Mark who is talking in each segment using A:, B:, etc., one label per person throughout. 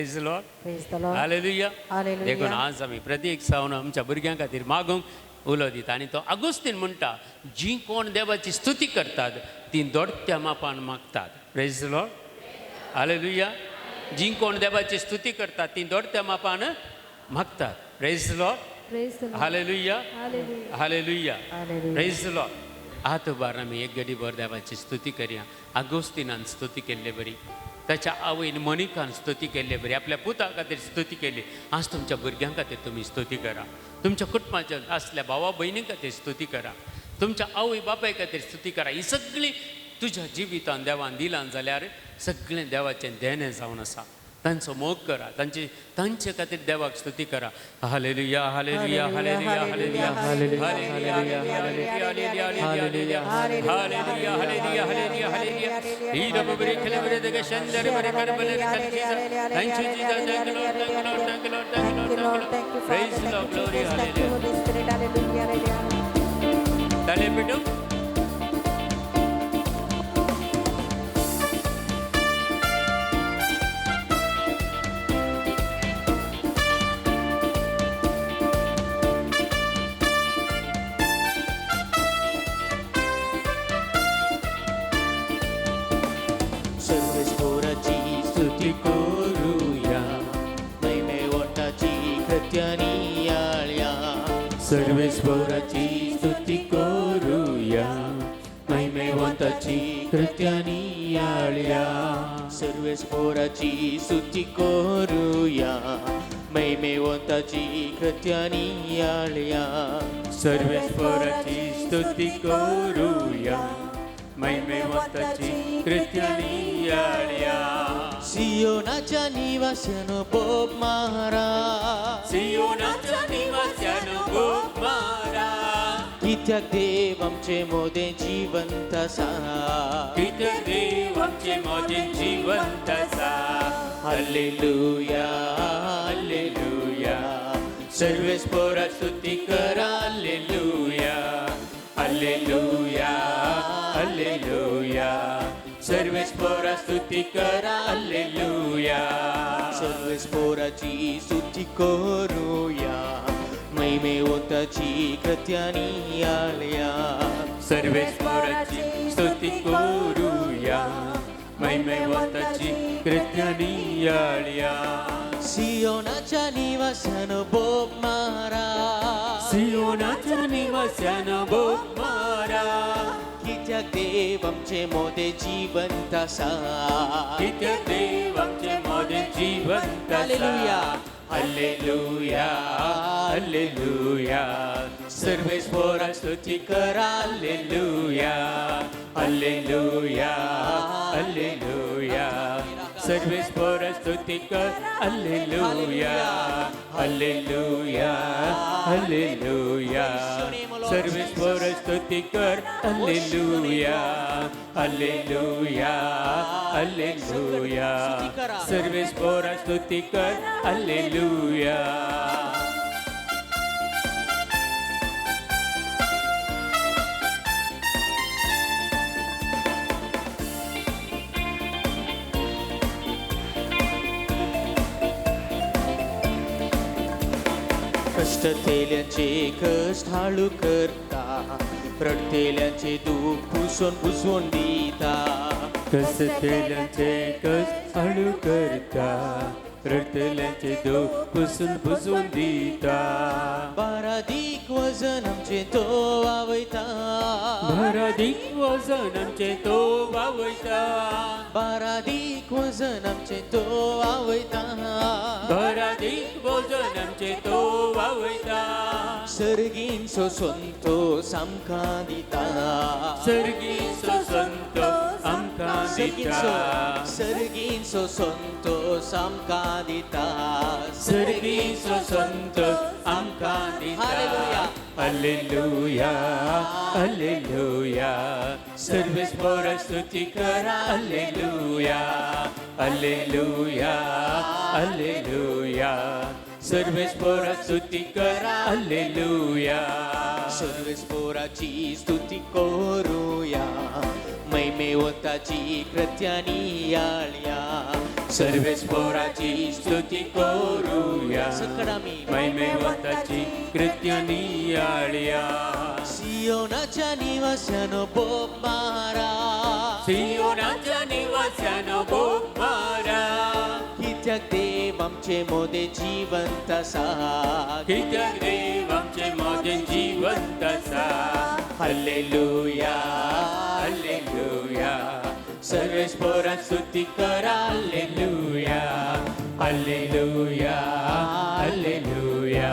A: Praise the Lord.
B: Praise the Lord.
A: Hallelujah.
B: Hallelujah.
A: देखून आज आमी प्रत्येक सावन आमच्या भुरग्यां खातीर मागूंक उलो दिता आनी तो आगोस्तीन म्हणटा, जीं कोण देवाची स्तुती करतात तीं दोडत्या मापान मागतात. Praise the Lord. Hallelujah. जीं कोण देवाची स्तुती करतात तीं दोडत्या मापान मागतात. Praise the Lord.
C: Praise the Lord.
A: Hallelujah.
C: Hallelujah.
A: Hallelujah.
B: Hallelujah.
A: Praise the Lord. आत उबार आमी एक गडी भर देवाची स्तुती करया. आगोस्तिनान स्तुती केल्ले बरी, ताच्या आवयन मोनिकान स्तुती केल्ले बरी, आपल्या पुता खातीर स्तुती केली. आज तुमच्या भुरग्यां खातीर तुमी स्तुती करा, तुमच्या कुटुंबाच्या आसल्या भावा भयणी खातीर स्तुती करा, तुमच्या आवय बापाय खातीर स्तुती करा. ही सगळी तुज्या जिवितान देवान दिलान जाल्यार सगळें देवाचें देणें जावन आसा. तांचो मोग करा, तांचे खातीर देवाक स्तुती करा. Hallelujah, hallelujah, hallelujah, hallelujah, hallelujah, hallelujah, hallelujah, hallelujah, hallelujah, hallelujah, hallelujah. हीरा बबरे खलबरे दगे शंदर बरे करबले खलजीजा. Thank you Jesus, thank you Lord, thank you Lord, thank you Lord, thank
B: Thank
A: you
B: you, Lord.
A: Lord.
B: Thank you, Father.
A: Praise
B: Thank
A: Lord,
B: you,
A: glory,
B: Jesus. Thank you,
A: hallelujah.
B: Holy Spirit. Hallelujah. Hallelujah.
A: ताळे पिटू.
D: सर्वेस्पोराची स्तुती करूया, महिमेवंताची कृत्यानी आळया.
E: सर्वेश्वराची स्तुती करूया, महिमेवंताची कृत्यानी आळया.
D: सर्वेस्पोराची स्तुती करूया, महिमेवंताची कृत्यानी आळया.
E: सर्वेश्वराची स्तुती करूया, महिमेवंताची कृत्यानी आळया.
D: सियोनाच्या निवास्यानो बोब मारा,
E: सियोनाच्या निवास्यानो बोब मारा,
D: कित्याक देव आमचे मोदें जिवंत आसा.
E: कित्याक देव आमचे मोदें जिवंत आसा.
D: हालेलुया, हालेलुया,
E: सर्वेस्पोरा स्तुती करा. हालेलुया, हालेलुया, हालेलुया, सर्वेस्पोरा स्तुती करा. हालेलुया.
D: सर्वेस्पोराची स्तुती करूया, महिमेवंताची कृत्यानी आळया.
E: सर्वेस्पोराची स्तुती करूया, महिमेवंताची कृत्यानी आळया.
D: सियोनाच्या निवास्यानो बोब मारा,
E: सियोनाच्या निवास्यानो बोब मारा,
D: कित्याक देव आमचे मोदें जिवंत आसा.
E: कित्याक देव आमचे मोदें जिवंत आसा.
D: हालेलुया.
E: हालेलुया, हालेलुया, सर्वेस्पोरा स्तुती करा. हालेलुया, हालेलुया, हालेलुया, सर्वेस्पोरा स्तुती कर. हालेलुया, हालेलुया, हालेलुया, सर्वेस्पोरा स्तुती कर. हालेलुया, हालेलुया, हालेलुया, सर्वेस्पोरा स्तुती कर. हालेलुया.
D: कष्टतेल्यांचे कष्ट हाळू करता, रडतेल्यांचे दूख पुसून पुसून दिता.
E: कसतेल्यांचे कष्ट हाळू करता, रडतेल्यांचे दूख पुसून पुसून दिता.
D: बारादीक वजन आमचें तो वावयता,
E: बारादीक वजन आमचें तो वावयता.
D: बारादीक वजन आमचें तो वावयता.
E: बारादीक वजन आमचें तो वावयता.
D: सर्गींचो संतोस आमकां दिता,
E: सर्गींचो संतोस आमकां दिता.
D: सर्गींचो संतोस आमकां दिता.
E: सर्गींचो संतोस आमकां दिता.
D: हालेलुया.
E: हालेलुया, हालेलुया, सर्वेस्पोरा स्तुती करा. हालेलुया, हालेलुया, हालेलुया, सर्वेस्पोरा स्तुती करा. हालेलुया.
D: सर्वेस्पोराची स्तुती करूया, महिमेवंताची कृत्यानी आळया.
A: सर्वेस्पोराची स्तुती करूया, महिमेवंताची कृत्य नियाळया.
D: सियोनाच्या निवास्यानो बोब मारा,
A: सियोनाच्या निवास्यानो बोब मारा.
D: कित्याक देव आमचे मोदे जिवंत आसा,
A: कित्याक देव आमचे मोदे जिवंत आसा. हल्लेलुया हल्लेलुया, सर्वेस्पोरा स्तुती करा. हल्लेलुया हल्लेलुया हल्लेलुया,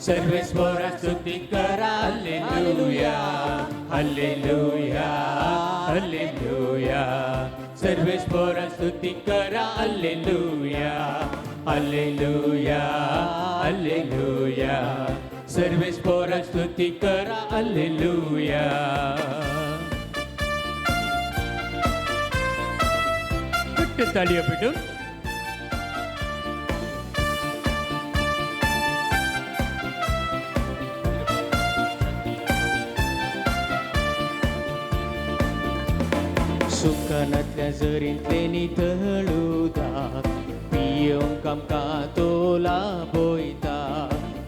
A: सर्वेस्पोरा स्तुती करा. हल्लेलुया हल्लेलुया हल्लेलुया, सर्वेस्पोरा स्तुती करा. हल्लेलुया हल्लेलुया हल्लेलुया, सर्वेस्पोरा स्तुती करा. हल्लेलुया. ताळयो पिटून.
D: सुकानांतल्या झरींतले नितळ उदक पियोवंक आमकां तो लाभयता.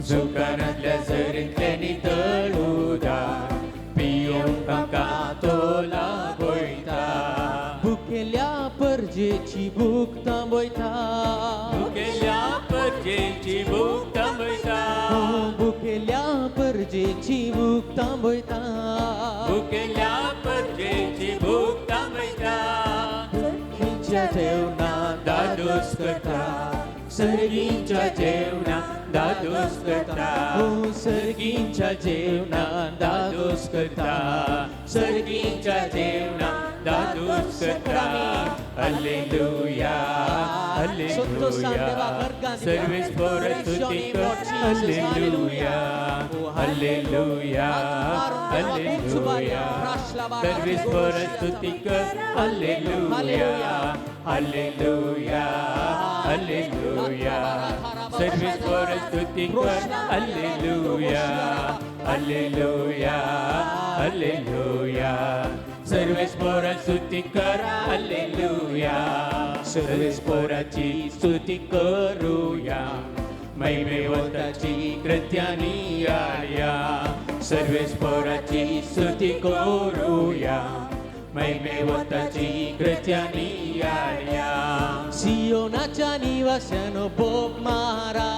A: सुकानांतल्या झरींतले नितळ उदक पियोवंक आमकां तो लाभयता.
D: भुकेल्या परजेची भूक थांबयता,
A: भुकेल्या परजेची भूक थांबयता.
D: भुकेल्या परजेची भूक थांबयता,
A: भुकेल्या परजेची भूक थांबयता.
D: सर्गींच्या जेवणान
A: दादोस करता, सर्गींच्या जेवणान दादोस करता.
D: हो सर्गींच्या जेवणान
A: दादोस करता, सर्गींच्या जेवणान दादोस करता. हल्लेलुया हल्लेलुया, सर्वेस्पोरा स्तुती कर. हल्लेलुया हल्लेलुया हल्लेलुया, सर्वेस्पोरा स्तुती कर. हल्लेलुया हल्लेलुया हल्लेलुया, सर्वेस्पोरा स्तुती कर. हल्लेलुया हल्लेलुया हल्लेलुया, सर्वेस्पोरा स्तुती कर. हल्लेलुया, सर्वेस्पोराची स्तुती करूया, महिमेवंताची कृत्य नियाळया. सर्वेस्पोराची स्तुती करूया, महिमेवंताची कृत्य नियाळया.
D: सियोनाच्या निवास्यानो बोब मारा,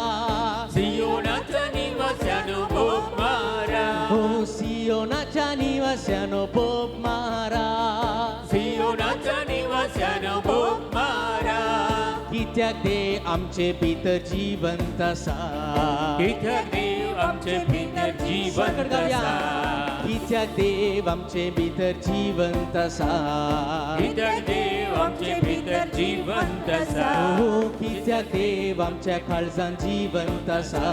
A: सियोनाच्या निवास्यानो बोब मारा.
D: हो सियोनाच्या निवास्यानो बोब मारा,
A: सियोनाच्या निवास्यानो बोब मारा.
D: कित्याक देव आमचे भितर जिवंत आसा,
A: कित्याक देव आमचे भितर जिवंत आसा.
D: कित्याक देव आमचे भितर जिवंत आसा,
A: कित्याक देव आमचे भितर जिवंत आसा.
D: हो कित्याक देव आमच्या काळजान जिवंत आसा,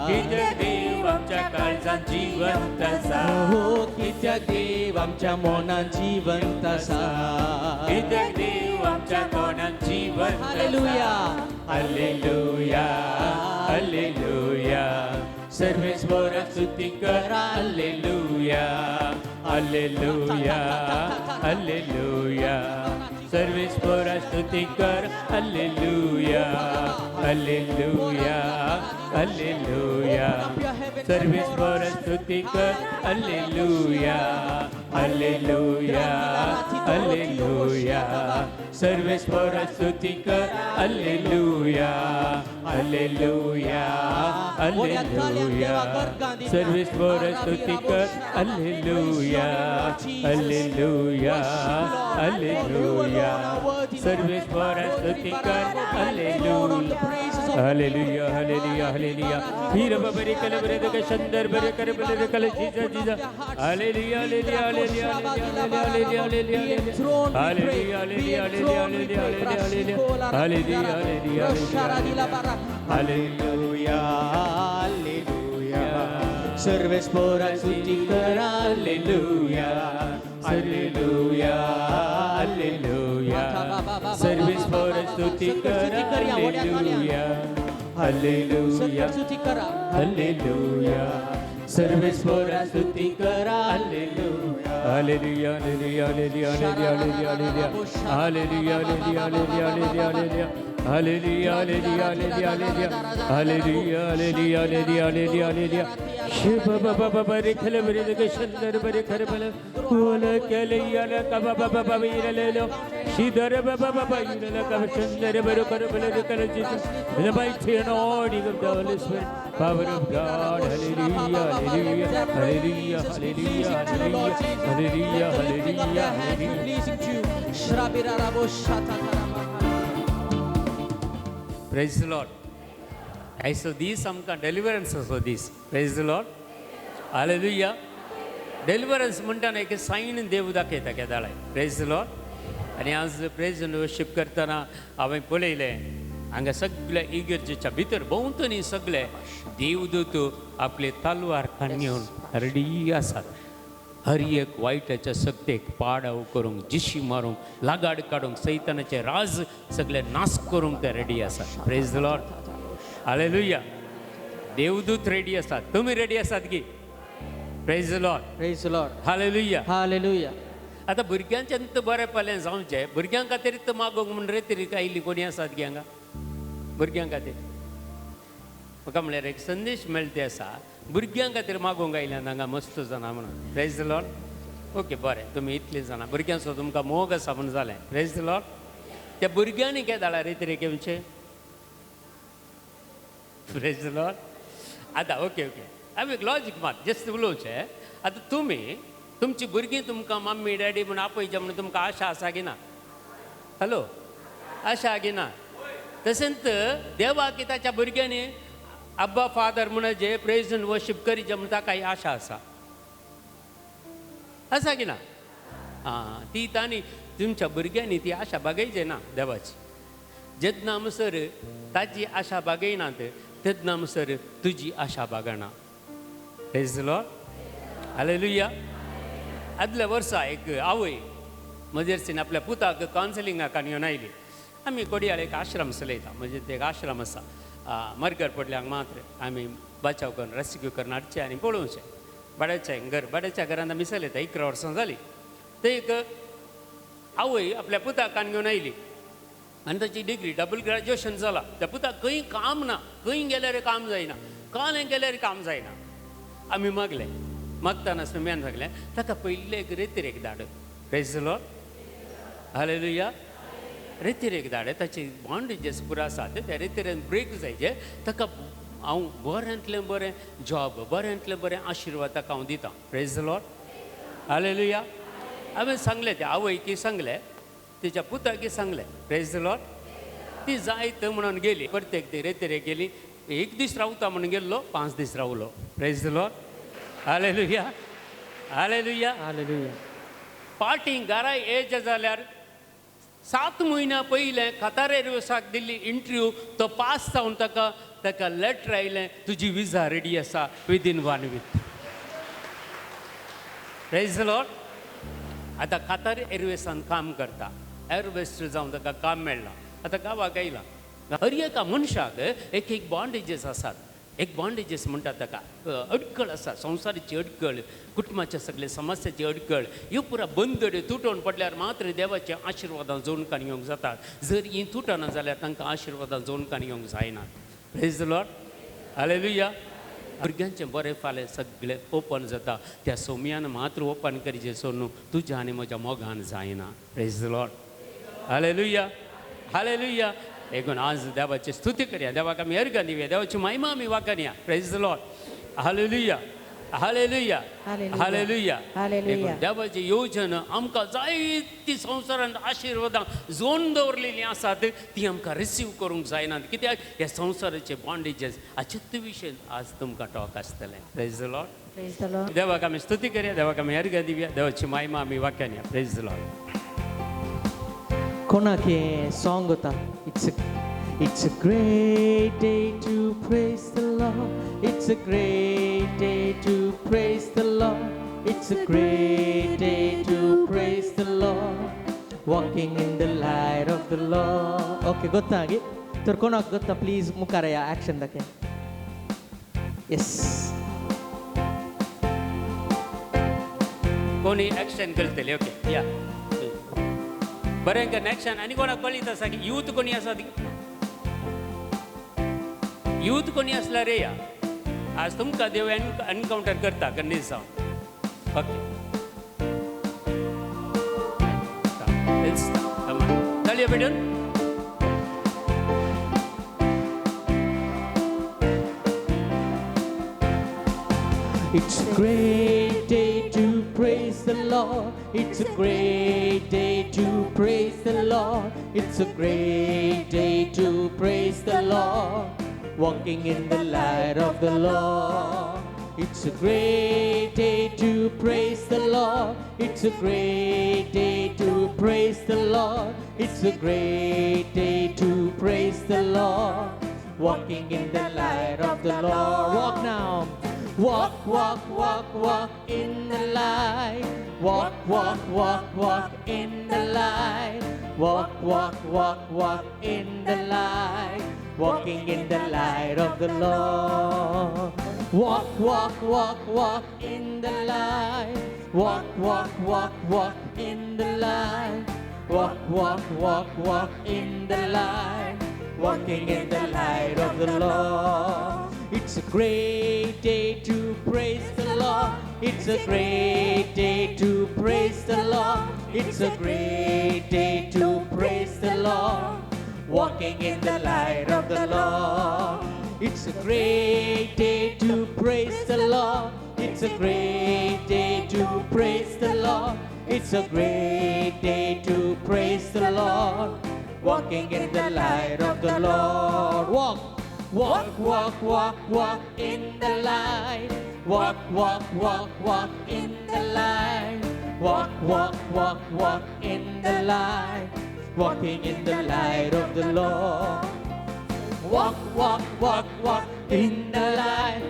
A: कित्याक देव आमच्या काळजान जिवंत आसा.
D: हो कित्याक देव आमच्या मनान जिवंत आसा,
A: कित्याक देव आमच्या मनान जिवंत आसा.
D: हालेलुया
A: हालेलुया हालेलुया, सर्वेस्पोरा स्तुती करा. हालेलुया हालेलुया हालेलुया, सर्वेस्पोरा स्तुती कर. हालेलुया हालेलुया हालेलुया, सर्वेस्पोरा स्तुती कर. हालेलुया हालेलुया हालेलुया, सर्वेस्पोरा स्तुती कर. हालेलुया हालेलुया हालेलुया, सर्वेस्पोरा स्तुती कर. हालेलुया हालेलुया हालेलुया, सर्वेस्पोरा स्तुती कर. Hallelujah hallelujah hallelujah hallelujah. हीर बबरे कल बरे दग शंदर बरे कर बरे कल जीजा जीजा. Hallelujah hallelujah hallelujah hallelujah hallelujah hallelujah hallelujah hallelujah hallelujah hallelujah
D: hallelujah hallelujah, सर्वेस्पोरा स्तुती करा. हालेलुया हालेलुया हालेलुया,
A: सर्वेस्पोरा स्तुती करा. हालेलुया हालेलुया हालेलुया, सर्वेस्परा स्तुती करा. Hallelujah hallelujah hallelujah hallelujah hallelujah hallelujah hallelujah hallelujah hallelujah hallelujah hallelujah hallelujah hallelujah hallelujah hallelujah hallelujah. Shiv बाबा बाबा रे खले बरे दगे शंदर बरे खरे बले ओले केले याला कबा बाबा बाबा इरले लो शिदर बाबा बाबा इरले कब शंदर बरे खरे बले रे खले Jesus. In the mighty anointing of the Holy Spirit, power of God. Hallelujah hallelujah hallelujah hallelujah hallelujah hallelujah hallelujah. Praise the Lord. आयचो दीस आमकां डेलिवरन्साचो दीस. Praise the Lord. Hallelujah. Deliverance म्हणटाना एक सायन देव दाखयता केदाळाय. Praise the Lord. आनी आज प्रेज एंड वर्शीप करतना हांवें पळयलें हांगा सगळे इगर्जेच्या भितर भोंवतणी सगळे देवदूत आपले तलवार खान घेवन रेडी आसात. हर एक वायटाच्या सक्तेक पाडाव करूंक, जिशी मारूंक, लागाड काडूंक, सैतानाचे राज सगळे नाश करूंक ते रेडी आसात. Praise the Lord. Hallelujah. देवदूत रेडी आसात. तुमी रेडी आसात की? Praise the Lord.
D: Praise the Lord.
A: Hallelujah.
D: Hallelujah.
A: आतां भुरग्यांच्यान तर बरें पळय जावचें. भुरग्यां खातीर तर मागोवंक म्हण रे तरी आयिल्ली कोणी आसात की हांगा भुरग्यां खातीर? म्हाका म्हणल्यार एक संदेश मेळटे आसा भुरग्यां खातीर मागोवंक आयल्यान हांगा मस्त जाणां म्हणून. Praise the Lord. Okay बरें, तुमी इतलीं जाणां भुरग्यांचो तुमकां मोग आसा म्हूण जालें. Praise the Lord. त्या भुरग्यांनी केदाळा रे तरी घेवचें? Praise the Lord. आतां ओके ओके हांव एक लॉजीक मात जस्ट उलोवचें. आतां तुमी तुमची भुरगीं तुमकां मम्मी डॅडी म्हूण आपयचे म्हणून तुमकां आशा आसा की ना? हॅलो, आशा की ना? तशेंच देवाक ताच्या भुरग्यांनी अब्बा फादर म्हणचे प्रेज एंड वर्शीप करीचे म्हूण ताका ही आशा आसा. आसा की ना? आं, ती तांणी तुमच्या भुरग्यांनी ती आशा बागयची ना देवाची. जेन्ना म्हणसर ताची आशा बागयनात तेन्ना म्हणसर तुजी आशा बागना. Praise the Lord. Hallelujah. आदल्या वर्सा एक आवय म्हजेरसीन आपल्या पुताक कावन्सिलिंगाक घेवन आयली. आमी कोडियाळ एक आश्रम चलयता, म्हणजे ते एक आश्रम आसा मरगर पडल्यांक मात्र आमी बचाव करून रेस्क्यू करून हाडचें आनी पळोवचें. भाड्याचें घर, भाड्याच्या घरांत आमी चलयता. 11 वर्सां जालीं. ते एक आवय आपल्या पुताक घेवन आयली आनी ताची डिग्री डबल ग्रॅज्युएशन जालां. त्या पुताक खंय काम ना, खंय गेल्यार काम जायना, कालें गेल्यार काम जायना. आमी मागलें, मागतना सुम्यान सांगलें ताका पयलें एक रेतिरेक धाड. Praise the Lord. Hallelujah. रेतिरेक धाड, ताची बॉन्डेजीस पुरो आसात त्या रेतिरेन ब्रेक जायचे. ताका हांव बऱ्यांतलें बरें जॉब, बऱ्यांतलें बरें आशिर्वाद ताका हांव दितां. Praise the Lord. Hallelujah. हांवें सांगलें त्या आवयकी सांगलें, तिच्या पुताकी सांगलें. Praise the Lord. ती जायत म्हणून गेली, प्रत्येक ती रेतिरेक गेली. एक दीस रावता म्हणून गेल्लो, 5 दीस रावलो. Praise the Lord. Hallelujah hallelujah
D: hallelujah.
A: Party घरा येयचें जाल्यार 7 म्हयन्या पयलें कतार एरवेसाक दिल्ली इंटरव्यू तो पास जावन ताका ताका लेटर आयलें तुजी विजा रेडी आसा within 1 week. Praise the Lord. आतां कतार एरवेसान काम करता, एरवेस्ट जावन ताका काम मेळ्ळां. आतां गांवाक आयलां. हर एका मनशाक एक एक बॉन्डेजीस आसात. एक बॉन्डेजीस म्हणटात ताका अडकळ आसा, संवसाराची अडकळ, कुटुंबाच्या सगळे समस्याची अडकळ. ह्यो पुरा बंदड्यो तुटोवन पडल्यार मात्र देवाच्या आशिर्वादां जोडून घेवंक जातात. जर हीं तुटना जाल्यार तांकां आशिर्वादां जोडून घेवंक जायना. Praise the Lord. Hallelujah. भुरग्यांचें बरें फालें सगळें ओपन जाता त्या सोम्यान मात्र ओपन करीचें सोडून तुज्या आनी म्हज्या मोगान जायना. Praise the Lord. Hallelujah hallelujah. देखून आज देवाची स्तुती करया, देवाक आमी अर्घां दिवया, देवाची महिमा आमी वाखाणया. Praise the Lord. Hallelujah hallelujah hallelujah. देखून देवाची योजना आमकां जायती संवसारांत आशिर्वादां जोडून दवरलेलीं आसात ती आमकां रिसीव करूंक जायनात. कित्याक ह्या संवसाराचे बॉन्डेजीस हाचेच विशय आज तुमकां टॉक आसतलें. Praise the Lord.
B: Praise the Lord.
A: देवाक आमी स्तुती करया, देवाक आमी अर्घां दिवया, देवाची महिमा आमी वाखाणया. Praise the Lord.
D: कोणाक हें सॉंग वता? It's a great day to praise the Lord. It's a great day to praise the Lord. It's a great day to praise the Lord. Walking in the light of the Lord. Okay, ಗೊತ್ತಾಗಿ तर कोणाक ಗೊತ್ತಾ? Please मुखार या action दाखय. येस.
A: कोणी action करतले. Okay या बरें कर एक्शन. आनी कोणाक कळीत आसा की यूथ कोणी आसा? यूथ कोणी आसल्यार रे या आज तुमकां देव एनकावंटर करता कन्नीस जावन. ओके ताळयो पेटून.
D: It's a great day to praise the Lord. It's a great day to praise the Lord. It's a great day to praise the Lord. Walking in the light of the Lord. It's a great day to praise the Lord. It's a great day to praise the Lord. It's a great day to praise the Lord. Walking in the light of the Lord. Walk now. Walk, walk, walk, walk in the light. Walk, walk, walk, walk in the light. Walk, walk, walk, walk in the light. Walking in the light of the Lord. Walk, walk, walk, walk in the light. Walk, walk, walk, walk in the light. Walk, walk, walk, walk in the light. Walking in the light of the Lord. It's a great day to praise the Lord. It's a great day to praise the Lord. It's a great day to praise the Lord. Walking in the light of the Lord. It's a great day to praise the Lord. It's a great day to praise the Lord. It's a great day to praise the Lord. Walking in the light of the Lord. Walk, walk, walk, walk, walk in the light. Walk, walk, walk, walk in the light. Walk, walk, walk, walk in the light. Walking in the light of the Lord. Walk, walk, walk, walk in the light.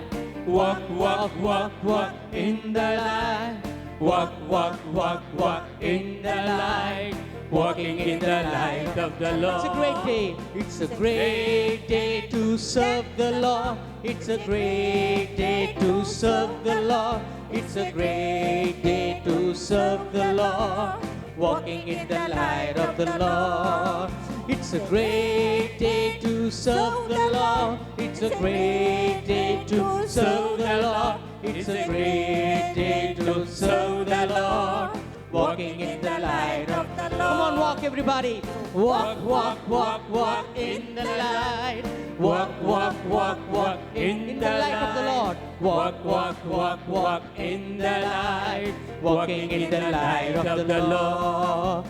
D: Walk, walk, walk, walk in the light. Walk, walk, walk, walk in the light.
A: Walking in the light of the Lord.
D: It's a great day. It's a great day to serve the Lord. It's a great day to serve the Lord. It's a great day to serve the Lord. Walking in the light of the Lord. It's a great day to serve the Lord. It's a great day to serve the Lord. It's a great day to serve the Lord. Walking in the light of the Lord. Come on, walk everybody. Walk, walk, walk, walk in the light.
A: Walk, walk, walk, walk in the
D: light of the Lord.
A: Walk, walk, walk, walk in the light.
D: Walking in the light of the Lord.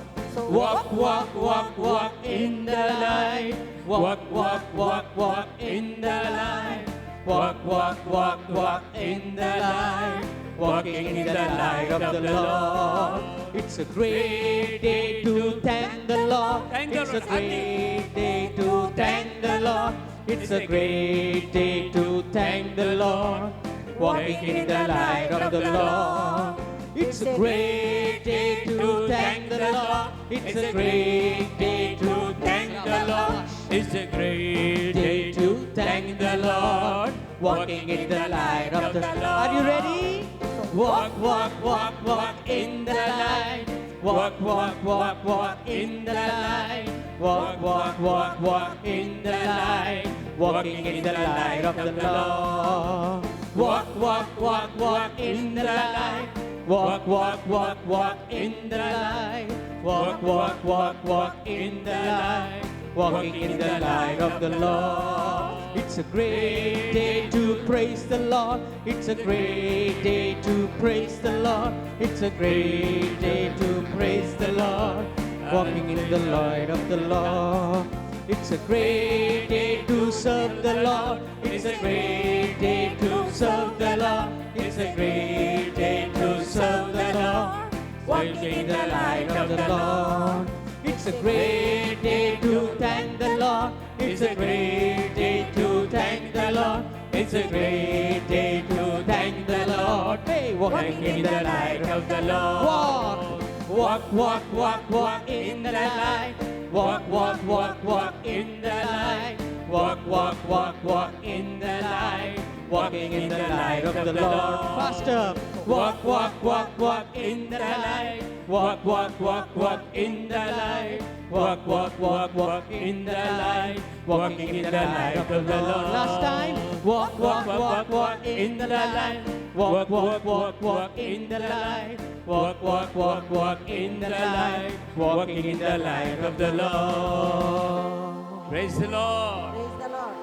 A: Walk, walk, walk, walk in the light. Walk, walk, walk, walk in the light. Walk, walk, walk, walk in the light. Walking in the light of the Lord.
D: It's a great day to thank the Lord. It's a great day to thank the Lord. It's a great day to thank the Lord. Walking in the light of the Lord. It's a great day to thank the Lord. It's a great day to thank the Lord.
A: It's a great day to thank the Lord.
D: Walking in the light of the Lord. Are you ready? Walk, walk, walk, walk in the light. Walk, walk, walk, walk in the light. Walk, walk, walk, walk in the light. Walking in the light of the Lord. Walk, walk, walk, walk in the light. Walk, walk, walk, walk in the light. Walk, walk, walk, walk in the light. Walking in the light of the Lord. It's a great day to praise the Lord. It's a great day to praise the Lord. It's a great day to praise the Lord. Walking in the light of the Lord. It's a great day to serve the Lord. It's a great day to serve the Lord. It's a great day to serve the Lord. Walking in the light of the Lord. It's a great day to thank the Lord. It's a great day to thank the Lord. It's a great day to thank the Lord. Hey, walking in the light of the Lord. Walk, walk, walk, walk, walk in the light. Walk, walk, walk, walk in the light. Walk, walk, walk, walk in the light. Walking in the light of the Lord. Faster.
E: Walk, walk, walk, walk in the light. Walk, walk, walk, walk in the light. Walk, walk, walk, walk in the light. Walking in the light of the Lord.
D: Last time. Walk, walk, walk, walk in the light. Walk, walk, walk, walk in the light. Walk, walk, walk, walk in the light.
E: Walking in the light of the Lord.
A: Praise the Lord.
B: Praise the Lord.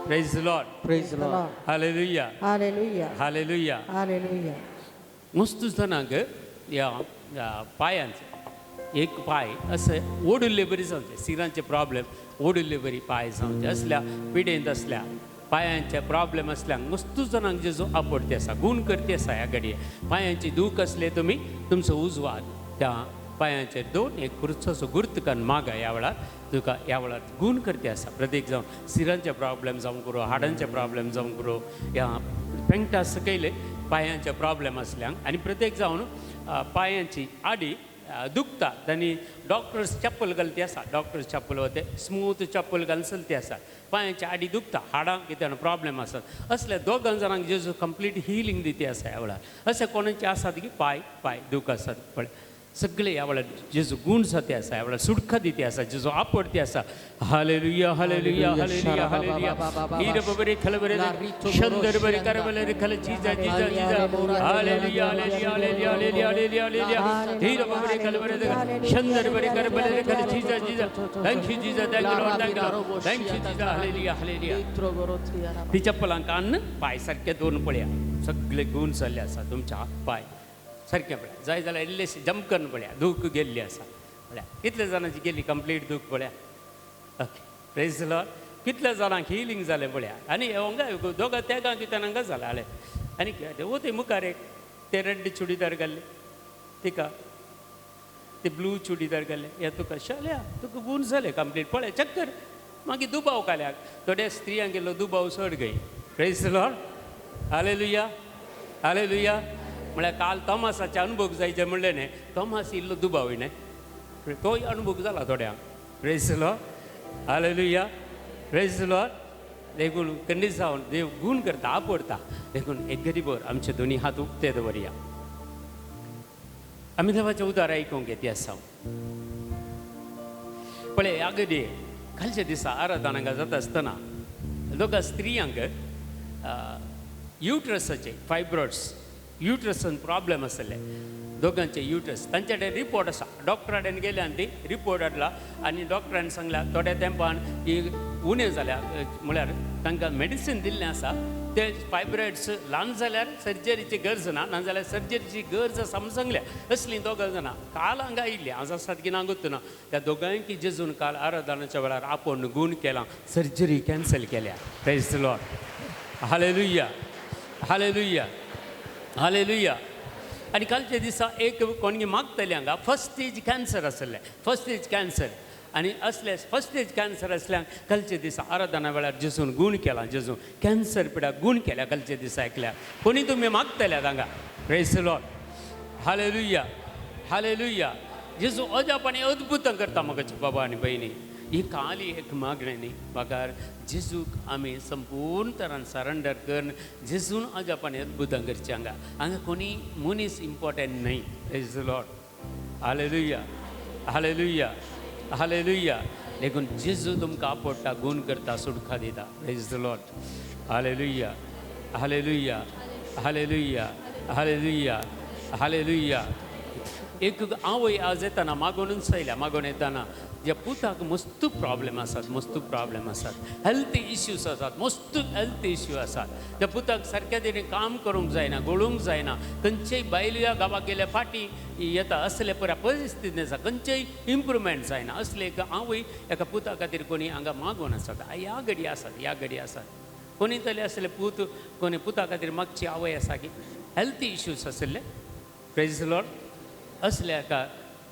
A: Praise the Lord.
D: Praise the Lord.
A: Hallelujah.
B: Hallelujah.
A: Hallelujah.
B: Hallelujah.
A: मस्तू जाणांक ह्या पांयांचे एक पांय अशें ओडिल्ले बरी जावचें सिरांचे problem ओडिल्ले बरी पांय जावचे असल्या पिडेंत असल्या पांयांचे प्रॉब्लेम असल्यांक मस्तू जाणांक जेजू आपडते आसा गूण करते आसा ह्या घडये पांयांची दूख असले तुमी तुमचो उजवाड त्या पांयांचेर दोन एक खुर्चो गुर्त करून मागा ह्या वेळार तुका ह्या वेळार गूण करते आसा प्रत्येक जावं सिरांचे प्रॉब्लेम जावं करूं हाडांचे प्रॉब्लेम जावं करूं ह्या पेंटा सकयले पांयांचे प्रॉब्लेम आसल्यांक आनी प्रत्येक जावन पांयांची आडी दुखता आनी डॉक्टर्स चप्पल घालती आसा डॉक्टर्स चप्पल वते स्मूथ चप्पल घालून चलती आसा पांयांची आडी दुखता हाडांक कितें प्रॉब्लेम आसात असल्या दोगां जाणांक जेजू कंप्लीट हिलींग दिती आसा ह्या वेळार अशें कोणाचे आसात की पांय पांय दूख आसात पळय सगळे ह्या वेळार जेजू गूण जाते आसा ह्या वेळार सुटका दिती आसा जेजू आपडती आसा. Hallelujah hallelujah hallelujah hallelujah. हीर बबरे खलबरे शंदर बरे करबले खल जीजा जीजा जीजा. Hallelujah hallelujah hallelujah hallelujah hallelujah hallelujah. हीर बबरे खलबरे शंदर बरे करबले खल जीजा जीजा. Thank you जीजा thank you Lord thank you Lord thank you जीजा. Hallelujah hallelujah. ती चप्पलांक अन्न पांय सारके दोन पळया सगळे गूण जाल्ले आसा तुमच्या पांय सारकें पळया जाय जाल्यार इल्लेशें जंप करून पळया दूख गेल्ली आसा पळया कितल्या जाणांची गेली कंप्लीट दूख पळया. Okay praise Lord. कितल्या जाणांक हिलींग जालें पळया आनी हांगा दोगां तेगां कितें हांगा जालें हालें आनी वते मुखार एक ते रेड चुडीदार घाल्ले तिका ते ब्लू चुडीदार घाल्ले हे तुका शाल्या तुका गूण जालें कंप्लीट पळय चक्कर मागीर दुबाव काल्याक थोड्या स्त्रियांक गेल्लो दुबाव चड गय. Praise Lord. Hallelujah hallelujah. म्हळ्यार काल तोमासाचे अनुभव जायचे म्हणलें न्ही तोमास इल्लो दुबाव न्ही तोय अनुभव जाला थोड्यांक. Praise Lord. Hallelujah. Praise Lord. देखून कंडी जावन देव गूण करता आपडता देखून एक गरीबर आमचे दोनी हात उक्ते दवरया आमी देवाचें उदार आयकूंक येता आसा. पळय ह्या घडये कालच्या दिसा आराधना जाता आसतना दोगा स्त्रियांक युट्रसाचे फायब्रॉइड्स युट्रसान प्रॉब्लेम आसले दोगांचे युट्रस तांचे कडेन रिपोर्ट आसा डॉक्टरा कडेन गेले आनी ती रिपोर्ट हाडला आनी डॉक्टरान सांगला थोड्या तेंपान ही उणें जाल्या म्हळ्यार तांकां मेडिसीन दिल्लें आसा ते फायब्रॉइड्स ल्हान जाल्यार सर्जरीची गरज ना नाजाल्यार सर्जरीची गरज आसा म्हूण सांगल्या असलीं दोगां जाणां काल हांगा आयिल्लीं आज आसात की ना गोत्त ना त्या दोगांयकी जेजून काल आराधनाच्या वेळार आपोवन गूण केला सर्जरी कॅन्सल केल्या. Praise the Lord. Hallelujah hallelujah hallelujah. आनी कालच्या दिसा एक कोणगी मागतले हांगा फर्स्ट स्टेज कॅन्सर आसलें फर्स्ट स्टेज कॅन्सर आनी असले फर्स्ट स्टेज कॅन्सर आसल्यान कालच्या दिसा आराधना वेळार जेजून गूण केला जेजून कॅन्सर पिड्याक गूण केल्या कालच्या दिसा ऐकल्या कोणी तुमी मागतल्या हांगा. Praise the Lord. Hallelujah hallelujah. जेजू अजाप आनी अद्भुतां करता म्हाका बाबा आनी भयणी ही काली एक मागणें न्ही बगर जेजूक आमी संपूर्ण तरान सरेंडर करून जेजून अजाप आनी अद्भुतां करचीं हांगा हांगा कोणी मनीस इम्पोर्टंट न्हय. Praise the Lord. Hallelujah hallelujah hallelujah. देखून जेजू तुमकां आपडटा गूण करता सुटका दिता. Praise the Lord. Hallelujah hallelujah hallelujah hallelujah hallelujah. एक आवय आज येताना मागोवनूच आयल्या मागोवन येताना ज्या पुताक मस्त प्रॉब्लेम आसात मस्त प्रॉब्लेम आसात हेल्थ इश्यूज आसात मस्त हेल्थ इश्यू आसात त्या पुताक सारक्या तरेन काम करूंक जायना गळूंक जायना खंयचेय बायल्या गांवाक गेल्या फाटीं येता असले पुराय परिस्थितीन आसा खंयचेय इम्प्रुवमेंट जायना असले एक आवय एका पुता खातीर कोणी हांगा मागोवन आसात ह्या घडी आसात ह्या घडी आसात कोणी तरी असले पूत कोणी पुता खातीर मागची आवय आसा की हेल्थ इश्यूज आशिल्ले. Praise the Lord. असल्या एका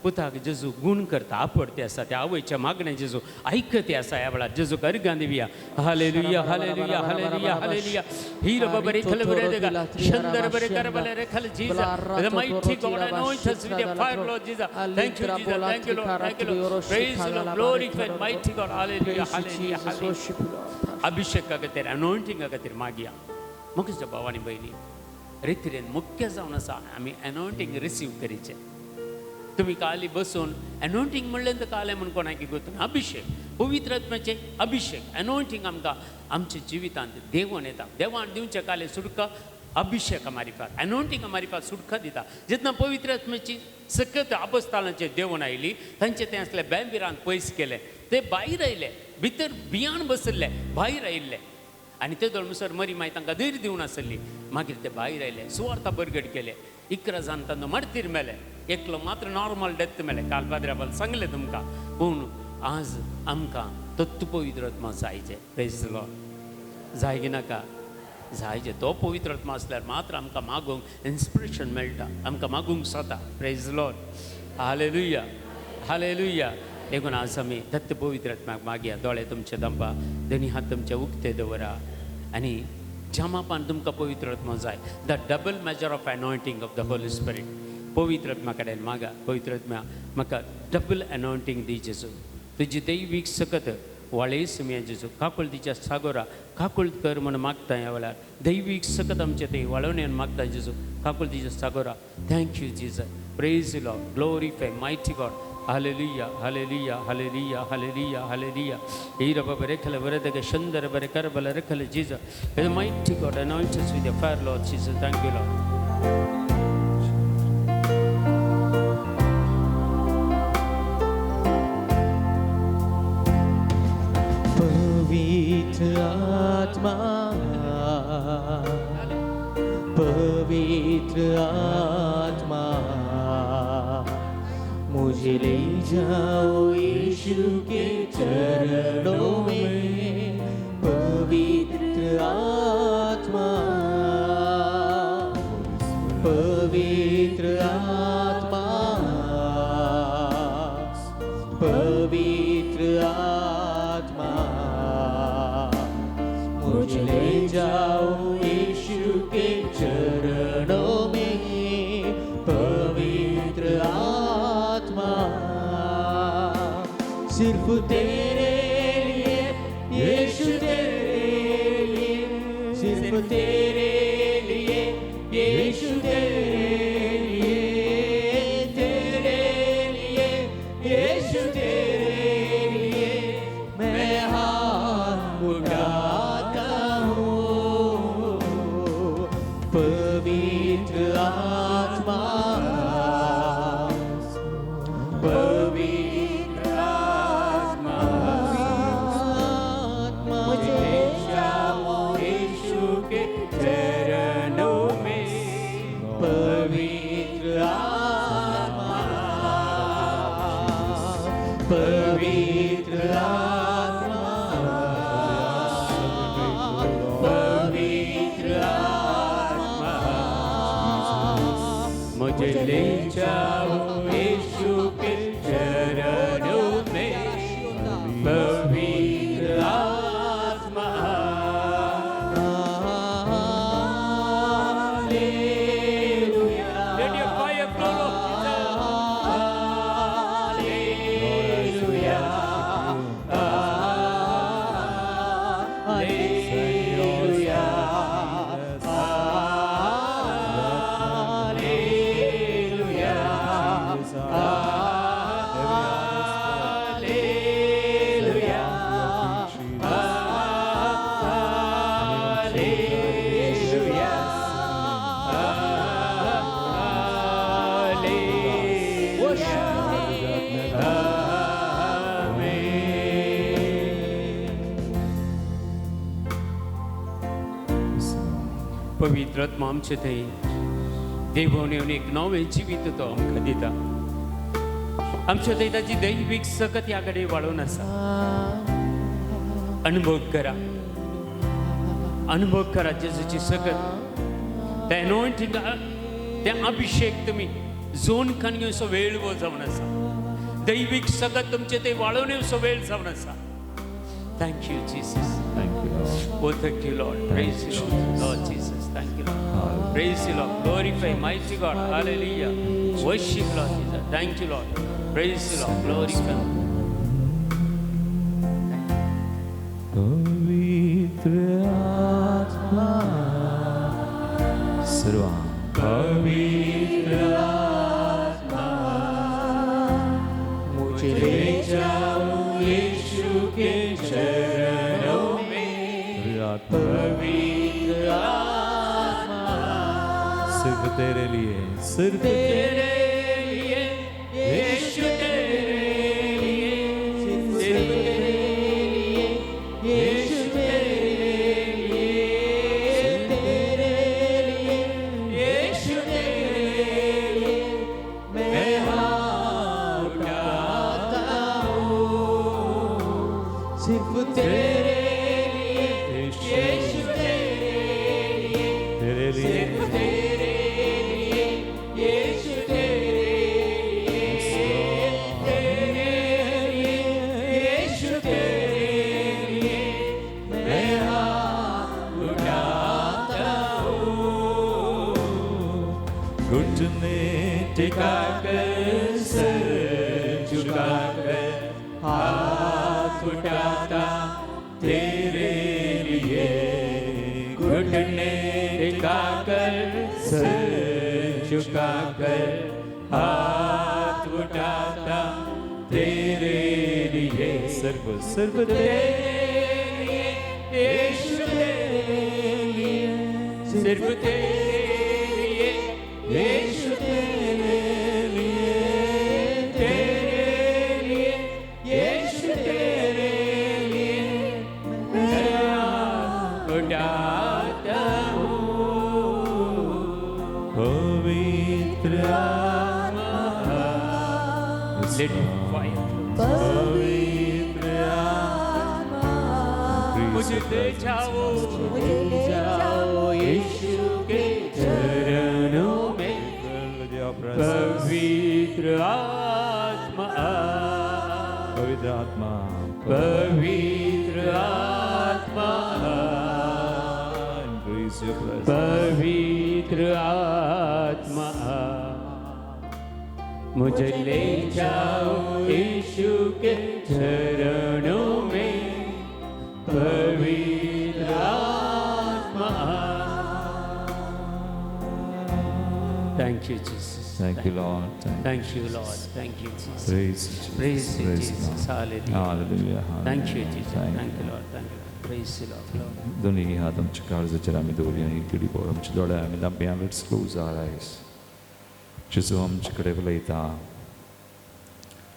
A: पुताक जेजू गूण करता आपडते आसा त्या आवयच्या मागणें जेजू आयकते आसा ह्या वेळार जेजूक अर्गां दिवया. Hallelujah hallelujah hallelujah hallelujah. हीर बबरे खल बरे देगा शंदर बरे कर बले रे खल जीजा. The mighty God anoint us with your fire, Lord Jesus. Thank you, Jesus. Thank you, Lord. Thank you, Lord. Praise the Lord. Glorified mighty God. Hallelujah hallelujah hallelujah. अभिषेक खातीर अनॉयंटिंग खातीर मागया. मुखेच्या भाव आनी भयणी, रितीरेन मुख्य जावन आसा आमी एनॉयंटींग रिसीव करीचें. तुमी काली बसून एनॉयंटींग म्हणलें तर कालें म्हूण कोणाक गोतून अभिशेक, पवित्र आत्म्याचें अभिशेक एनॉयंटींग आमकां आमच्या जिवितांत देवून येता. देवान दिवचें कालें सुटका अभिशेका मारिफात, एनॉयंटींगा मारिफात सुटका दिता. जेन्ना पवित्र आत्म्याची सकत आपस्थानाचेर देवून आयली, तांचे तें आसले बेंबिरान पयस केलें, ते भायर आयले, भितर भियान बसल्ले भायर आयिल्ले आनी ते दोळमसर मरी मागीर तांकां धैर्य दिवन आसली. मागीर ते भायर आयले, सुवार्था बरगड केले, 11 जाण तांचो मार्तीर मेले, एकलो मात्र नॉर्मल डेथ मेले. काल पाद्र्याबाल सांगलें तुमकां. पूण आज आमकां तत्व पवित्र आत्मा जायचे. प्रेज लॉर्ड. जाय की नाका? जायचे. तो पवित्र आत्मा आसल्यार मात्र आमकां मागूंक इन्स्पिरेशन मेळटा, आमकां मागूंक जाता. Praise Lord. Hallelujah, hallelujah. देखून आज आमी दत्त पवित्र आत्म्याक मागया. दोळे तुमचे दंपा, दोनी हात तुमचे उक्ते दवरा आनी ज्या मापान तुमकां पवित्र आत्मा जाय, the double measure of anointing of the Holy Spirit. पवित्र आत्मा कडेन मागा, पवित्र आत्म्या म्हाका डबल एनॉयंटींग दी जेजू, तुजी दैवीक सकत वाळय सुमया जेजू, काकुळ तिच्या सागोरा काकुळ कर म्हूण मागता. ह्या वेळार दैवीक सकत आमचे थंय वाळोवन मागता जेजू, काकुळ तिच्या सागोरा. Thank you Jesus. Praise Lord. Glorify mighty God. Hallelujah, hallelujah, hallelujah, hallelujah, hallelujah. Ira baba rekhala varadaga shandara bare karbala rekhala Jesus. The mighty God anoint us with your fire, Lord Jesus. Thank you, Lord.
D: पवित्र आत्मा, पवित्र आत्मा, मुझे ले जाओ यीशु K चरणों में. पवित्र आत्मा, पवित्र आत्मा, पवित्र आत्मा, मुझे ले जाओ यीशु के चरणों में. पवित्र आत्मा, सिर्फ तेरे लिए यीशु, तेरे लिए, सिर्फ तेरे लिए यीशु, तेरे लिए, तेरे लिए यीशु, तेरे लिए मैं हाथ उठाता हूँ. पवित्र आत्मा, पवित्र आत्मा,
B: मुझे ले जाओ
E: यीशु के चरणों में.
D: पवित्र आत्मा, पवित्र आत्मा, पवित्र आत्मा,
E: मुझे ले जाओ यीशु के चरणों में. पवित्र आत्मा,
D: hallelujah.
E: Let your fire flow, Lord Jesus.
D: Hallelujah, hallelujah, hallelujah, hallelujah, hallelujah,
A: पवित्र आत्मा आमचे थंय देवून येवन एक नवें जिवीत तो आमकां दिता. आमच्या थंय ताची दैवीक सकत ह्या कडेन वाळोवन आसा. अनुभव करा, अनुभव करा जेजूची सकत, ते एनॉयंटींग, ते अभिशेक तुमी जोन खान घेवचो वेळ वो जावन आसा. दैवीक सकत तुमचे थंय वाळोवन येवचो वेळ जावन आसा. Thank you Jesus.
E: Thank you, Lord.
A: Oh, thank you, Lord. Praise you, Lord. Lord Jesus, thank you, Lord. Praise you, Lord. Glorify, mighty God. Hallelujah. Worship, Lord Jesus. Thank you, Lord. Praise you, Lord. Glorify.
E: पवित्र आत्मा,
A: पवित्र आत्मा,
E: सिर्फ तेरे लिए, सिर्फ
A: तेरे लिए यीशु, तेरे लिए, सिर्फ तेरे लिए यीशु, तेरे लिए,
D: तेरे लिए
A: यीशु, तेरे लिए
D: मैं हाथ उठाता हूँ। सिर्फ तेरे लिए
A: यीशु, तेरे लिए,
E: तेरे लिए,
A: सिर्फ तेरे लिए यीशु, तेरे लिए, तेरे लिए यीशु, तेरे लिए मैं हाथ उठाता हूँ।
E: घुटने
A: टिका कर, सर झुका कर, हाथ उठाता तेरे लिए। घुटने टिका कर, सर झुका कर, हाथ उठाता तेरे लिए।
E: सिर्फ सिर्फ
A: तेरे लिए यीशु, तेरे लिए, सिर्फ तेरे लिए यीशु, तेरे लिए, तेरे लिए यीशु, तेरे लिए मैं हाथ उठाता हूँ।
E: पवित्र
A: आत्मा, Let fire flow.
E: पवित्र आत्मा,
A: मुझे दे जाओ,
B: मुझे ले जाओ
A: यीशु के चरणों में, पवित्र आत्मा,
E: पवित्र आत्मा,
A: पवित्र आत्मा,
E: Increase your presence.
A: पवित्र आत्मा, मुझे ले जाओ यीशु के चरणों में, पवित्र आत्मा। Thank you, Jesus.
E: Thank you, Lord. Thank
A: Thank you, Lord. Thank you, Jesus.
E: Praise you, Jesus.
A: Praise you,
E: Praise you,
A: Jesus.
E: Lord.
A: Hallelujah.
E: Hallelujah.
A: Thank you, Jesus.
E: Thank
A: Thank
E: you.
A: you, Lord. Thank you. Praise you, Lord. Lord.
E: दोन्ही हात आमच्या काळजाचेर आमी दवरया आनी एक घडी भर आमचे दोळे आमी धांपया. Let's close our eyes. जेजू आमचे कडेन उलयता.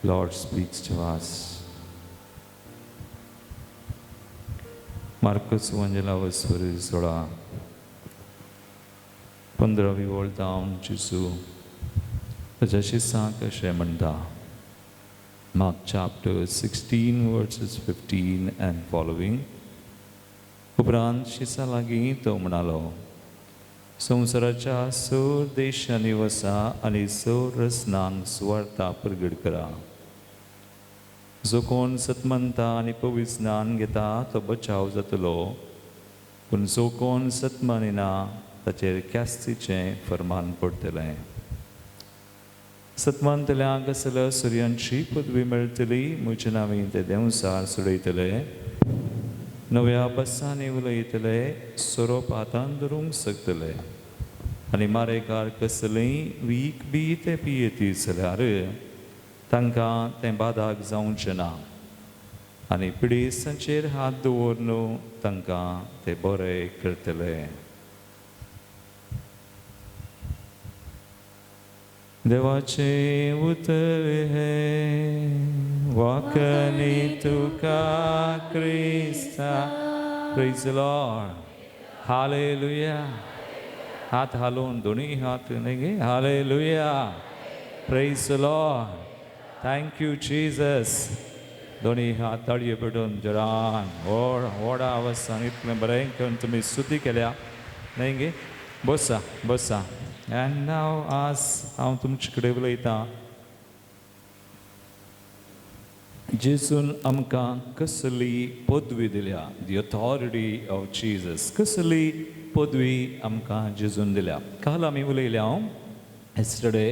E: Lord speaks to us. Marcus वंजेला वस्वरी 16 15वी वळ जावन जेजू ताच्या शिसांक अशें म्हणटा. Mark chapter 16 verses 15 and following. उपरांत शिसा लागीं तो म्हणालो, संवसाराच्या सर देशांनी वसा आनी सर रसनांक सुवार्ता परगट करा. जो कोण सतमनता आनी पवित्र स्नान घेता तो बचाव जातलो, पूण जो कोण सतमानिना ताचेर ख्यास्तीचें फर्मान पडटलें. सतमानतल्यांक आसल्या सुर्यांची पदवी मेळटली. म्हजे नांवी ते देंवसार सोडयतले, नव्या बसांनी उलयतले, सोरोप हातान धरूंक शकतले आनी मारेकार कसलेंय वीख बी ते पियेती जाल्यार तांकां तें बादाक जावचें ना आनी पिडेस्तांचेर हात दवरून तांकां ते बरे करतले. देवाचें उतर हें वाकनी तुका क्रिस्ता. Praise the Lord. Hallelujah. हात हालोवन, दोनूय हात न्ही गे. Hallelujah. Praise the Lord. Thank you, Jesus. दोन्ही हात ताळये पेटून जोरान व्हड व्हडा आवाजान इतलें बरें करून तुमी स्तुती केल्या न्ही गे. बसा बसा. अँड नाव आज हांव तुमचे कडेन उलयतां. जेजून आमकां कसली पदवी दिल्या? The authority of Jesus. कसली पदवी आमकां जेजून दिल्या? काल आमी उलयल्या, हांव येस्टरडे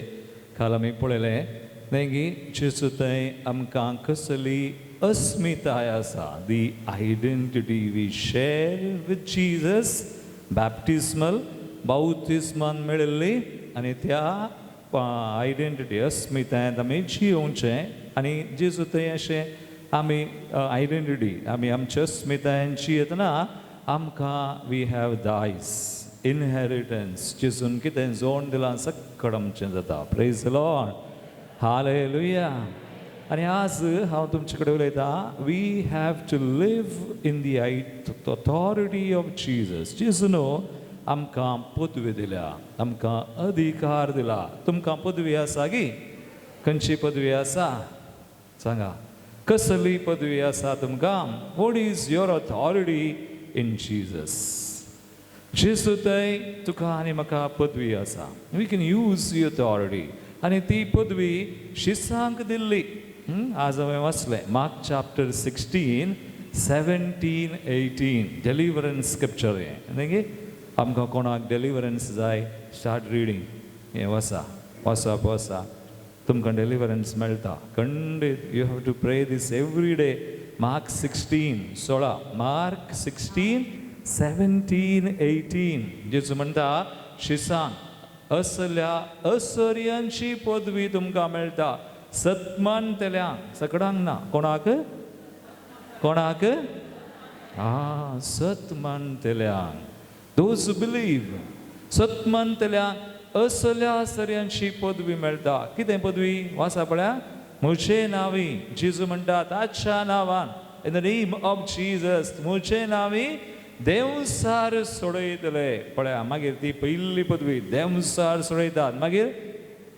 E: काल आमी पळयलें न्ही गी, जेजू थंय आमकां कसली अस्मिताय आसा, the identity we share with Jesus, baptismal बाउतिस्मान मेळिल्ली आनी त्या आयडेंटिटी अस्मितायेंत आमी जियोवचें. आनी जेजू थंय अशें आमी आयडेंटिटी आमी आमच्या अस्मितायेन जियेतना आमकां we have दायज, इनहेरिटन्स. जेजून कितें जोड दिलां सक्कड आमचें जाता. Praise the Lord, hallelujah. आनी आज हांव तुमचे कडेन उलयतां, we have to live in the authority of Jesus. जेजून आमकां पदवी दिल्या, आमकां अधिकार दिला. तुमकां पदवी आसा गी? खंयची पदवी आसा सांगा? कसली पदवी आसा तुमकां? What is your authority in Jesus? जेजू थंय तुका आनी म्हाका पदवी आसा. We can use your authority. आनी ती पदवी शिसांक दिल्ली. आज हांवें वाचलें Mark chapter 16 17 18, deliverance scripture हें न्ही. आमकां कोणाक डेलिवरन्स जाय, स्टार्ट रिडींग. हें वाचा वाचप वाचा, तुमकां डेलिवरन्स मेळटा खंडीत. You have to pray this every day. Mark 16 16, Mark 16 17 18. जेजू म्हणटा शिसांक असल्या असर्यांची पदवी तुमकां मेळटा, सतमानतल्यांक, सगळ्यांक ना. कोणाक? कोणाक? आ, सतमानतल्यांक, those believe. सतमानतल्यांक असल्या असर्यांची पदवी मेळटा. कितें पदवी? वाचा पळया. म्हजे नांवी, जेजू म्हणटा ताच्या नांवान, in the name of Jesus, म्हजे नांवी देंवसार सोडयतले. पळया, मागीर ती पयली पदवी देंवसार सोडयतात. मागीर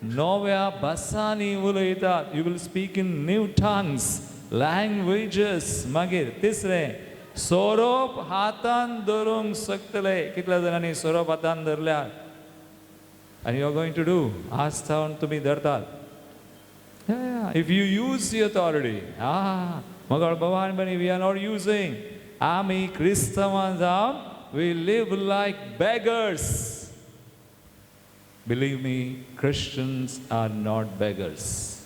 E: नव्या भासांनी उलयतात. You will speak in new tongues, languages. मागीर तिसरें, सोरोप हातान धरूंक शकतले. कितल्या जाणांनी सोरोप हातान धरल्यात? आनी you are going to do, आज सावन तुमी धरतात if you use the authority. मगळ भवान बनी, we are not using. आमी क्रिस्तवां जावन we live like beggars. Believe me, Christians are not beggars,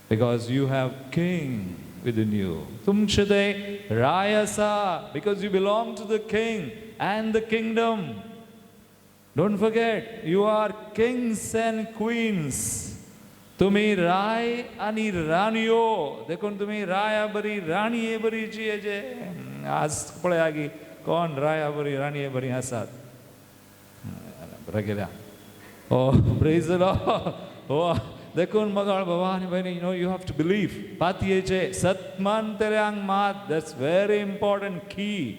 E: because you have king within you. तुमचे ते राय आसा, because you belong to the king and the kingdom. Don't forget, you are kings and queens. तुमी राय आनी राणयो, देखून तुमी राया बरी राणये बरी जियेचे. आज पळया की कोण राया बरी राणये बरी आसात. बरें गेल्या. ओ प्रेज the Lord. ओ देखून मगाळ बाबा आनी भयणी, you know you have to believe. पातयेचे सतमानतल्यांक मात, that's very important की.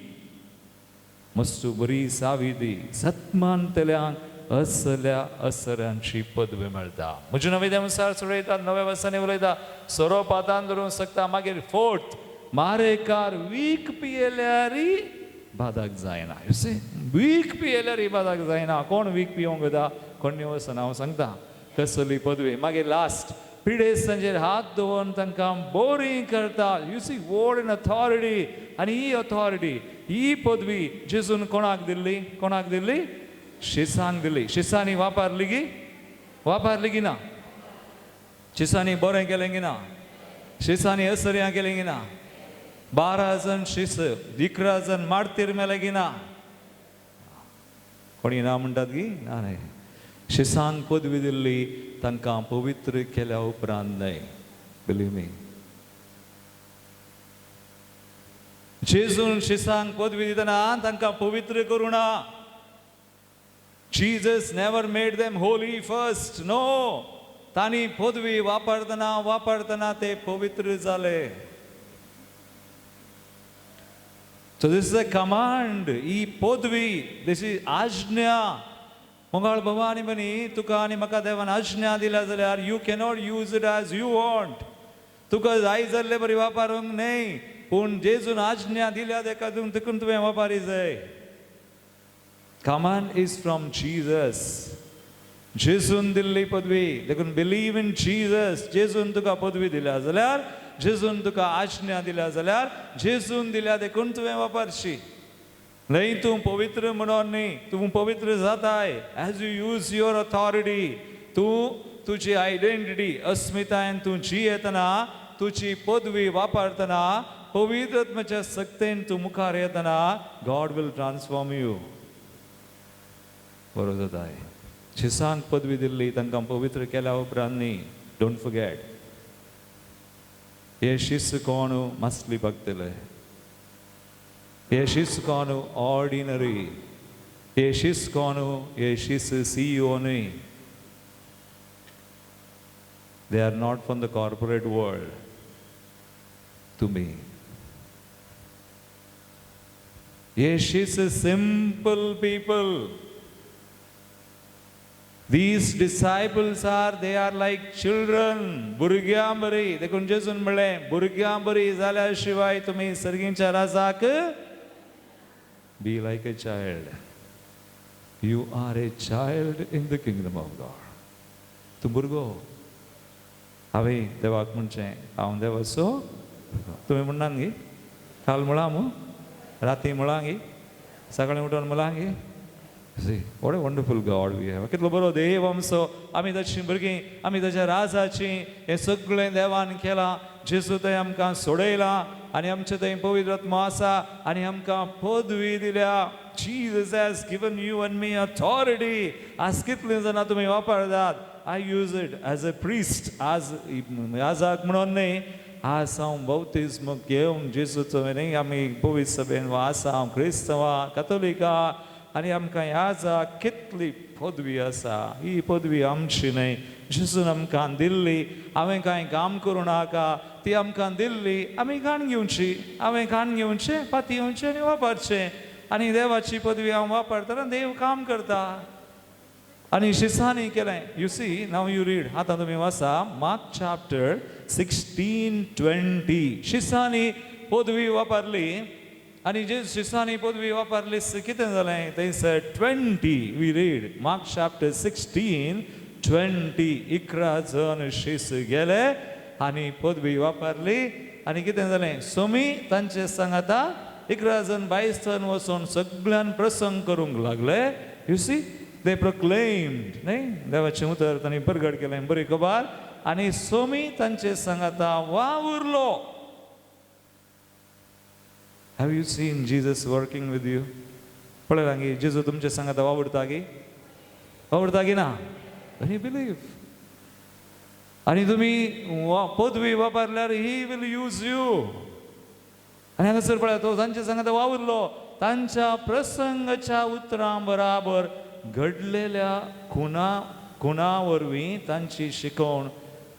E: मस्त बरी सावी ती. सतमानतल्यांक असल्या असऱ्यांची पदवी मेळटा. म्हजे नवे देमसार सोडयतात, नव्या वर्सांनी उलयता, सोरोप हातान धरूंक शकता. मागीर फोर्थ, मारेकार वीख पियेल्यारी बादाक जायना. You see, वीख पियेल्यारी बादाक जायना. कोण वीख पिवंक वता? कोण वचना. हांव सांगता कसली पदवी. मागीर लास्ट, पिडेस्तांचेर हात दवरून तांकां बोरी करता. You see what an authority. आनी ही ऑथॉरिटी, ही पदवी जेजून कोणाक दिल्ली? कोणाक दिल्ली? शिसांक दिली. शिसांनी वापरली गी? वापरली की ना? शिसांनी बरें केलें की ना? शिसांनी असर्यां केलें की ना? 12 जण शिस, 11 जण मार्तीर मेले की ना? कोणी ना म्हणटात की ना? न्हय. शिसांक पदवी दिल्ली तांकां पवित्र केल्या उपरांत न्हय. बिलीव मी, जेजून शिसांक पदवी दितना तांकां पवित्र करूं ना. Jesus never made them holy first. No. तांणी पदवी वापरतना वापरतना ते पवित्र जाले. So this is a command. ही पदवी, this is आज्ञा. मंगळ बाबा आनी भयणी, तुका आनी म्हाका देवान आज्ञा दिल्या जाल्यार you cannot use it as you want. तुका जाय जाल्ले बरी वापरूंक न्हय, पूण जेजून आज्ञा दिल्या तेका देखून तुवें वापरी जाय. Command is from Jesus. जेजून दिल्ली पदवी, देखून बिलीव इन जीजस. जेजून तुका पदवी दिल्या जाल्यार, जेजून तुका आज्ञा दिल्या जाल्यार, जेजून दिल्या देखून तुवें वापरशी. न्हय तूं पवित्र म्हणून न्हय, तूं पवित्र जाताय as you use your authority. तूं तुजी आयडेंटिटी, अस्मितायेन तूं जियेतना, तुजी पदवी वापरतना, पवित्र आत्म्याच्या सक्तेन तूं मुखार येतना, गॉड will transform you. बरो जाताय. शिसांक पदवी दिल्ली तांकां पवित्र केल्या उपरांत न्ही. Don't forget, हे शिस कोण मासली बागतले, हे शिस्कोन ऑर्डिनरी, हे शिस्कोन हे शिस सीईओ न्हय. They are not from the corporate world. तुमी हे शिस simple people. These disciples are, they are like children. भुरग्यां बरी. देखून जेजून म्हणलें, भुरग्यां बरी जाल्या शिवाय तुमी सर्गींच्या राजाक. Be like a child. You are a child in the kingdom of God. तूं भुरगो. हांवें देवाक म्हणचें हांव देवाचो. तुमी म्हणनात गी? काल म्हळां मू, राती म्हळां गी, सकाळीं उठोन म्हळां गी. See, what a wonderful God we have. कितलो बरो देव आमचो. आमी ताचीं भुरगीं, आमी ताच्या राजाचीं. हें सगळें देवान केलां. जेजू थंय आमकां सोडयलां आनी आमचे थंय पवित्र आत्मो आसा आनी आमकां पदवी दिल्या. Jesus has given you and me authority. आज कितलीं जाणां तुमी वापरतात? I use it as a priest. आज याजाक म्हणून न्हय, आज हांव बाप्तिस्म घेवन जेजूचो न्हय, आमी पवित्र सभेन आसा, हांव क्रिस्तांव कातोलिका आनी आमकां याजाक कितली पदवी आसा. ही पदवी आमची न्हय, जेजून आमकां दिल्ली. हांवें कांय काम करूं नाका, ती आमकां दिल्ली. आमी काण घेवची, हांवें काण घेवचें, पाती घेवचें आनी वापरचें. आनी देवाची पदवी हांव वापरतना देव काम करता. आनी शिसांनी केलें. You see, now you read. आतां तुमी वाचा मार्क चॅप्टर 16:20. शिसांनी पदवी वापरली आनी जे शिसांनी पदवी वापरली कितें जालें थंयसर 20 we read Mark chapter 16:20. 11 जण शीस गेले आनी पदवी वापरली आनी कितें जालें? सोमी तांचे सांगाता 11 जण 22 जण वचून सगळ्यान प्रसंग करूंक लागले. You see, they proclaimed न्हय देवाचें उतर तांणी परगट केलें, बरी खबर. आनी सोमी तांचे सांगाता वावुरलो. Have you seen Jesus working with you? पळयलां गी जेजू तुमचे सांगाता वावुरता गी? वावुरता गी ना? When you believe. आनी तुमी पदवी वापरल्यार he will use you. आनी हांगासर पळया, तो तांचे सांगाता वावुरलो. तांच्या प्रसंगाच्या उतरां बराबर घडलेल्या खुणा वरवीं तांची शिकवण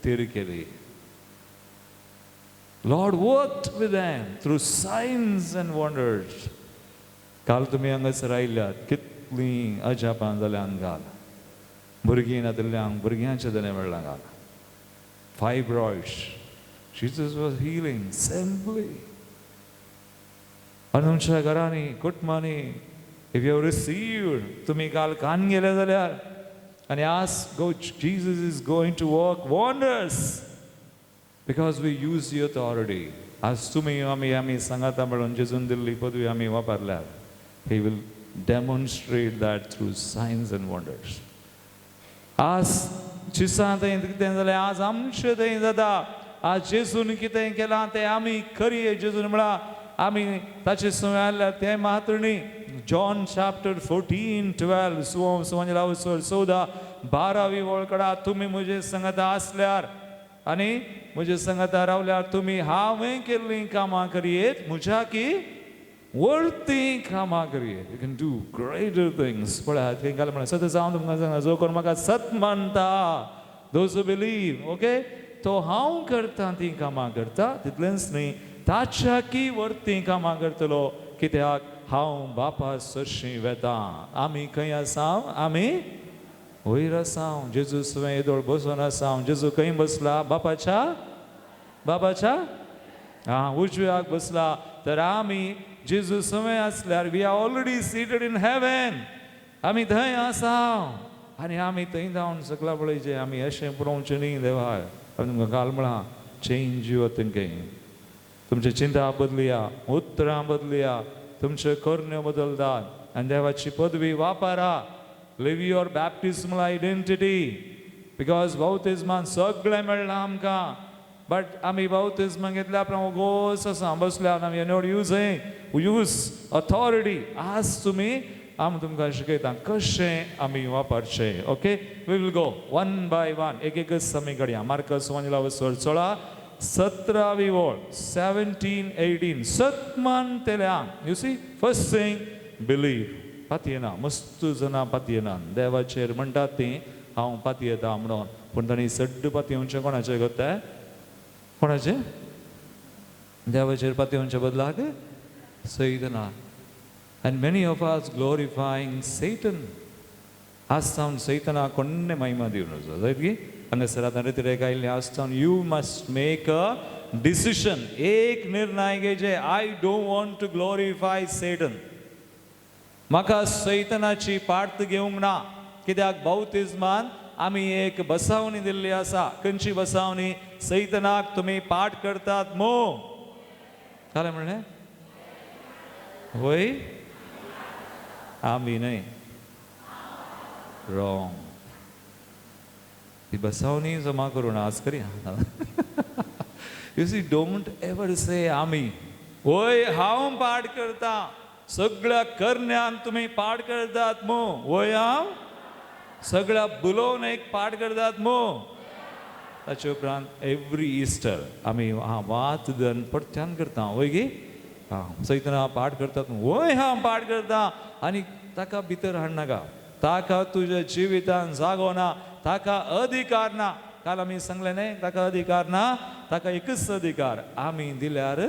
E: थीर केली. Lord worked with them through signs and wonders. काल तुमी हांगासर आयल्यात, कितलीं अजापां जाल्यान काल. भुरगीं नातिल्ल्यांक भुरग्यांचें जालें मेळ्ळां काल. Fibroids, Jesus was healing simply. आनी तुमच्या घरांनी, कुटुंबांनी, if you have received, तुमी काल कान गेले जाल्यार आनी आज go, Jesus is going to work wonders because we use the authority. आज तुमी आमी आमी सांगाता म्हणून जेजून दिल्ली पदवी आमी वापरल्यार he will demonstrate that through signs and wonders. आज चिसां थंय कितें जालें, आज आमचें थंय जाता. आज जेजून कितें केलां तें आमी करये. जेजून म्हळां आमी ताचे सवय आयल्यार तें मात्र न्ही. जॉन चॅप्टर 14:12 सुवांव 14 12वी वळकडा, तुमी म्हजे सांगाता आसल्यार आनी म्हजे सांगाता रावल्यार तुमी हांवें केल्लीं कामां करयेत, म्हज्या की वरतीं कामां करयेत. You can do greater things. पळयात खंय घाल म्हणा सत हांव तुमकां सांगता, जो कोण म्हाका सत मानता, those who believe, okay, तो हांव करता तीं कामां करता, तितलेंच न्ही ताच्या की वरतीं कामां करतलो, कित्याक हांव बापा सरशीं वेता. आमी खंय आसा? आमी वयर आसा. जेजू सुवें येदोळ बसून आसा. जेजू खंय बसला? बापाच्या बापाच्या आं उजव्याक बसला. तर आमी जेजू सुवें आसल्यार we are already seated in heaven. आमी थंय आसा आनी आमी थंय जावन सगळा पळयचें. आमी अशें पळोवचें न्ही देवाक. आमी तुमकां काल म्हळां, change your thinking. तुमची चिंता बदलया, उतरां बदलया, तुमच्यो करण्यो बदलतात आनी देवाची पदवी वापरा. Live your baptismal identity, because बाप्तिस्मान सगळें मेळ्ळां आमकां. बट आमी बाप्तिस्म घेतल्या उपरांत गोस आसा बसल्या आमी not using use authority. आज तुमी आमी तुमकां शिकयता कशें आमी वापरचें. Okay, we will go one by one, एक एकच आमी काडया. मार्कस 16. 17वी वळ, 17 18. सत मानतेल्यांक, you see, first thing believe. पातयेना मस्त जाणां पातयेना देवाचेर म्हणटात ती हांव पातयेता म्हणून, पूण तांणी सड्ड पातयेवचें कोणाचेर करता? कोणाचेर? देवाचेर पातयेवचे बदलाक सैतना. And many of us glorifying Satan. आज सावन सैतना कोण्णे महिमा दिवन जायत की हांगासर आतां रितिरेक आयिल्लें. आज सावन you must make a decision, एक निर्णय घेवचे, I don't want to glorify Satan. म्हाका सैतनाची पार्त घेवंक ना. कित्याक बाउतिज्मान आमी एक बसावणी दिल्ली आसा. खंयची बसावणी? सैतनाक तुमी पाठ करतात मो. काय म्हणलें? वय आमी न्हय, रॉंग. ती बसावणी जमा करून आज करया. You see, don't ever say आमी. वय हांव पाठ करता. सगळ्या करण्यांक तुमी पाठ करतात मो. वय हांव सगळ्या बुलोवन एक पाठ करतात मो. ताचे उपरांत एवरी इस्टर आमी वात दन परत्यान करता. वय गी आं सैतना पाठ करतात. वय हांव पाठ करता. आनी ताका भितर हाडनाका, ताका तुज्या जिवितान जागो ना, ताका अधिकार ना. काल आमी सांगलें न्हय, ताका अधिकार ना, ताका एकच अधिकार आमी दिल्यार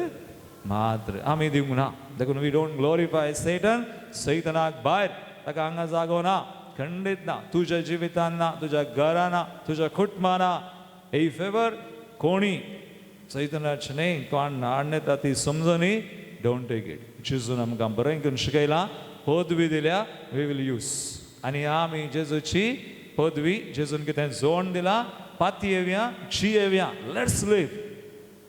E: मात्र, आमी दिवंक ना. देखून we don't glorify Satan. सैतनाक भायर, ताका हांगा जागो ना, खंडीत ना, तुज्या जिवितान ना, तुज्या घरान ना, तुज्या कुटुंबान ना. If ever कोणी सैतनाचें न्हय कोण हाडणेता ती समजनी, don't take it. जेजून आमकां बरें करून शिकयलां, पदवी दिल्या, we will use. आनी आमी जेजूची पदवी, जेजून कितें जोण दिला, पातयेवया, जियेवया, let's live.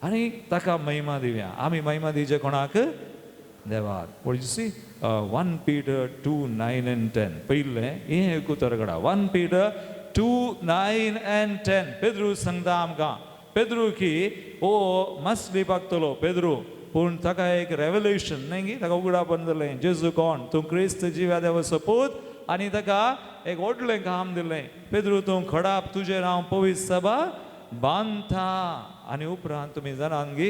E: आनी ताका महिमा दिवया. आमी महिमा दिवचे कोणाक? देवाक. You see, 1 Peter 2 9 and 10. पयलें हें एक उतर काडा, 1 Peter 2 9 and 10. Pedro सांगता आमकां, पेद्रू की ओ मसली पाकतलो पेद्रू, पूण ताका एक रेवलेशन न्हय गी, ताका उगडापण जालें जेजू कोण, तूं क्रिस्त जिव्या देवाचो पूत. आनी ताका एक व्हडलें काम दिलें, पेद्रू तूं खडाप, तुजेर हांव पवित्र सभा बांदता. आनी उपरांत तुमी जाणात गी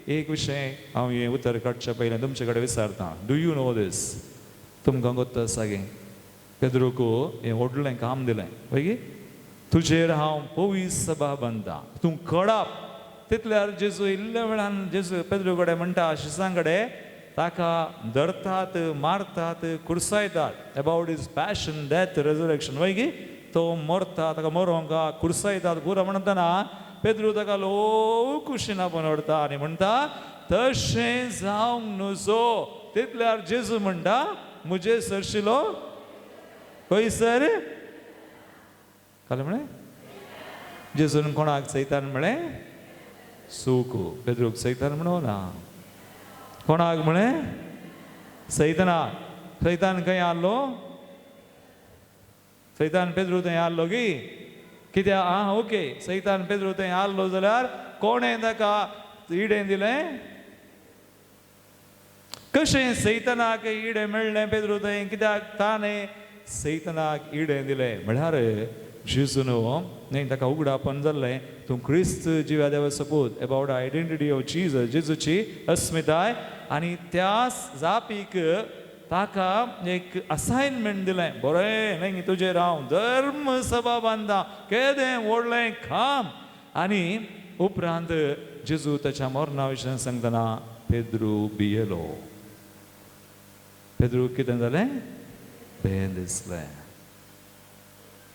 E: एक विशय हांव हें उतर काडचे पयलें तुमचे कडेन विचारता, do you know दीस? तुमकां गोत्त आसा गे पेद्रूक हें व्हडलें काम दिलें, पळय गी, तुजेर हांव पवित्र सभा बांदता, तूं खडाप. तितल्यार जेजू इल्ल्या वेळान जेजू पेद्रू कडेन म्हणटा, शिसां कडेन ताका धरतात, मारतात, कुर्सायतात. About his passion, death, resurrection. वय गी तो मरता, ताका मरोंक कुर्सायतात पुरो म्हणटना पेद्रू ताका लोव कुशीन आपोवन व्हरता आनी म्हणटा तशें जावंक नुजो. तितल्यार जेजू म्हणटा म्हजे सरशिलो खंयसर काल म्हळें जेजून कोणाक सैतान म्हळें सूक. पेद्रूक सैतान म्हणो ना, कोणाक म्हळें? सैताना. सैतान खंय आहलो? सैतान पेद्रू थंय आहलो गी कित्याक? आं ओके, सैतान पेद्रू थंय आहलो जाल्यार कोणें ताका इडें दिलें? कशें सैतानाक इडें मेळ्ळें पेद्रू थंय? कित्याक ताणें सैतानाक इडें दिलें. म्हळ्यार जेजून न्हय ताका उगडापण जाल्लें, तूं क्रिस्त जिव्या देवाचो पूत. एबावट आयडेंटिटी ऑफ जीजस, जेजूची अस्मिताय. आनी त्या जापीक ताका एक असायनमेंट दिलें, बरें न्हय तुजेर हांव धर्म सभा बांदता, केदें व्हडलें काम. आनी उपरांत जेजू ताच्या मरणा विशयान सांगतना पेद्रू भियेलो. पेद्रू कितें जालें? भें दिसलें.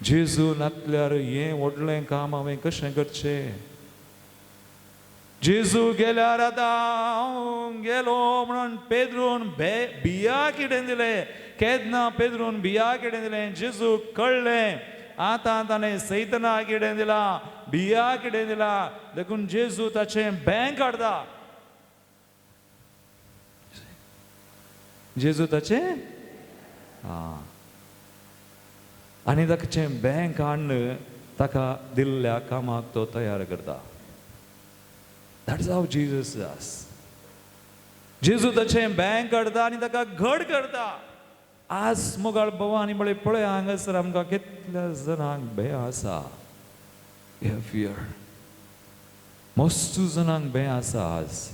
E: जेजू नातल्यार हें व्हडलें काम हांवें कशें करचें? जेजू गेल्यार आतां हांव गेलो म्हणून पेद्रून बिया कितें दिलें. केन्ना पेद्रून बिया कितें दिलें? जेजू कळ्ळें आतां ताणें सैतना कितें दिलां, बिया कितें दिलां. देखून जेजू ताचें बँक काडटा. जेजू ताचें आं आनी ताचें बँक हाडून ताका दिल्ल्या कामाक तो तयार करता. That's how Jesus does. जेजू ताचें बँक काडटा आनी ताका घड करता. आज मोगाळ भवानी म्हळें पळय हांगासर आमकां कितल्या जाणांक भंय आसा. We have fear. मस्तू जाणांक बें आसा आज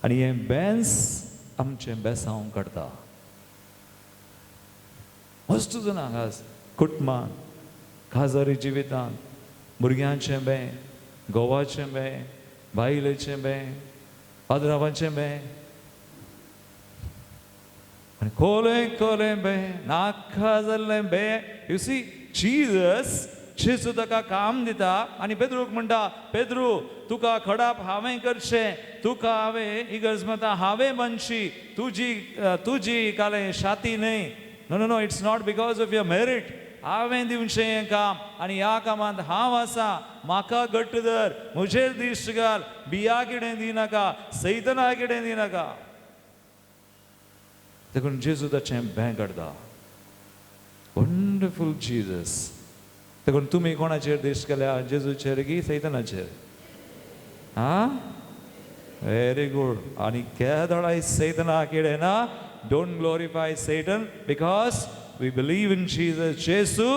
E: आनी हें बेंस आमचें बेसांव काडटा. मस्तू जाणांक आज कुटुंबान, काजारी जिवितान, भुरग्यांचें बें, घोवाचें बें, बायलेचें बें, पाद्रावाचें बें, आनी कोलें कोलें बें, नाका जाल्लें बें. You see Jesus, जेजू ताका काम दिता आनी पेद्रूक म्हणटा, पेद्रू तुका खडाप हांवें करचें, तुका हांवें इगर्ज म्हणटा हांवें बांदची, तुजी तुजी कालें शाती न्हय. No no no, it's not because of your merit. हांवें दिवचें हें काम आनी ह्या कामांत हांव आसा, म्हाका घट्ट धर, म्हजेर दिश्ट घाल, बिया कितें दिनाका, सैतना कितें दिनाका. देखून जेजू ताचें बें काडटा. Wonderful Jesus. देखून तुमी कोणाचेर दिश्ट केल्या? जेजूचेर की सैतनाचेर? आं, व्हेरी गूड. आनी केदळाय सैतना कितें ना, don't glorify Satan because we believe in Jesus. जेजू,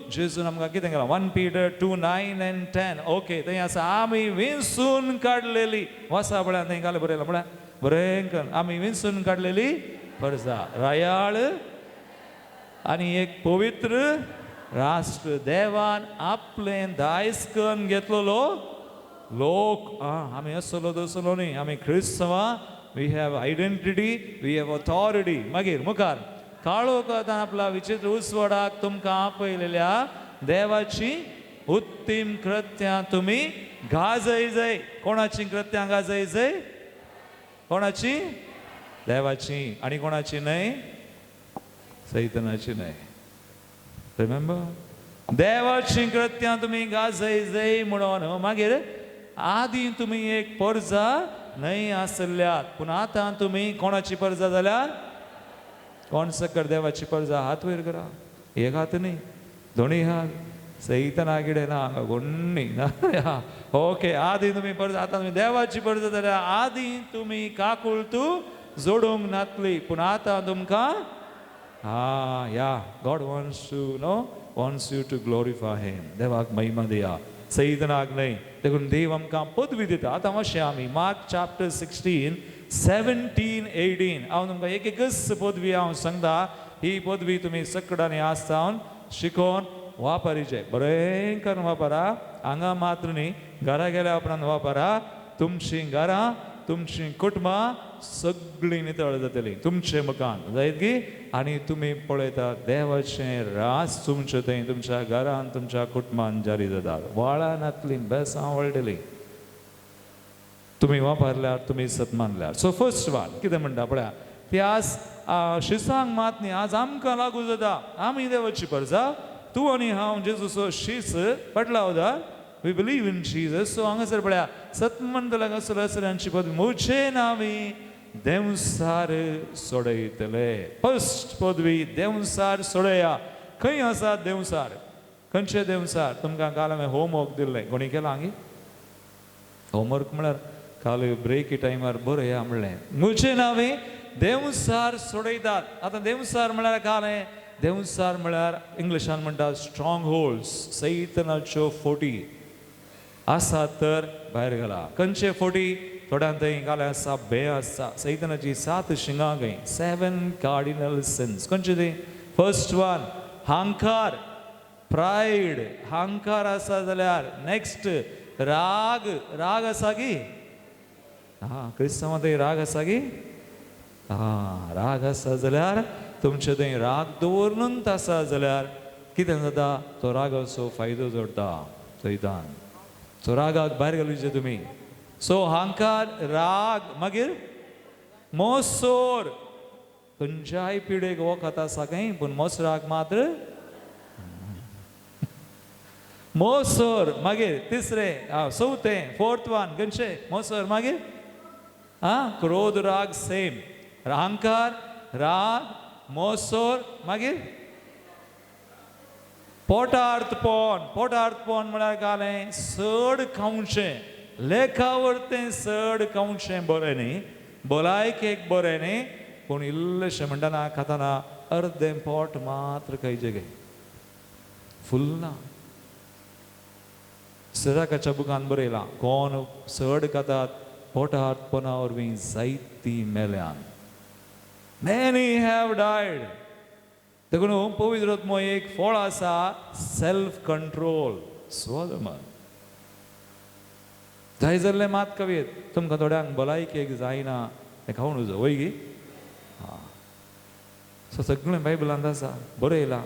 E: जेजून आमकां कितें केलां? 1 Peter 2, 9 and 10. Okay, थंय आसा आमी विंचून काडलेली. वासा पळया थंय घाल बरयलां पळया बरें करून, आमी विंचून काडलेली परजा, रायाळ आनी एक पवित्र राष्ट्र, देवान आपलें दायज करून घेतलेलो लोक. आमी असलो तसलो न्ही, आमी क्रिस्तांवां. We have identity, we have authority. मागीर मुखार काळोखांत आपला विचित्र उजवाडाक तुमकां आपयलेल्या देवाची उत्तीम कृत्यां तुमी गाजय जाय. कोणाची कृत्यां गाजय जाय? कोणाची? देवाची. आनी कोणाची न्हय? सैतनाची न्हय. रिमेंबर, देवाची कृत्यां तुमी गाजय जाय म्हणून. मागीर आदी तुमी एक परजा न्हय आसल्यात, पूण आतां तुमी कोणाची परजा जाल्यार? कोण सकर देवाची परजा? हात वयर करा. एक हात न्ही, दोनूय हात. सैतना कितें ना हांगा कोण्णी ना. ओके, आदी तुमी परजा, आतां तुमी देवाची परजा जाल्यार. आदी तुमी काकुळतू जोडूंक नातली, पूण आतां तुमकां हा या God wants to know, wants you to glorify him. देवाक महिमा दिया, सैतनाक न्हय. देखून देव आमकां पदवी दिता. आतां मातशें आमी मार्क चॅप्टर 16, 17, 18 हांव तुमकां एक एकच पदवी हांव सांगता. ही पदवी तुमी सकडांनी आसतावन शिकोवन वापरीचे, बरें करून वापरा. हांगा मात्र न्ही, घरा गेल्या उपरांत वापरा. तुमचीं घरां, तुमचीं कुटुंबां सगळीं नितळ जातलीं तुमचे मुखान जायत की. आनी तुमी पळयता देवाचें रास तुमचे थंय तुमच्या घरान, तुमच्या कुटुंबान जारी जाता. वाळां नातलीं, बेसां वळटलीं तुमी वापरल्यार, तुमी सत मानल्यार. सो फर्स्ट वन कितें म्हणटा पळया, ती आज शिसांक मात न्ही, आज आमकां लागू जाता. आमी देवाची परजा, तूं आनी हांव जेजूचो शीस पडला वता. We believe in Jesus. So हांगासर पळया, सतमंतल्याक असुरांची पदवी म्हजे नांवी देंवसार सोडयतले. फर्स्ट पदवी देंवसार सोडया. खंय आसा देंवसार? खंयचे देंवसार? तुमकां काल हांवें होमवर्क दिल्लें. कोणी केलां हांगी होमवर्क? म्हळ्यार काल ब्रेकी टायमार बरया म्हणलें. म्हजे नांवी देंवसार सोडयतात. आतां देंवसार म्हळ्यार काल देंवसार म्हळ्यार इंग्लिशान म्हणटा स्ट्रॉंग होल्ड्स, सैतनाच्यो फोटी आसा तर भायर घाला. खंयचे फोटी? थोड्यां थंय घाले आसा, बे आसा, सैतनाची 7 शिंगां खंय, 7 कार्डिनल सिन्स. खंयचे ती? फर्स्ट वन हांकार, प्रायड. हांकार आसा जाल्यार नेक्स्ट राग. राग आसा की? हा, क्रिस्तांवां थंय राग आसा की? हा, राग आसा जाल्यार तुमचे थंय राग दवरून आसा जाल्यार कितें जाता? तो रागाचो फायदो जोडटा सैतान. सो रागाक भायर घालुचे तुमी. सो हांकार, राग, मागीर मोसोर. खंयच्याय पिडेक वखद आसा खंय, पूण मोसराक मात्र मोसोर. मागीर तिसरें, चवथें, फोर्थ वन खंयचें? मोसोर. मागीर आं, क्रोध, राग सेम. अहंकार, राग, मोसोर. मागीर पोटार्थपण. पोटार्थपण म्हळ्यार कालें चड खावचें, लेखावरतें चड खावचें बरें न्ही, भलायकेक बरें न्ही, पूण इल्लेशें म्हणटना खातना अर्दें पोट मात्र खायचें गे, फुल ना. सिराकाच्या बुकान बरयलां, कोण चड खातात पोटार्तपणा वरवीं जायती मेल्यान. Many have died. देखून पवित्र आत्मो एक फळ आसा, सेल्फ कंट्रोल, स्वदमन. जाय जाल्लें मात कवीत तुमकां थोड्यांक भलायकेक जायना तें खावन उजो वय गी. आं, सो सगळें बायबलांत आसा, बरयलां.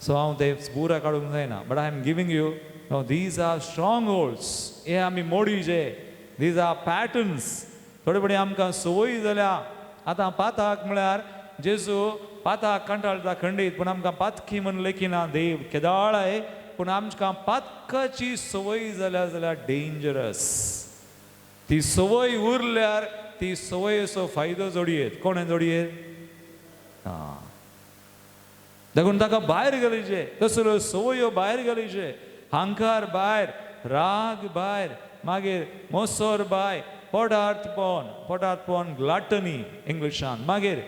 E: सो हांव तें पुरा काडूंक जायना, but I am giving you no, these are strongholds. हे आमी मोडीचे, these are patterns. थोडे थोडे आमकां संवय जाल्या. आतां पाताक म्हळ्यार जेजू पाताक कंटाळटा खंडीत, पूण आमकां पातकी म्हण लेखिना देव केदाळाय, पूण आमकां पातकाची संवय जाल्या जाल्यार डेंजरस. ती संवय उरल्यार ती संवयेचो फायदो जोडयेत. कोणें जोडयेत? आं, देखून ताका भायर घालीचे, तसल्यो संवयो भायर घालीचे. हांकार भायर, राग भायर, मागीर मोसोर भायर, पोटार्तपण, पोटार्तपण ग्लाटनी इंग्लिशान, मागीर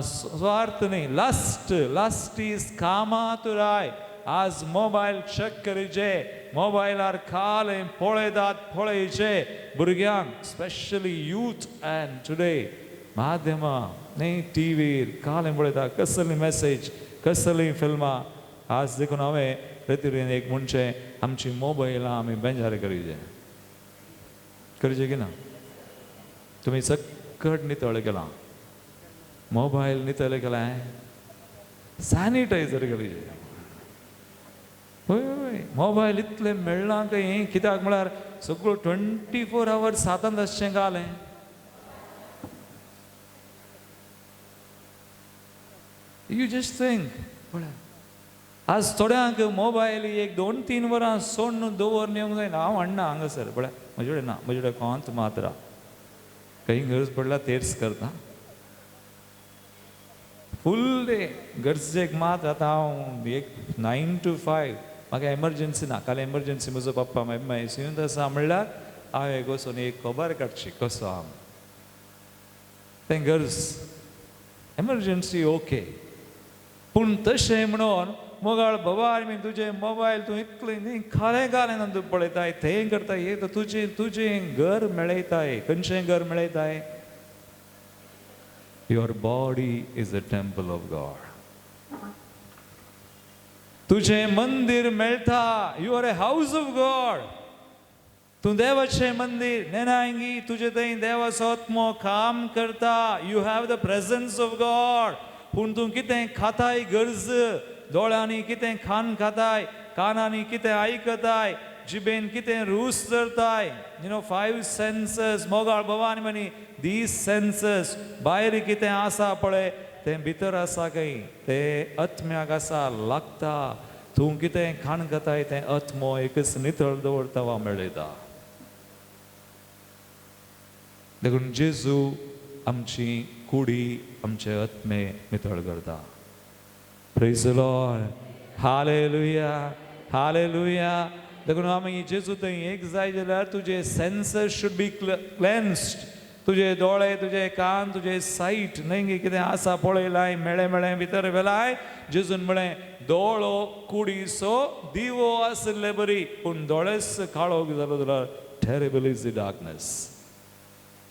E: स्वार्थ न्ही, लस्ट, लस्ट is कामातुराय. आज मोबायल चॅक करीचे, मोबायलार खालें पळयतात पळयचे भुरग्यांक, स्पेशली यूथ अँड टुडे माध्यमां न्ही, टिवीर कालें पळयता, कसली मॅसेज, कसली फिल्मां. आज देखून हांवें रेतिरेन एक म्हणचें, आमची मोबायलां आमी बेंजार करीचे, करचे की ना? तुमी सकट नितळ केलां, मोबायल नितळ केलां, सॅनिटायझर करीचे. हय हय, मोबायल इतलें मेळ्ळां खंय, कित्याक म्हळ्यार सगळो 24 आवर्स हातांत आसचें घालें. You just think. पळय आज थोड्यांक मोबायल एक 2-3 वरां सोडून दवर येवंक जायना. हांव हाडना हांगासर, पळय म्हजे कडेन ना, म्हजे कडेन कोंत मात्रा खंय गरज पडल्या तेर्स करता. फूल डे गरजेक मात. आतां हांव एक 9 to 5, म्हाका एमर्जन्सी ना. काल एमर्जन्सी म्हजो पप्पा एम आय सीयूंत आसा म्हणल्यार हांव एक वचून एक खबर काडची कसो हांव, तें गरज एमर्जन्सी ओके. पूण तशें म्हणून मोगाळ बाबा मी तुजें मोबायल तूं इतलें न्ही खालें घालें ना, तूं पळयताय थंय करताय, हे तुजें तुजें घर मेळयताय. खंयचें घर मेळयताय? Your body is a temple of God. तुजें मंदिर मेळटा. You are a house of God. तूं देवाचें मंदिर नेनांगी, तुजे थंय देवाचो आत्मो काम करता. You have the presence of God. पूण तूं कितें खाताय गरज, दोळ्यांनी कितें खाण खाताय, कानांनी कितें आयकताय, जिबेन कितें रूस धरताय. You know 5 census. मोगाळ भवानी म्हणी these census भायर कितें आसा पळय तें भितर आसा खंय, तें आत्म्याक आसा लागता. तूं कितें खाण खाताय तें आत्मो एकच नितळ दवरता वा मेळयता. देखून जेजू आमची कुडी, आमचे आत्मे नितळ करता. Praise the Lord. Hallelujah. Hallelujah. देखून आमी जेजू थंय एक जाय जाल्यार तुजे सेन्सस should be cleansed. तुजे दोळे, तुजे कान, तुजे सायट न्हय गे कितें आसा पळयलाय, मेळ्ळें मेळ्ळें भितर वेलाय. जेजून म्हळें दोळो कुडीचो दिवो आशिल्ले बरी, पूण दोळेच काळोख जालो जाल्यार टेरेबल is the darkness.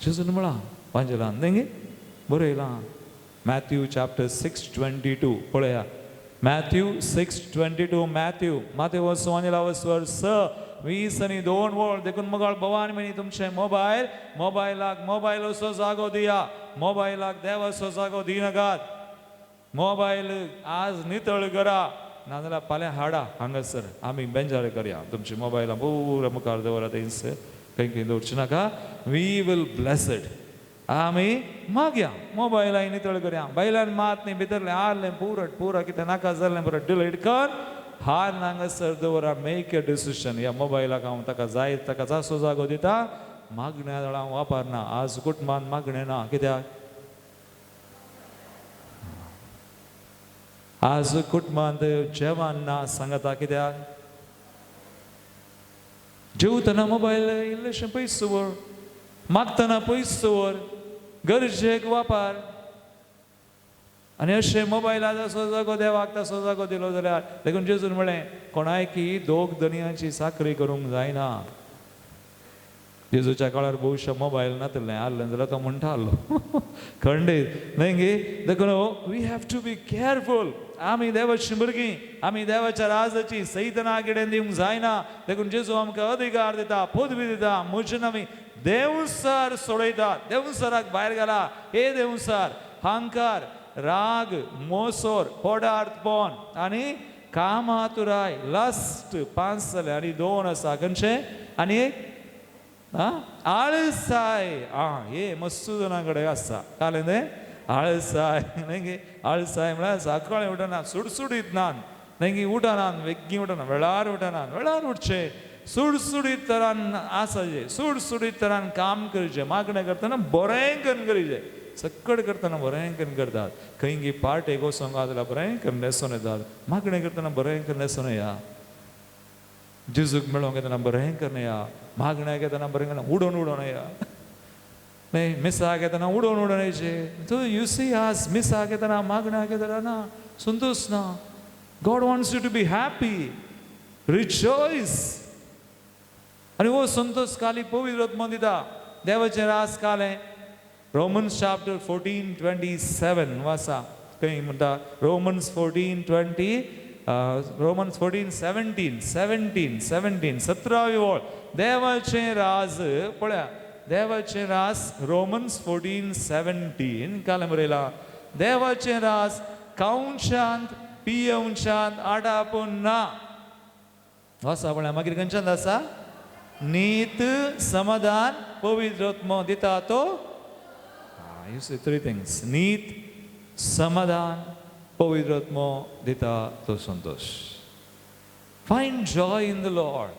E: जेजून म्हळां वांजेलान न्हय गे बरयलां. मॅथ्यू चॅप्टर 6:22 पळया. मॅथ्यू 6:22. मॅथ्यू माथ्यू वांजेला स्वर 6:22 वळ. देखून मगाळ भवानी म्हणी तुमचें मोबायल, मोबायलाक मोबायलाचो जागो दिया, मोबायलाक देवाचो जागो दिनाकात. मोबायल आज नितळ करा, नाजाल्यार फाल्यां हाडा हांगासर, आमी बेंजार करया. तुमची मोबायलां पुरा मुखार दवरात, थंयस खंय खंय दवरचें नाका. We will bless it. आमी मागया मोबायलां नितळ करया. बायलान मात न्ही भितरलें आरलें पुरट पुरा कितें नाका जाल्लें पुरा डिलीट कर, हार हांगासर दवरा. Make a decision. ह्या मोबायलाक हांव ताका जाय ताका जासो जागो दिता, मागण्या जाल्यार हांव वापरना. आज कुटुंबान मागणें ना कित्याक? आज कुटुंबांत जेवण ना सांगता कित्याक? जेवतना मोबायल इल्लेशें पयस दवर, मागतना पयस दवर, गरजेक वापर. आनी अशें मोबायला जसो जागो देवाक तसो जागो दिलो जाल्यार देखून जेजून म्हळें कोणायकी दोग धनयांची साकरी करूंक जायना. जेजूच्या काळार बहुशा मोबायल नातलें आहलें जाल्यार तो म्हणटालो खंडीत न्हय गे. देखून we have to be careful. आमी देवाची भुरगीं, आमी देवाच्या राजाची सैतना कडेन दिवंक जायना. देखून जेजू आमकां अधिकार दिता, पदवी दिता, म्हजे नांवी देवसार सोडयता, देवसाराक भायर घाला. हे देवसार हांकार, राग, मोसोर, पोडार्थपण आनी कामातुराय, लस्ट 5 जाले आनी 2 आसा खंयचे आनी एक आळसाय. आं हे मस्त जाणां कडेन आसा कालें तें आळसाय न्हय गे. आळसाय म्हळ्यार सकाळीं उठना, सुडसुडीत नान न्हय गे, उठनान बेगीन उठना, वेळार उठनान, वेळार उठचें, सुडसुडीत तरान आसाचें, सुडसुडीत तरान काम करचें, मागणें करतना बरें करून करीचें, सक्कड करतना बरें करून करतात. खंय गी पार्टेक वचोंक जाल्यार बरें करून न्हेसोन येतात, मागणें करतना बरें करून न्हेसोन या, जेजूक मेळोंक येतना बरें करून या, मागण्याक येतना बरें करून उडोवन उडोवन या, न्हय मिसाक येतना उडोवन उडोवन येयचें. सो you see आज मिसाक येतना मागण्याक येतना ना संतोश ना. God wants you to be happy, rejoice. आनी हो संतोश खाली पवित्र आत्मो दिता. देवाचें रास कालें रोमन्स चॅप्टर 14:27 वासा खंय म्हणटा रोमन्स 14:20, रोमन्स 14:17, 17, 17, 17वी वळ. देवाचें राज पळया, देवाचें रास रोमन्स 14:17 कालें बरयलां. देवाचें रास खावच्यांत पियेवच्यांत आडापून ना. वासा पळया मागीर खंयच्यान आसा नीत समाधान पवित्र आत्मो दिता तो. You see 3 things, नीत, समाधान, पवित्र आत्मो दिता तो Santosh. Find joy in the Lord.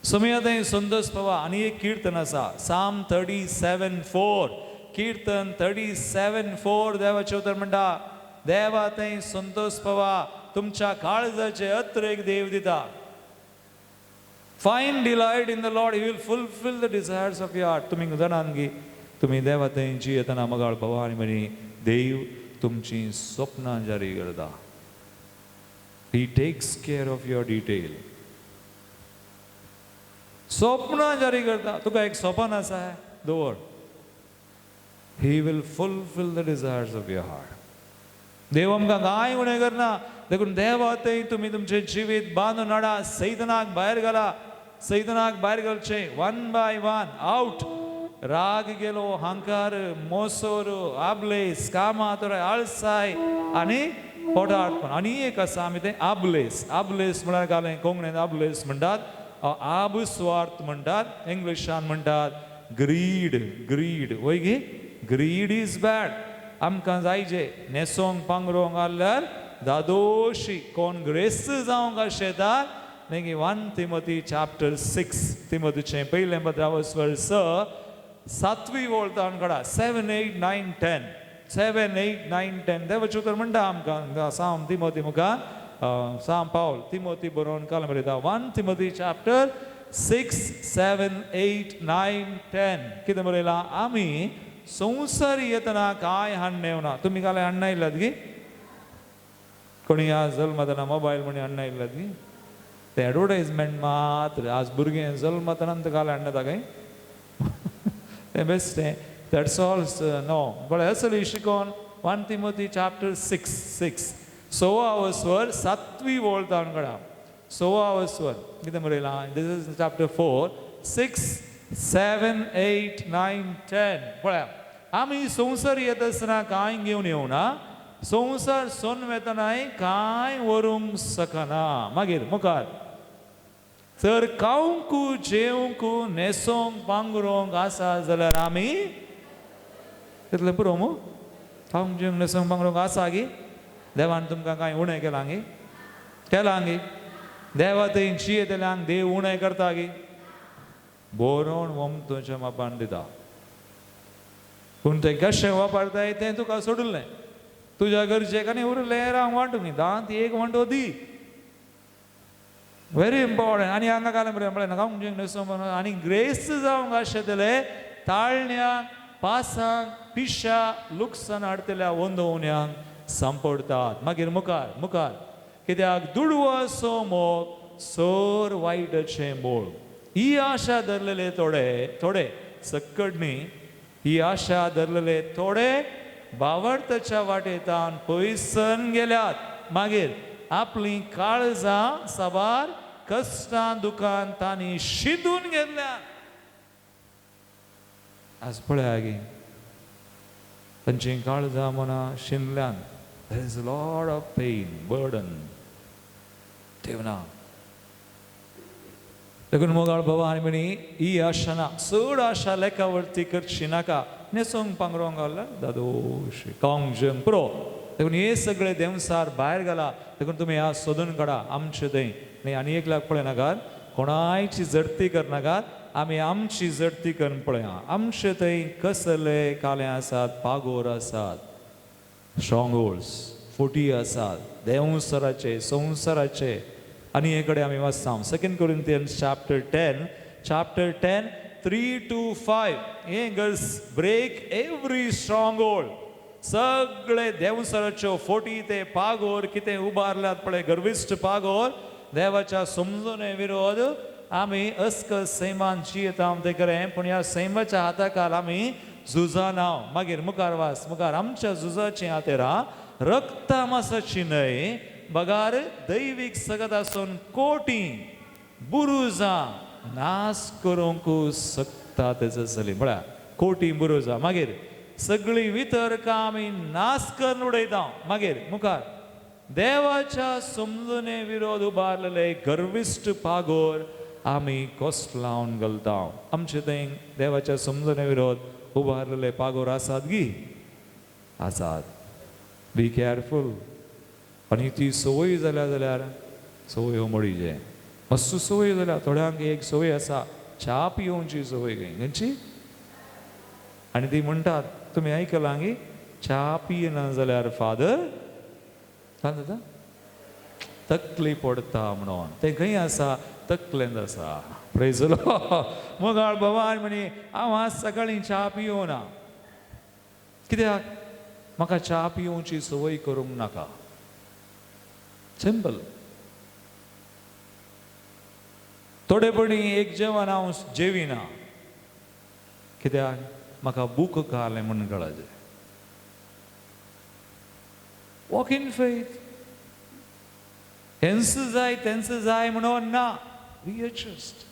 E: समया थंय संतोश पावा. आनी एक किर्तन आसा साम 37:4, किर्तन 37:4. देवाचें उतर म्हणटा देवा थंय संतोश पावा, तुमच्या काळजाचे अत्रेक देव दिता. Find delight in the Lord, he will fulfil the desires of your heart. तुमी जाणात गी तुमी देवा थंय जियेतना मगाळ भावा आनी म्हणी देव तुमची स्वप्नां जारी करता. He takes care of your detail. स्वप्नां जारी करता. तुका एक सपन आसा दवर, he will fulfil the desires of your heart. देव आमकां कांय उणें करना. देखून देवा थंय तुमी तुमचें जिवीत बांदून हाडा, सैतनाक भायर घाला, सैतनाक भायर घालचें 1 by 1 out. राग गेलो, हांकार, मोसोर, आबलेस, कामातुराय, आळसाय आनी पोटार्टपण. आनी एक आसा आमी तें आबलेस. आबलेस म्हळ्यार घालें कोंकणींत आबलेस म्हणटात, आबस्वार्थ म्हणटात, इंग्लिशान म्हणटात ग्रीड. ग्रीड वय गी, ग्रीड is bad. आमकां जायचे न्हेसोंक पांगरोंक आहल्यार दादोशी कोण ग्रेस्त जावंक आशेता. मागीर 1 तिमोती चॅप्टर 6, तिमोतीचें पयलें पत्रावस्वर 6 7वी वळ ताण काडा, 7, 8, 9, 10, 7, 8, 9, 10. देवाचें उतर म्हणटा आमकां साम तिमोती मुखार, साम पावल तिमोती बरोवन काल बरयता 1 तिमोती चॅप्टर 6, 7, 8, 9, 10. कितें बरयलां? आमी संवसार येतना कांय हाडणें येवना. तुमी कांय हाडणा येयल्यात गी? कोणी आज जल्मतना मोबायल म्हणी हाडणा येयल्यात गी? तें एडवर्टायजमेंट मात्र. आज भुरगें जल्मतना काल हाडणा काय तें बेस्ट तें. That's all no. पळय असली शिकोन 1 तिमोती चॅप्टर 6, 6 6 7वी वळ ताण काडा, 6 कितें बरयलां? This is chapter 4, 6, 7, 8, 9, 10. पळया आमी संवसार येत आसतना कांय घेवन येवना, संवसार सोन वेतनाय कांय व्हरूंक शकना. मागीर मुखार तर खावंकू जेवंकू न्हेसोंक पांगरोंक आसा जाल्यार आमी तितलें पुरो मू. खावंक जेवंक न्हेसोंक पांगरोंक आसा गी? देवान तुमकां कांय उणें केलां गी? केलां गी? देवा थंय जियेतल्यांक देव उणें करता गी? बरोवन वमतोच्या मापान दिता. पूण तें कशें वापरताय तें तुका सोडलें, तुज्या गरजेक आनी उरलें हेरांक वांटूंक न्ही. दांत एक वांटो दी, व्हेरी इम्पॉर्टंट. आनी हांगा घालें बरें म्हळें खावंक जेवंक न्हेसोंक आनी ग्रेस्त जावंक आशेतले ताळण्यांक, पासांक, पिशा, लुकसाण हाडटल्या वंदोवण्यांक सांपडटात. मागीर मुखार मुखार कित्याक दुडवाचो मोग सर वायटाचें मूळ. ही आशा धरलेले थोडे थोडे सक्कड न्ही, ही आशा धरलेले थोडे भावार्थाच्या वाटेतान पयसन गेल्यात. मागीर आपलीं काळजां साबार कश्टां दुकान तांणी शिंदून घेतल्यात. आज पळया गी तांचीं काळजां मनां शिंदल्यान. There is a lot of pain, burden. देवना देखून मोगाळ बाबा आनी म्हणी ही आशा ना, चड आशा लेखावरती करची नाका. न्हेसोंक पांगरोंक घाल्यार दादोशी कांग जंग पुरो. देखून हे सगळे देंवसार भायर घाला. देखून तुमी आज सोदून काडा आमचे थंय न्ही. आनी एक लाख पळयनाकात, कोणायची जडती करनाकात, आमी आमची जडती करून पळया. आमचे थंय कसले काले आसात, पागोर आसात, स्ट्रॉंग होल्ड्स, फोटी आसात देंवसराचे संवसाराचे. आनी हे कडेन आमी वाचता 2 Corinthians chapter 10 3 to 5. हे girls break every strong hold. सगळे देंवसराच्यो फोटी ते पागोर कितें उबारल्यात पळय, गर्विश्ट पागोर देवाच्या समजून विरोध. आमी अस्कस सैमान जियेता ते खरें, पूण ह्या सैमाच्या हाताखाल आमी झुजाना. मागीर मुखार वास मुखार आमच्या झुजाचीं हातेरां रक्ता मासाची न्हय, बगार दैवीक सगत आसून कोटी बुरुजां नाश करूंक शकता तेजो चली. म्हळ्यार कोटी बुरुजां. मागीर सगळीं वितर्कां आमी नाश करून उडयता. मागीर मुखार देवाच्या समजणे विरोध उबारलेले गर्विश्ट पागोर आमी कोस लावन घालता. आमचे थंय देवाच्या समजणे विरोध उबारलेले पागोर आसात गी? आसात. Be careful. आनी ती संवय जाल्या जाल्यार संवय मोडीचे मस्त संवय जाल्या. थोड्यांक एक संवय आसा, च्या पिवची संवय खंय खंयची. आनी ती म्हणटात, तुमी आयकलां गी, च्या पियना जाल्यार फादर काय जाता, तकली पडटा म्हणून. तें खंय आसा? तकलेंत आसा. प्रेज मोगाळ भवान म्हणी हांव आज सकाळीं च्या पिवना. कित्याक? म्हाका च्या पिवची संवय करूंक नाका. सिंपल. थोडेपणी एक जेवण हांव जेविना. कित्याक? म्हाका भूक घालें म्हूण कळाचें. Walk in faith. हेंच जाय तेंच जाय म्हणून ना, we adjust.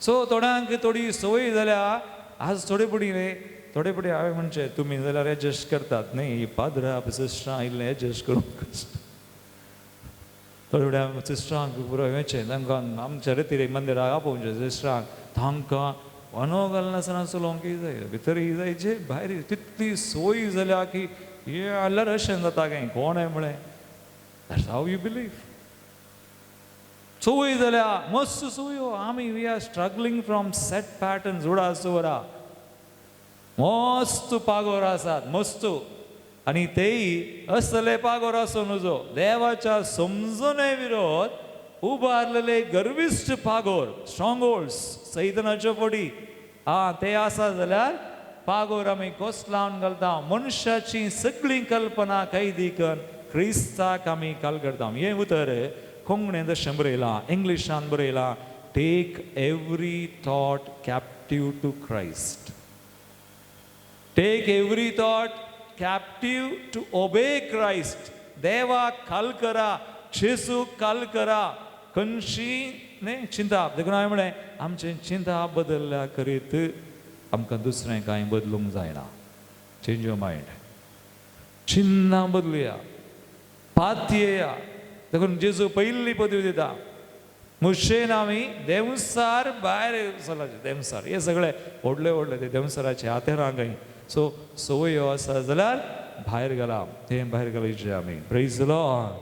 E: सो थोड्यांक थोडी संवय जाल्या आज थोडे पडी रे, थोडे पडी हांवें म्हणचें तुमी जाल्यार एडजस्ट करतात न्ही, पाद्रा सिस्टरां इल्लें एडजस्ट करूंक कश्ट. थोडे पडी सिस्टरांक पुरो वेचें तांकां आमच्या रेतिरे मंदिराक आपोवचें सिस्टरांक, तांकां वनो घालनासतना चलोवंक जाय, भितर जायचे भायर. तितली सोय जाल्या की हे जाल्यार अशें जाता काय कोण आहे म्हळें. That's how you believe. संवय जाल्या मस्त संवयो. आमी we are struggling from set pattern. जुडा सुवरा मस्त पागोर आसात मस्त. आनी तेय असले पागोर आसूं नजो, देवाच्या समजणे विरोध उबारलेले गर्विश्ट पागोर, स्ट्रॉंग होल्ड्स, सैतनाच्यो फोडी आं ते आसा जाल्यार पागोर आमी कोस लावन घालता. मनशाची सगळी कल्पना कैदी करून क्रिस्ताक आमी काल करता. हें उतर कोंकणींत अशें बरयलां, इंग्लिशान बरयलां, take every thought captive to Christ. Take every thought captive to obey Christ. देवाक काल करा, जेजूक काल करा. खंयची न्ही चिंता. देखून हांवें म्हणलें आमचें चिंता बदलल्या करीत आमकां दुसरें कांय बदलूंक जायना. Change your mind. चिन्नां बदलुया, पातयेया. देखून जेजू पयली पदवी दिता, मुशेन आमी देंवसार भायर चलाचे. देंवसार हे सगळे व्हडले व्हडले ते देंवसाराचे हातेरां खंय. सो संवयो आसा जाल्यार भायर घाला, हें भायर घालचे आमी. Praise the Lord,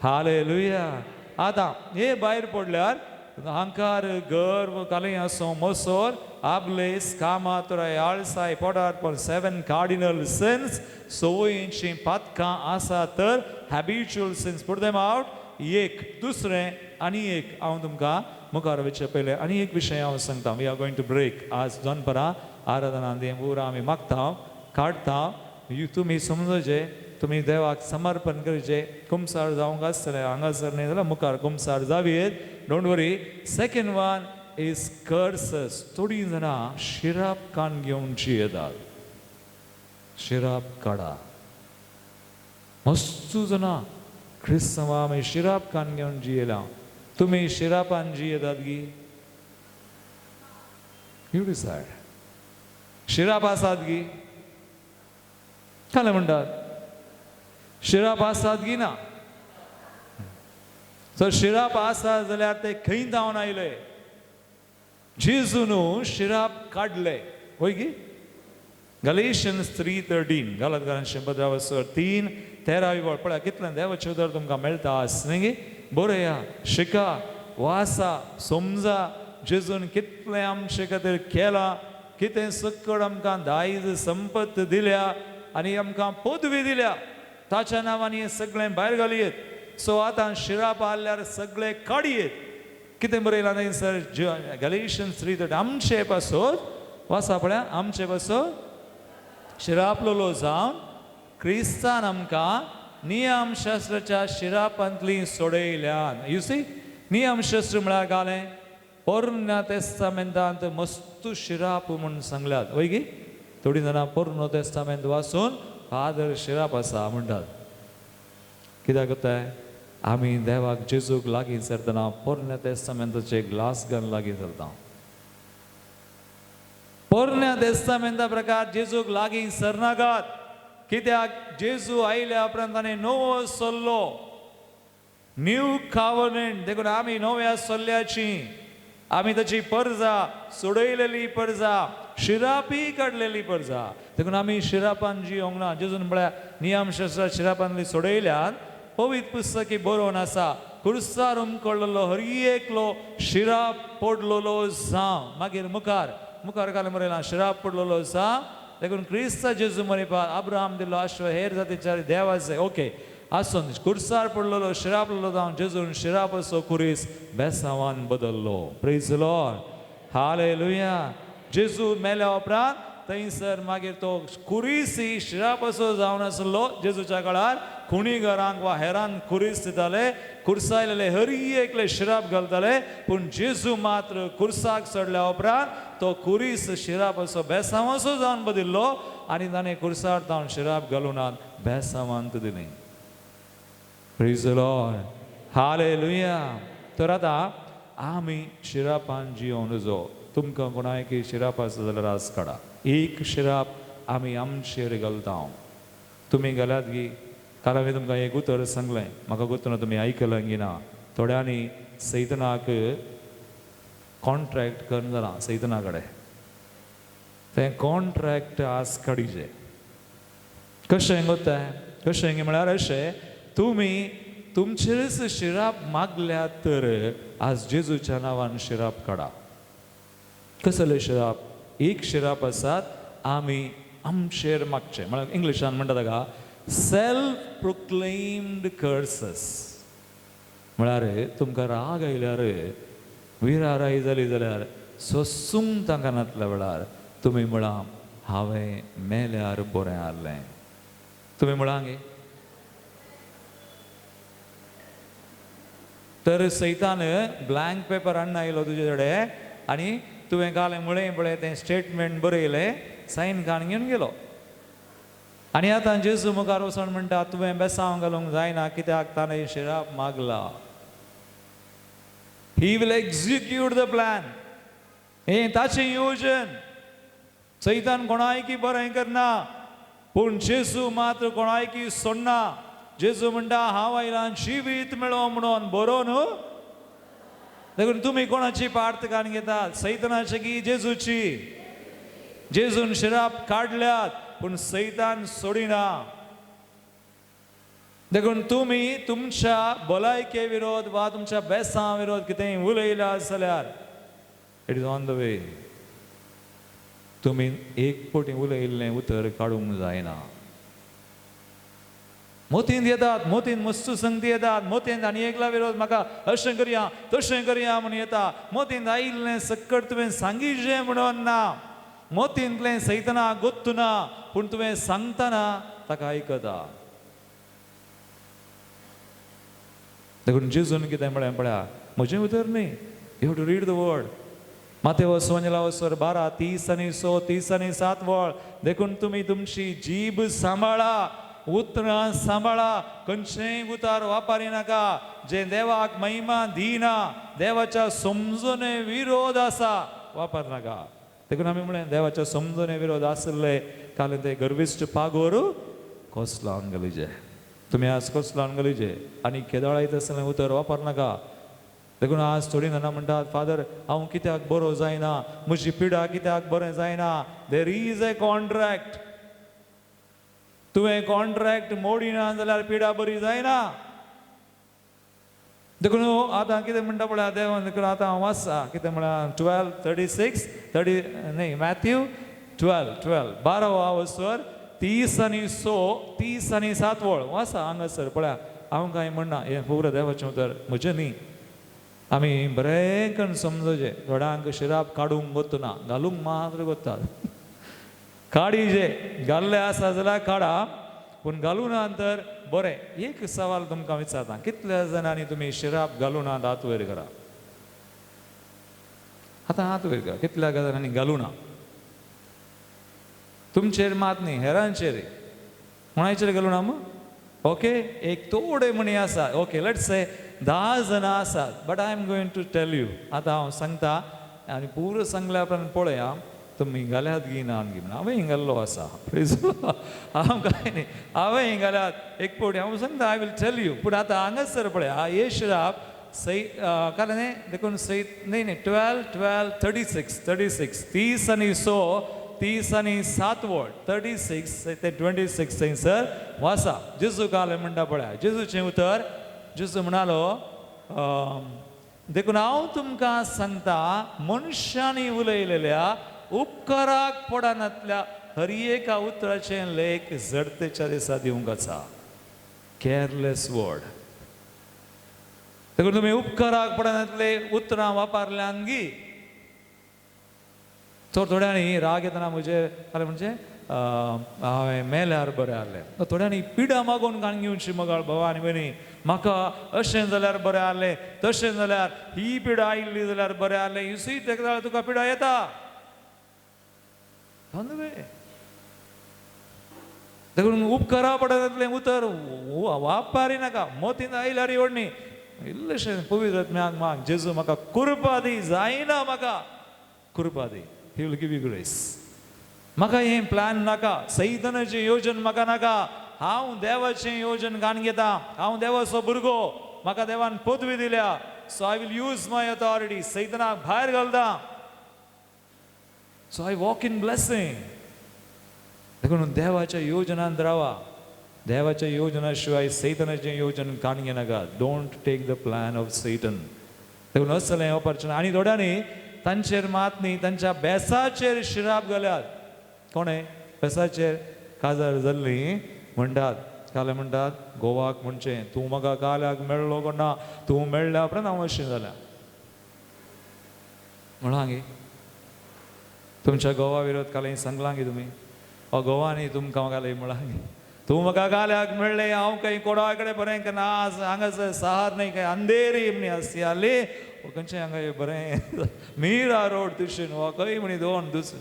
E: hallelujah. आतां हे भायर पडल्यार अहंकार, गर्व, कालें आसूं, मसोर, आबलेस, कामातुराय, आळसाय, पोटार पण 7 कार्डिनल सिन्स, संवयींचीं पातकां आसा तर habitual sins, put them out. एक दुसरें आनी एक हांव तुमकां मुखार वचचे पयलें आनी एक विशय हांव सांगता. We are going to break. आज दनपरां आराधना देव उरां आमी मागता, काडटा. तुमी समजचे, तुमी देवाक समर्पण करचें. कुमसार जावंक आसतलें हांगासर न्ही जाल्यार मुखार कुमसार जावयेत, don't worry. Second one is curses. थोडीं जाणां शिराप कान घेवन जियेतात, शिराप काडा. मस्त जाणां क्रिस्तांव आमी शिराप कान घेवन जियेला. तुमी शिरापान जियेतात गी? You decide. शिराप आसात गी? काले म्हणटात शिराप आसात गी ना? सो शिराप आसा जाल्यार ते खंय धांवन आयले? जेजून शिराप काडले, वय गी? गलेशियन्स 3:13, गालतकारांचें पत्र 3:13 वळ पळया कितलें देवाचें उतर तुमकां मेळटा आस न्ही गी? बरया, शिका, वासा, समजा जेजून कितलें आमचे खातीर केलां, कितें सकड आमकां दायज संपत दिल्या आनी आमकां पदवी दिल्या. ताच्या नांवान हें सगळें भायर घालयेत. सो आतां शिराप आहल्यार सगळें काडयेत. कितें बरयलां न्ही सर? गलेशियन्स 3:13, आमचे पासत वासा पळया, आमचे पासत शिरापलोलो जावन क्रिस्तान आमकां नियमशास्त्राच्या शिरापांतली सोडयल्यान. You see, नियमशास्त्र म्हळ्यार घालें पोरण्या तेस्तामेंतांत मस्त शिराप म्हूण सांगल्यात, वय गी? थोडीं जाणां पोरनो तेस्तामेंत वाचून फादर शिराप आसा म्हणटात. कित्याक करताय? आमी देवाक जेजूक लागीं सरतना पोरण्या तेस्तामेंताचे ग्लास घालून लागीं सरता. पोरण्या तेस्तामेंता प्रकार जेजूक लागीं सरनाकात. कित्याक? जेजू आयल्या उपरांत ताणें नवो सल्लो, न्यू कावनंट. देखून आमी नव्या सल्ल्याची, आमी ताची परजा, सोडयलेली परजा, शिरापी काडलेली परजा. देखून आमी शिरापान जियोंक ना. जेजून म्हळ्यार नियमशास्त्र शिरापांतली सोडयल्यान पवित्र पुस्तकी बरोवन आसा, कुर्सार उमकळ्ळलो हर एकलो शिराप पडलेलो जावं. मागीर मुखार मुखार घालून बरयलां शिराप पडलेलो जावं. देखून क्रिस्ता जेजू मरिपा अब्राहम दिल्लो आश्रय हेर जातीच्या देवाचे. ओके आसून कुर्सार पडलेलो शिरापलेलो जावन जेजून शिरापाचो कुरीस बेसांवान बदल्लो. Praise Lord, hallelujah. जेजू मेल्या उपरांत थंयसर मागीर तो कुरीसी शिरापाचो जावन आसलो. जेजूच्या काळार खुणी घरांक वा हेरांक कुरीस दिताले, कुर्सायलेले हरी एकले शिराप घालताले. पूण जेजू मात्र कुर्साक चडल्या उपरांत तो कुरीस शिरापाचो बेसांवाचो जावन बदिल्लो आनी ताणें कुर्सार जावन शिराप घालून बेसांवांत दिलें. Praise the Lord, hallelujah. तर आतां आमी शिरापान जियोवन जो तुमकां कोणायकी शिराप आसा जाल्यार आज काडा. एक शिराप आमी आमचेर घालता. तुमी घालात गी? काल हांवें तुमकां एक उतर सांगलें, म्हाका गोत्तना तुमी आयकलां गी ना? थोड्यांनी सैतनाक कॉन्ट्रॅक्ट करून जालां, सैतना कडेन तें कॉन्ट्रॅक्ट आज काडीचें. कशें गोत्ता? कशें गी म्हळ्यार अशें, तुमी तुमचेरच शिराप मागल्यात तर आज जेजूच्या नांवान शिराप काडा. कसले शिराप? एक शिराप आसात आमी आमचेर मागचें, म्हळ्यार इंग्लिशान म्हणटा ताका सेल्फ प्रोक्लेम्ड कर्सस. म्हळ्यार तुमकां राग आयल्यार, विराराय जाली जाल्यार, सोसूंक तांकां नातल्या वेळार तुमी म्हळां हांवें मेल्यार बरें आहलें. तुमी म्हळां गे? तर सैतान ब्लँक पेपर हाडून आयलो तुजे कडेन आनी तुवें घालें म्हळें पळय तें स्टेटमेंट बरयलें, सायन काडून घेवन गेलो. आनी आतां जेजू मुखार वचोन म्हणटा तुवें बेसांव घालूंक जायना, कित्याक ताणें शिराप मागला. He will execute the plan. हें ताचें योजन. सैतान कोणायकी बरें करना, पूण जेजू मात्र कोणायकी सोडना. जेजू म्हणटा हांव आयलां जिवीत मेळो म्हणून, बरो न्हू? देखून तुमी कोणाची पार्त काडून घेतात? सैतानाची की जेजूची? जेजून शिराप काडल्यात पूण सैतान सोडिना. देखून तुमी तुमच्या भलायके विरोध वा तुमच्या बेसां विरोध कितेंय उलयला जाल्यार it is on the way. तुमी एक पटी उलयल्लें उतर काडूंक जायना. मोतींत येतात, मोतींत मस्तू संगती येतात, मोतींत आनी एकला विरोध म्हाका अशें करया तशें करया म्हणून येता. मोतींत आयिल्लें सक्कड तुवें सांगिचें म्हणून ना. मोतींतलें सैतना गोत्तुना पूण तुवें सांगतना ताका आयकता. देखून जेजून कितें म्हळें पळया, म्हजें उतर न्ही, you have to read the word. मातेवस वंजलावसर 12:30 6 37 वळ. देखून तुमी तुमची जीब सांबाळा, उतरां सांबाळा, खंयचेंय उतार वापरिनाका जें देवाक महिमा दिना, देवाच्या समजणे विरोध आसा वापरनाका. देखून आमी म्हळें देवाच्या समजणे विरोध आशिल्ले काल ते गर्विश्ट पागोर कोस लावन घालिजे. तुमी आज कोस लावन घालिजे आनी केदळायत आसलें उतर वापरनाका. देखून आज थोडीं जाणां म्हणटात, फादर हांव कित्याक बरो जायना, म्हजी पिडा कित्याक बरें जायना. There is a contract. तुवें कॉन्ट्रॅक्ट मोडिना जाल्यार पिडा बरी जायना. देखून आतां कितें म्हणटा पळया देवान, देखून आतां हांव वाचा कितें म्हळ्यार 12:36 30 न्ही मॅथ्यू 12:12 12 30 6 37 वळ वाचा हांगासर पळया. हांव कांय म्हणना, हें पुरो देवाचें उतर, म्हजें न्ही. आमी बरें करून समजोचें, थोड्यांक शिराप काडूंक गोत्तना, घालूंक मात्र गोत्तात. काडीजे घाल्ले आसा जाल्यार काडा, पूण घालूं ना तर बरें. एक सवाल तुमकां विचारता, कितल्या जाणांनी तुमी शिराप घालूं ना? हात वयर करा, आतां हात वयर करा. कितल्या जाणांनी घालूं ना? तुमचेर मात न्ही, हेरांचेर. कोणाचेर घालूं ना? ओके, एक थोडे म्हणी आसा. ओके, let's say 10 जाणां आसात, but I am going to tell you. आतां हांव सांगता आनी पुरो सांगल्या उपरांत पळया तुमी घाल्यात गी ना गी. हांवें घाल्लो आसा, हांव कांय न्ही, हांवें घाल्यात एक फावटी. हांव सांगता, I will tell you. पूण आतां हांगासर पळया, हे शिराप सै कारण न्ही, देखून सै न्ही न्ही 12 12 36 36 30 6 37 वळ 36 ते 26 थंयसर वासा. जेजू काल म्हणटा पळया, जेजूचें उतर. जेजू म्हणालो, देखून हांव तुमकां सांगता, मनशांनी उलयलेल्या उपकाराक पडनातल्या हर एका उतराचें लेख जडतेच्या दिसा दिवंक आसा. Careless word. देखून तुमी उपकाराक पडनातले उतरां वापरल्यान गी थोड थोड्यांनी राग येतना म्हजेर जाल्यार म्हणजे हांवें मेल्यार बरें आहलें. थोड्यांनी पिडा मागून काण घेवची मगाळ. भावा आनी भयणी, म्हाका अशें जाल्यार बरें आहलें, तशें जाल्यार, ही पिडा आयिल्ली जाल्यार बरें आहलें. You see, तेका जाल्यार तुका पिडा येता. न्हय, देखून उपकारा पडतलें उतर वापरिनाका. मोतीन आयल्यार व्हडनी इल्लेशें पवित्र आत्म्याक माग, जेजू म्हाका कृपा दी, जायना म्हाका कृपा दी. He will give you grace. म्हाका हें प्लॅन नाका, सैतनाचें योजन म्हाका नाका. हांव देवाचें योजन घाण घेता. हांव देवाचो भुरगो, म्हाका देवान पदवी दिल्या. So I will use my authority. सैतनाक भायर घालता. So I walk in blessing. देखून देवाच्या योजनांत रावा. देवाच्या योजना शिवाय सैतनाचें योजन काण घेनाका. Don't take the plan of Satan. देखून असलें वापरचें. आनी थोड्यांनी तांचेर मात न्ही, तांच्या बेसाचेर शिराप घाल्यात. कोणें बेसाचेर काजार जाल्ली म्हणटात, काल म्हणटात गोवाक म्हणचें, तूं म्हाका काल्याक मेळ्ळो कोणा, तूं मेळ्ळ्या उपरांत हांव अशें जाल्या म्हळां गे. तुमच्या गोवा विरोध काल सांगलां गे तुमी, ओ गोवानी तुमकां काल म्हळां गे, तूं म्हाका काल्याक मेळ्ळें, हांव खंय कोडा कडेन बरें करना. आज हांगासर सहार न्ही खंय अंधेरी म्हणी आसली आली खंयचें हांगा बरें मीरा रोड तुशेन वा खंय म्हणी दोन दुस.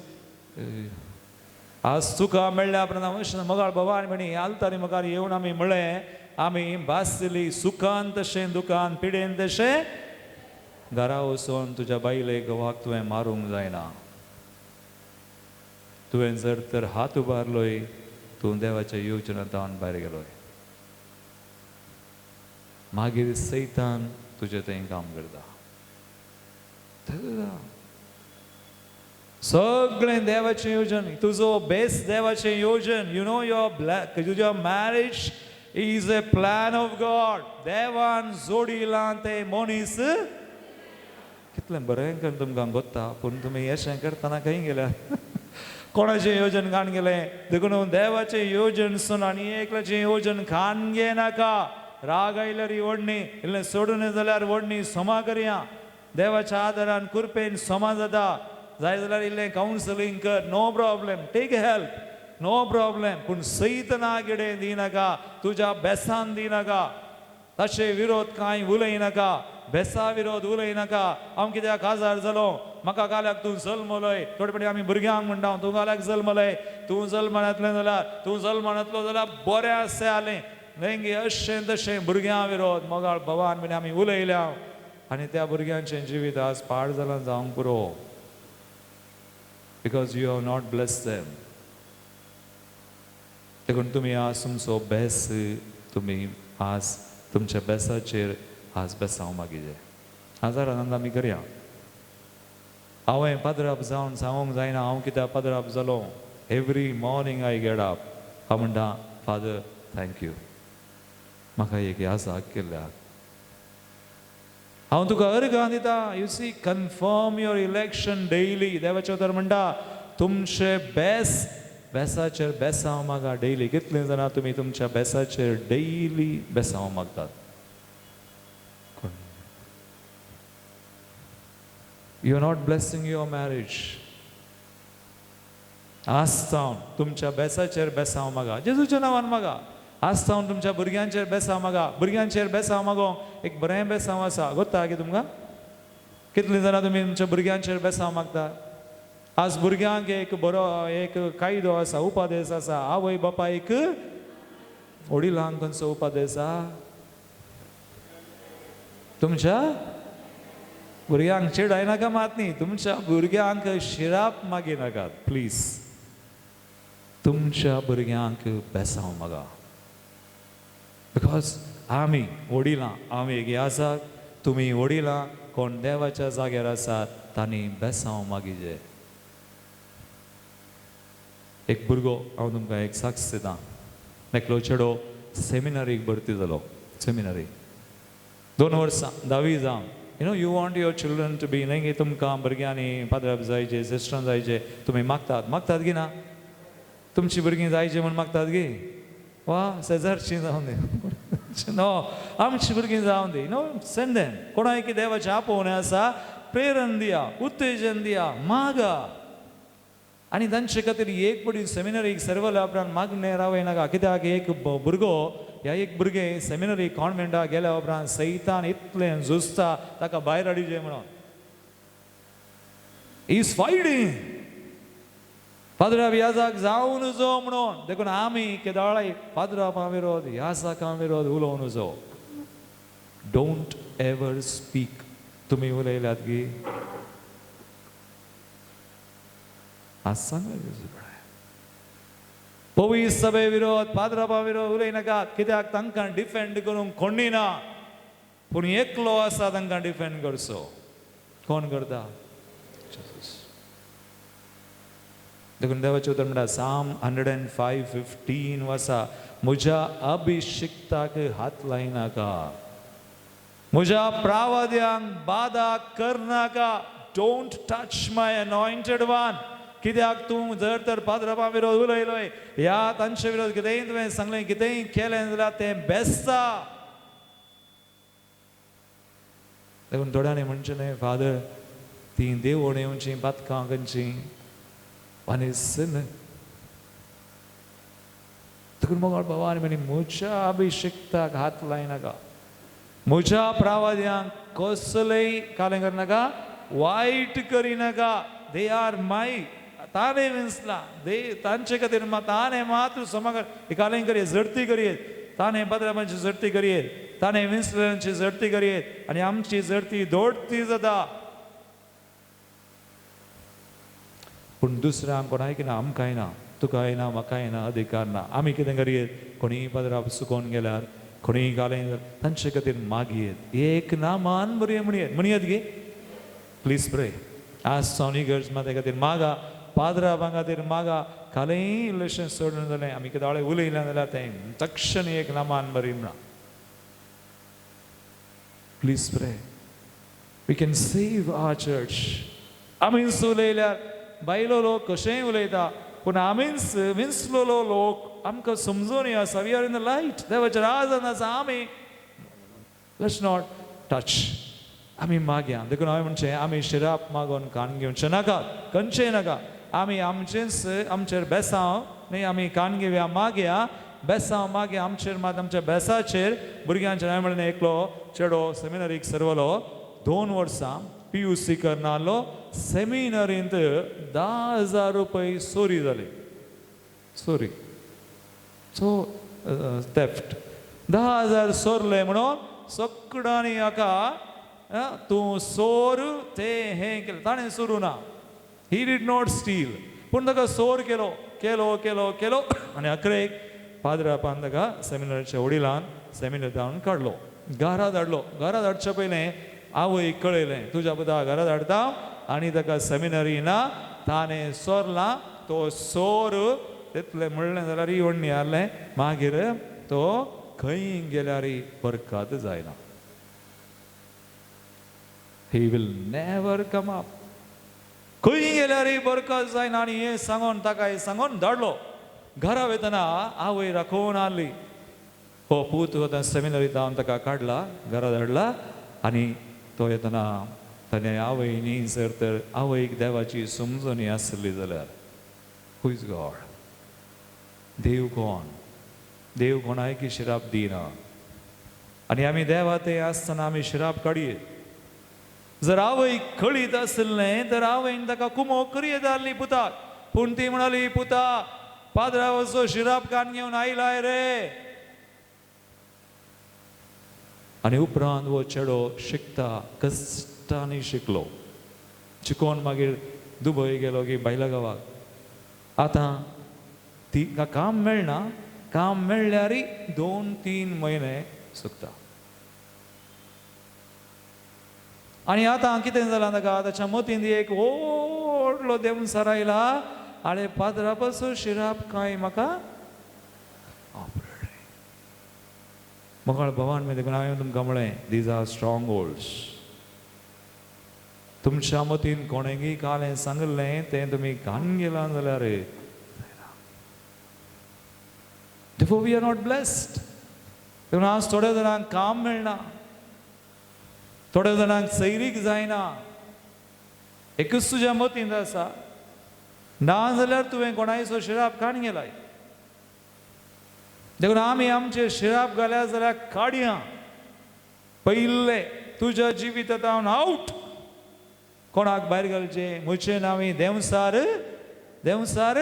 E: आज तुका मेळ्ळ्या उपरांत हांव अशें मगाळ. बाबा आनी म्हणी आलतारी मुखार येवन आमी म्हळें, आमी भासली सुखान तशें दुखान, पिडेन तशें, घरा वचून तुज्या बायले घोवाक तुवें मारूंक जायना. तुवें जर तर हात उबारलोय, तूं देवाच्या योजनांत भायर गेलोय. मागीर सैतान तुजें थंय काम करता. सगळें देवाचें योजन, तुजो बेस देवाचें योजन. You know your black तुज्या marriage is a plan of God. देवान जोडिलां तें मनीस कितलें बरें करून तुमकां गोत्ता, पूण तुमी अशें करतना खंय गेल्या? कोणाचें योजन खाण गेलें? देखून देवाचें योजन सून आनी एकल्याचें योजन खाण घेनाका. राग आयल्यार व्हडणी, इल्लें सोडून जाल्यार व्हडणी, सोमा करया. देवाच्या आदारान कृपेन सोमा जाता. जाय जाल्यार इल्लें कावन्सिलींग कर, no problem, take help, no problem. पूण सैतना कितें दिनाका, तुज्या बेसान दिनाका, ताचे विरोध कांय उलयनाका, बेसा विरोध उलयनाका. हांव कित्याक काजार जालो, म्हाका काल्याक तूं जल्मलय. थोडे फावटी आमी भुरग्यांक म्हणटा, तूं काल्याक जल्मलय, तूं जल्मनातलें जाल्यार, तूं जल्मनातलो जाल्यार बरें आसलें आलें न्हय, अशें तशें भुरग्यां विरोध मोगाळ भवान बीन आमी उलयल्या आनी त्या भुरग्यांचें जिवीत आज पाड जालां जावंक पुरो, because you have not bless them. देखून तुमी आज तुमचो बेस, तुमी आज तुमच्या बेसाचेर आज बेसांव मागीर हजारानंद आमी करया. हांवें पाद्राप जावन सांगूंक जायना हांव कित्याक पाद्राप जालो. Every morning I get up, हांव म्हणटा फादर thank you, म्हाका एक याजाक केल्ल्याक. हांव तुका अर्गां दिता. You see, confirm your election daily. देवाचें उतर म्हणटा तुमचे बेस, बेसाचेर बेसांव मागा डेली. कितलीं जाणां तुमी तुमच्या बेसाचेर डेली बेसांव मागतात? You are not blessing your marriage. आज सावन तुमच्या बेसाचेर बेसांव मागा, जेजूच्या नांवान मागा. आज सावन तुमच्या भुरग्यांचेर बेसांव मागा. भुरग्यांचेर बेसांव मागोंक एक बरें बेसांव आसा, गोत्ता की तुमकां? कितलीं जाणां तुमी तुमच्या भुरग्यांचेर बेसांव मागता? आज भुरग्यांक एक बरो एक कायदो आसा, उपादेश आसा, आवय बापायक वडिलांक खंयचो उपादेश आसा? तुमच्या भुरग्यांक चिडायनाका मात न्ही, तुमच्या भुरग्यांक शिराप मागिनाकात प्लीज. तुमच्या भुरग्यांक बेसांव मागा, because आमी वडिलां, आमी एक आसात, तुमी वडिलां कोण देवाच्या जाग्यार आसात तांणी बेसांव मागिजे. एक भुरगो, हांव तुमकां एक साक्ष दितां, एकलो चेडो सेमिनारीक भरती जालो. सेमिनारी 2 वर्सां धावी जावन, you know, you want your children to be, न्हय तुमकां भुरग्यांनी पाद्राप जायचे, सिस्टरां जायचे, तुमी मागतात, मागतात की ना? तुमची भुरगीं जायची म्हूण मागतात गी? वा शेजारचीं जावन दी, नो आमची भुरगीं जावन दी, नो सेंड देम. कोणाय देवाचें आपोवणें आसा, प्रेरण दिया, उत्तेजन दिया, मागा. आनी तांचे खातीर एक पडी सेमिनरीक सर्वल्या उपरांत मागणें रावयनाका. कित्याक एक भुरगो ह्या एक भुरगें सेमिनरी कॉन्वेंटाक गेल्या उपरांत सैतान इतलें झुजता ताका भायर हाडिजे म्हणून. Is fighting पाद्राब याजाक जावन जो म्हणून. देखून आमी केदाळाय पाद्राबा विरोध, याजाका विरोध उलोवन जो. Don't ever speak. तुमी उलयल्यात गी? आज सांगलें पवी सभे विरोध, पाद्राबा विरोध उलयनाका. कित्याक तांकां डिफेंड करूंक कोणी ना, पूण एकलो आसा तांकां डिफेंड करचो. कोण करता? देखून देवाचें उतर म्हणटा साम 105:15 वर्सा, म्हज्या अभिषिक्ताक हात लायनाका, म्हज्या प्रावाद्यांक बादा करनाका. Don't touch my anointed one. कित्याक तूं जर तर पाद्राबा विरोध उलयलोय, ह्या तांचे विरोध कितेंय तुवें सांगलें, कितेंय केलें जाल्यार तें बेसता. देखून थोड्यांनी म्हणचें न्हय, फादर तीं देवण येवचीं, पातकां करचीं आनी सिन. देखून मोगाळ बाबा आनी म्हणी म्हज्या अभिषिक्ताक हात लायनाका, म्हज्या प्रावाद्यांक कसलेय कालें करनाका, वायट करिनाका. They are my, ताणें विंचला, दे तांचे खातीर ताणें मात्र समागर कालें करयेत, झडती करयेत, ताणें पाद्राबांची झडती करयेत, ताणें विंचलेल्यांची झडती करयेत, आनी आमची झडती दोडती जाता. पूण दुसऱ्यांक कोणाक ना, आमकांय ना, तुकाय ना, म्हाकाय ना, अधिकार ना. आमी कितें करयेत? कोणीय पाद्राब सुकोवन गेल्यार, कोणीय घालें तांचे खातीर मागयेत, एक ना मान बरये म्हणयेत, म्हणयेत गे प्लीज प्रे. आज सावन इगर्ज माते खातीर मागा, पाद्राबां खातीर मागा. कालय इल्लेशें सोडून जालें, आमी कितें उलयलें जाल्यार तें तक्षण एक नामान बरी म्हणा. Please pray. We can save our church. आमीच उलयल्यार बायलो लोक कशेंय उलयता, पूण आमीच विंचलेलो लोक आमकां समजून आसा. We are in the light. देवाच्या राजान आसा आमी. Let's not touch. आमी मागया. देखून हांवें म्हणचें आमी शिराप मागोन कान घेवचें नाका, खंयचें नाका. आमी आमचेंच आमचेर बेसांव न्ही, आमी कान घेवया मागया, बेसांव मागया आमचेर, मात आमच्या बेसाचेर भुरग्यांचेर. हांवें म्हणलें एकलो चेडो सेमिनरीक सरवलो, 2 वर्सां PUC करनासलो, सेमिनरींत 10,000 रुपये चोरी जाली. चोरी, सो थेफ्ट, 10,000 सोरले म्हणून सगळ्यांनी हाका तूं सोर ते हें केलें. ताणें सोरूं ना, he did not steel, पूण ताका सोर केलो केलो केलो केलो आनी अकरेक पाद्रापान ताका सेमिनरीच्या वडिलान सेमिनर धाडून काडलो, घरा धाडलो. घरा धाडच्या पयलें आवय कळयलें तुज्या पुता घरा धाडता आनी ताका सेमिनरी ना, ताणें सोरला तो सोर तितलें म्हणलें जाल्यार वण्णी हाडलें. मागीर तो खंय गेल्यार बरकात जायना. He will never come up. खंय गेल्यार बरकत जायना. आनी हें सांगोन ताका हें सांगोन धाडलो. घरा वतना आवय राखोवन हाडली. हो पूत वता सेमिनरी धांवन ताका काडला, घरा धाडला आनी तो येतना ताणें आवय न्ही जर तर आवयक देवाची समजणी आसली जाल्यार, हू is God, देव कोण, देव कोणायकी शिराप दिना. आनी आमी देवा ते आसतना आमी शिराप काडये. जर आवय कळीत आसलें तर आवयन ताका कुमो करयेत आहली पुताक, पूण ती म्हणाली पुता पाद्रावाचो शिराप कान घेवन आयलाय रे. आनी उपरांत हो चेडो शिकता, कश्टांनी शिकलो, शिकोवन मागीर दुबय गेलो की बायला गांवाक. आतां तिका काम मेळना, काम मेळ्ळ्यार 2-3 म्हयने सुकता. आनी आतां कितें जालां ताका, ताच्या मतींत एक व्हडलो देंवचार आयला, आरे पाद्रा पासून शिराप कांय म्हाका आपडलें. मोगाळ भवान मी देखून हांवें तुमकां म्हळें these are strong holds. तुमच्या मतीन कोणेंगी काल हें सांगिल्लें तें तुमी घाण गेलां जाल्यार Therefore we are not blessed. देखून आज थोड्या जाणांक काम मेळना, थोड्या जाणांक सैरीक जायना. एकूच तुज्या मतींत आसा, ना जाल्यार तुवें कोणायचो शिराप काण गेलाय. देखून आमी आमचे शिराप घाल्या जाल्यार काडया पयले तुज्या जिवितांत आवट. कोणाक भायर घालचें म्हजें आमी देंवसार देंवसार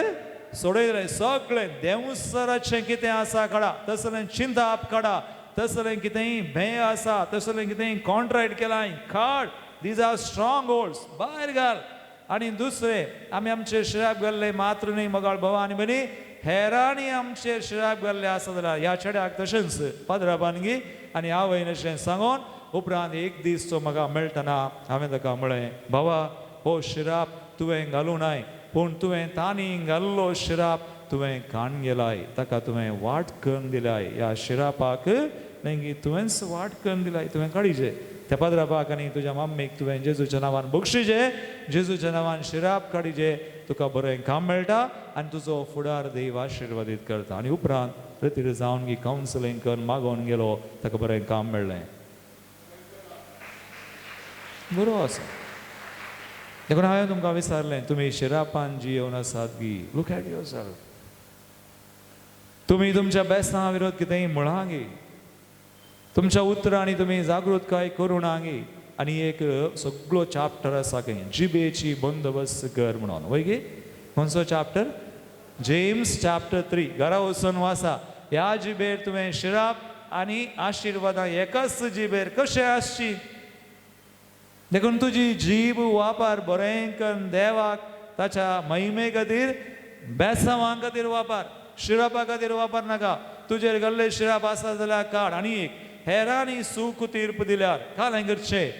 E: सोडयलें सगळें. देंवसाराचें कितें आसा काडा, तसलें चिंताप काडा, तसलें कितेंय भंय आसा, तसलें कितेंय कॉन्ट्राक्ट केलां काड. These are strong holds, भायर घाल. आनी दुसरें आमी आमचे शिराप घाल्ले मात्र न्ही मोगाळ भावा आनी भयणी, हेरांनी आमचे शिराप घाल्ले आसा जाल्यार ह्या चेड्याक तशेंच पाद्रापानगी आनी आवयन अशें सांगोन उपरांत एक दीस तो म्हाका मेळटना हांवें ताका म्हळें भावा हो शिराप तुवें घालूं नाय, पूण तुवें तांणी घाल्लो शिराप तुवें काण गेलाय, ताका तुवें वाट करून दिलाय. ह्या शिरापाक मागीर तुवेंच वाट करून दिलाय, तुवें काडीचे त्या पाद्रापाक आनी तुज्या मम्मीक तुवें जेजूच्या नांवान बक्षीचे, जेजूच्या नांवान शिराप काडीचे, तुका बरें काम मेळटा आनी तुजो फुडार देव आशिर्वादीत करता. आनी उपरांत रितीर जावन की कावन्सिलींग करून मागोवन गेलो, ताका बरें काम मेळ्ळें. बरो आसा. देखून हांवें तुमकां विचारलें तुमी शिरापान जियेवन आसात गी, look at your self. तुमी तुमच्या बेसां विरोध कितेंय म्हळां गी, तुमच्या उतरांनी तुमी जागृतकाय करूं ना गी. आनी एक सगळो चॅप्टर आसा खंय जिबेची बंदोबस्त कर म्हणून, वय गी? खंयचो चॅप्टर? James chapter 3. घरा वचून वाचा. ह्या जिबेर तुवें शिराप आनी आशिर्वादां एकाच जिबेर कशें आसची. देखून तुजी जीब वापर बरें करून देवाक ताच्या महिमे खातीर, बेसांवां खातीर वापर, शिरापा खातीर वापर नाका. तुजेर घाल्ले शिराप आसा जाल्यार काड. आनी एक हेरांनी सूख तीर्प दिल्यार काल हें करचें.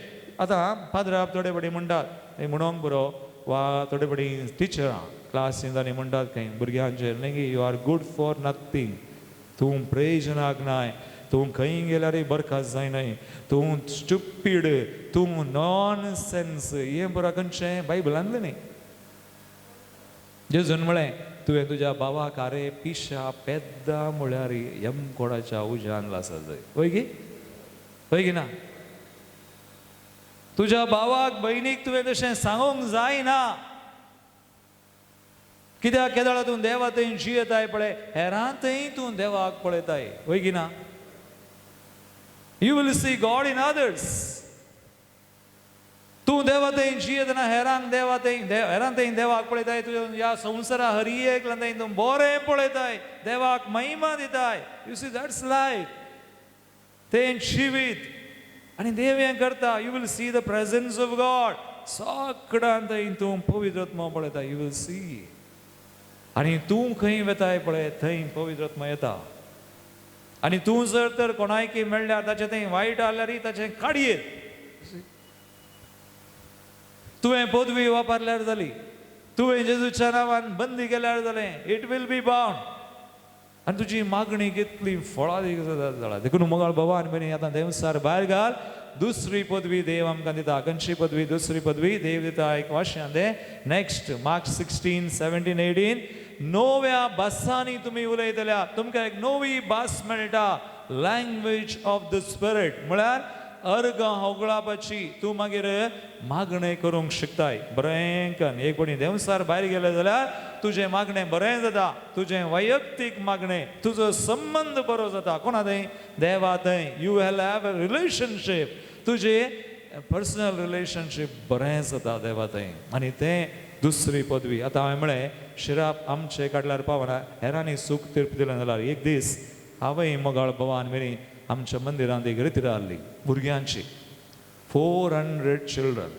E: आतां पाद्राप थोडे फावटी म्हणटात हें म्हणोंक बरो, वा थोडे फावटी टिचरां क्लासींत आनी म्हणटात खंय भुरग्यांचेर न्ही की you are good for nothing, तूं प्रयोजनाक नाय, तूं खंय गेल्यार बरखास्त जायनाय, तूं स्टुपीड, तूं नॉन सेन्स. हें पुरा खंयचें बायबलांतलें न्ही. जेजून म्हळें तुवें तुज्या भावाक आरे पिशा पेद्दा म्हळ्यार यमकोडाच्या उज्यान लासा जाय. वय गी? वय गी ना? तुज्या भावाक भयणीक तुवें तशें सांगूंक जायना. कित्याक केदळा तूं देवा थंय जियेताय पळय, हेरां थंय तूं देवाक पळयताय, वय की ना? You will see God in others. तूं देवा थंय जियेतना हेरांक देवा थंय हेरां थंय देवाक पळयताय. तुज्या ह्या संवसारा हर एकल्या थंय तूं बरें पळयताय, देवाक महिमा दिताय. You see that's life, तें जिवीत. आनी देव हें करता. You will see the presence of God. सगळ्यां थंय तूं पवित्र आत्मा पळयता. You will see. आनी तूं खंय वेताय पळय थंय पवित्र आत्मा येता. आनी तूं जर तर कोणायकी मेळ्ळ्यार ताचें थंय वायट आहल्यार ताचें काडयेत. तुवें पदवी वापरल्यार जाली, तुवें जेजूच्या नांवान बंदी केल्यार जालें, it will be bound. आनी तुजी मागणी कितली फळादीक जाता. देखून मोगाळ भवान भयणी आतां देंवचार भायर घाल. दुसरी पदवी देव आमकां दिता. खंयची पदवी? दुसरी पदवी देव दिता एक वाश्यान दे नेक्स्ट मार्क 16 17 18. नव्या भासांनी तुमी उलयतल्या, तुमकां एक नवी भास मेळटा, लँग्वेज ऑफ the spirit. म्हळ्यार अर्गां होगळापाची तूं मागीर मागणें करूंक शकताय बरें कन. एक कोणी देंवचार भायर गेले जाल्यार तुजें मागणें बरें जाता, तुजें वैयक्तीक मागणें, तुजो संबंद बरो जाता. कोणा थंय? देवा थंय. You will have a relationship. तुजें पर्सनल रिलेशनशीप बरें जाता देवा थंय. आनी तें दुसरी पदवी. आतां हांवें म्हळें शिराप आमचे काडल्यार पावना, हेरांनी सूख तीर्प दिलें जाल्यार. एक दीस हांवें मोगाळ भवान मेरी आमच्या मंदिरांत एक रेतीर आहली भुरग्यांची, 400 चिल्ड्रन,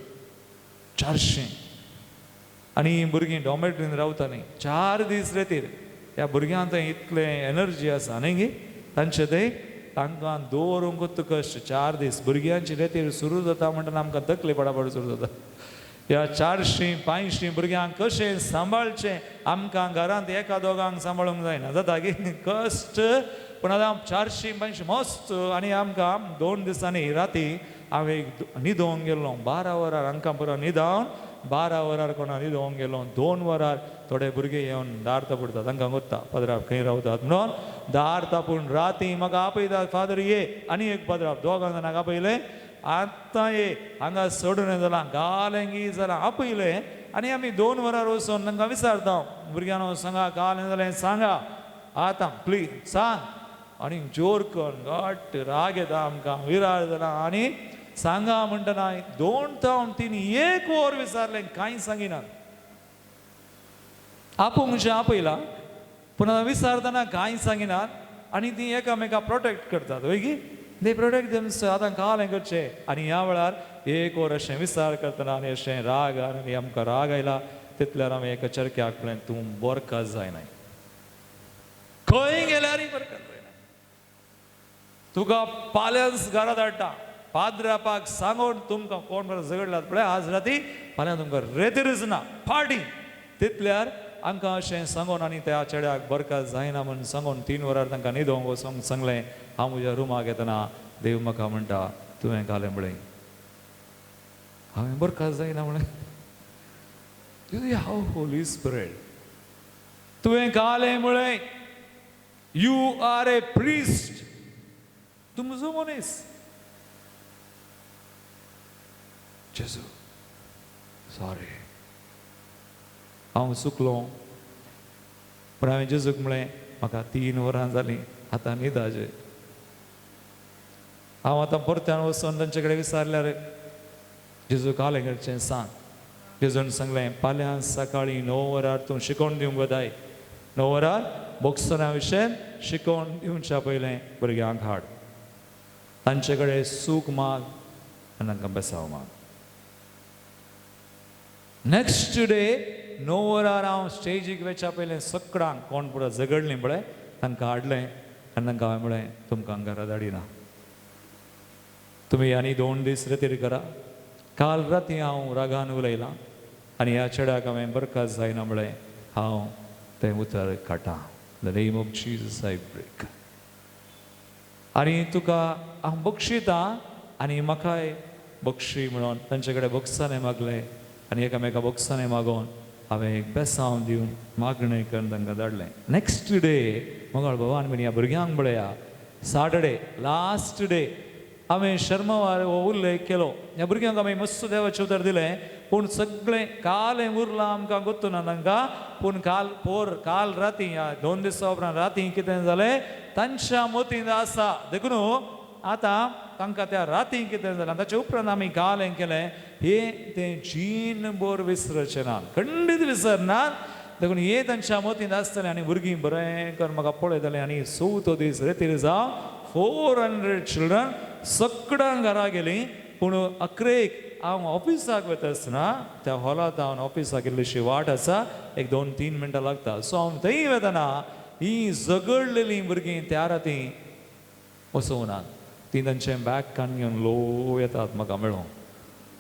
E: 400. आनी भुरगीं डॉमेट्रीन रावतालीं. 4 दीस रेतीर. ह्या भुरग्यांक थंय इतलें एनर्जी आसा न्ही गी तांचे थंय, तांकां दवरूंकूच कश्ट. 4 दीस भुरग्यांची रेतीर सुरू जाता म्हणटना आमकां तकली पडापड सुरू जाता. ह्या 400 500 भुरग्यांक कशें सांबाळचें? आमकां घरांत एका दोगांक सांबाळूंक जायना जाता की कश्ट. पूण आतां 400 500 मस्त. आनी आमकां 2 दिसांनी राती हांव एक न्हिदोंक गेल्लो 12 वरार. हांकां पुरो न्हिदोवन 12 वरार कोणा न्हिदोंक गेलो. 2 वरार थोडे भुरगे येवन दार तापडटात. तांकां कोत्ता पदराप खंय रावतात म्हणून दार तापून राती म्हाका आपयतात, फादर ये. आनी एक पदराप दोगां जाणांक आपयलें, आतां ये हांगा सोडून जालां घालें गी जालां आपयलें. आनी आमी 2 वरार वचून तांकां विचारता, भुरग्यांनो सांगा घालें जालें सांगा आतां प्लीज सांग. आनी जोर करून घट राग येता आमकां, विरार जाला. आनी सांगा म्हणटना 2 तावन 3 1 वर विचारलें, कांय सांगिना. आपूण जें आपयलां पूण आतां विचारतना कांय सांगिनात. आनी ती एकामेका प्रोटेक्ट करतात, वय की they protect देमस. आतां कालें करचें. आनी ह्या वेळार 1 वर अशें विचार करतना आनी अशें राग आनी आमकां राग आयला. तितल्यार आमी एका चरक्याक म्हळें, तूं बरखास्त जायनाय, खंय गेल्यारय बरखास्त जायना, तुका पाल्यांस घरा धाडटा. पाद्रापाक सांगून तुमकां कोण बरो झगडलात पळय आज राती फाल्यां तुमकां रेतीरच ना पार्टी. तितल्यार आमकां अशें सांगून आनी त्या चेड्याक बरखास्त जायना म्हूण सांगून 3 वरार तांकां न्हिदोंक वचोंक सांगलें. हांव म्हज्या रुमाक येतना देव म्हाका म्हणटा, तुवें घालें म्हळें, हांवें बरखास्त जायना म्हळें. हांव होली स्पिरिट, तुवें घालें म्हळें, you are a priest, तूं म्हजो मनीस. जेजू सॉरी हांव चुकलो. पूण हांवें जेजूक म्हळें, म्हाका 3 वरां जालीं, आतां न्हिदाचें. हांव आतां परत्यान वचून तांचे कडेन विचारल्यार जेजू कालें करचें सांग. जेजून सांगलें, फाल्यां सकाळीं 9 वरार तूं शिकोवन दिवंक वताय. 9 वरार बोक्सना विशय शिकोवन दिवच्या पयलें भुरग्यांक हाड, तांचे कडेन सूख माग आनी तांकां बेसांव माग. नेक्स्ट डे 9 वरार हांव स्टेजीक वचच्या पयलें सगळ्यांक कोण पुरो झगडलीं पळय तांकां हाडलें आनी तांकां हांवें म्हळें, तुमकां घरा धाडिना, तुमी आनी 2 दीस रेतीर करा. काल राती हांव रागान उलयलां आनी ह्या चेड्याक हांवें बरखास्त जायना म्हळें, हांव तें उतर काडटा. The name of Jesus I break. आनी तुका हांव बक्षितां आनी म्हाकाय बक्षी म्हणून तांचे कडेन बक्षांनी मागलें आनी एकामेका बक्षांनी मागोवन हांवें एक बेसांव दिवन मागणें करून तांकां धाडलें. नेक्स्ट डे मोगाळ भोवान ह्या भुरग्यांक पळया, सॅटर्डे लास्ट डे हांवें शर्मवार हो उल्लेख केलो. ह्या भुरग्यांक आमी मस्त देवाचें उतर दिलें, पूण सगळें काल हें उरलां आमकां गोत्तू ना तांकां. पूण काल पोर काल राती ह्या 2 दिसां उपरांत राती कितें जालें तांच्या मतींत आसा. देखून आतां तांकां त्या राती कितें जालें ताचे उपरांत आमी काल हें केलें हें तें जीण भर विसरचें ना, खंडीत विसरनात. देखून हें तांच्या मतींत आसतलें. आनी भुरगीं बरें करून म्हाका पळयतलें. आनी चवथो दीस रेतीर जावं 400 चिल्ड्रन सगळ्यां घरा गेलीं. पूण अकरेक हांव ऑफिसाक वता आसतना त्या हॉलांत हांव ऑफिसाक इल्लीशी वाट आसा, एक 2-3 मिनटां लागता. सो हांव थंय वतना ही झगडलेलीं भुरगीं त्या राती वचोवनात, तीं तांचें बॅग कान घेवन लो येतात म्हाका मेळों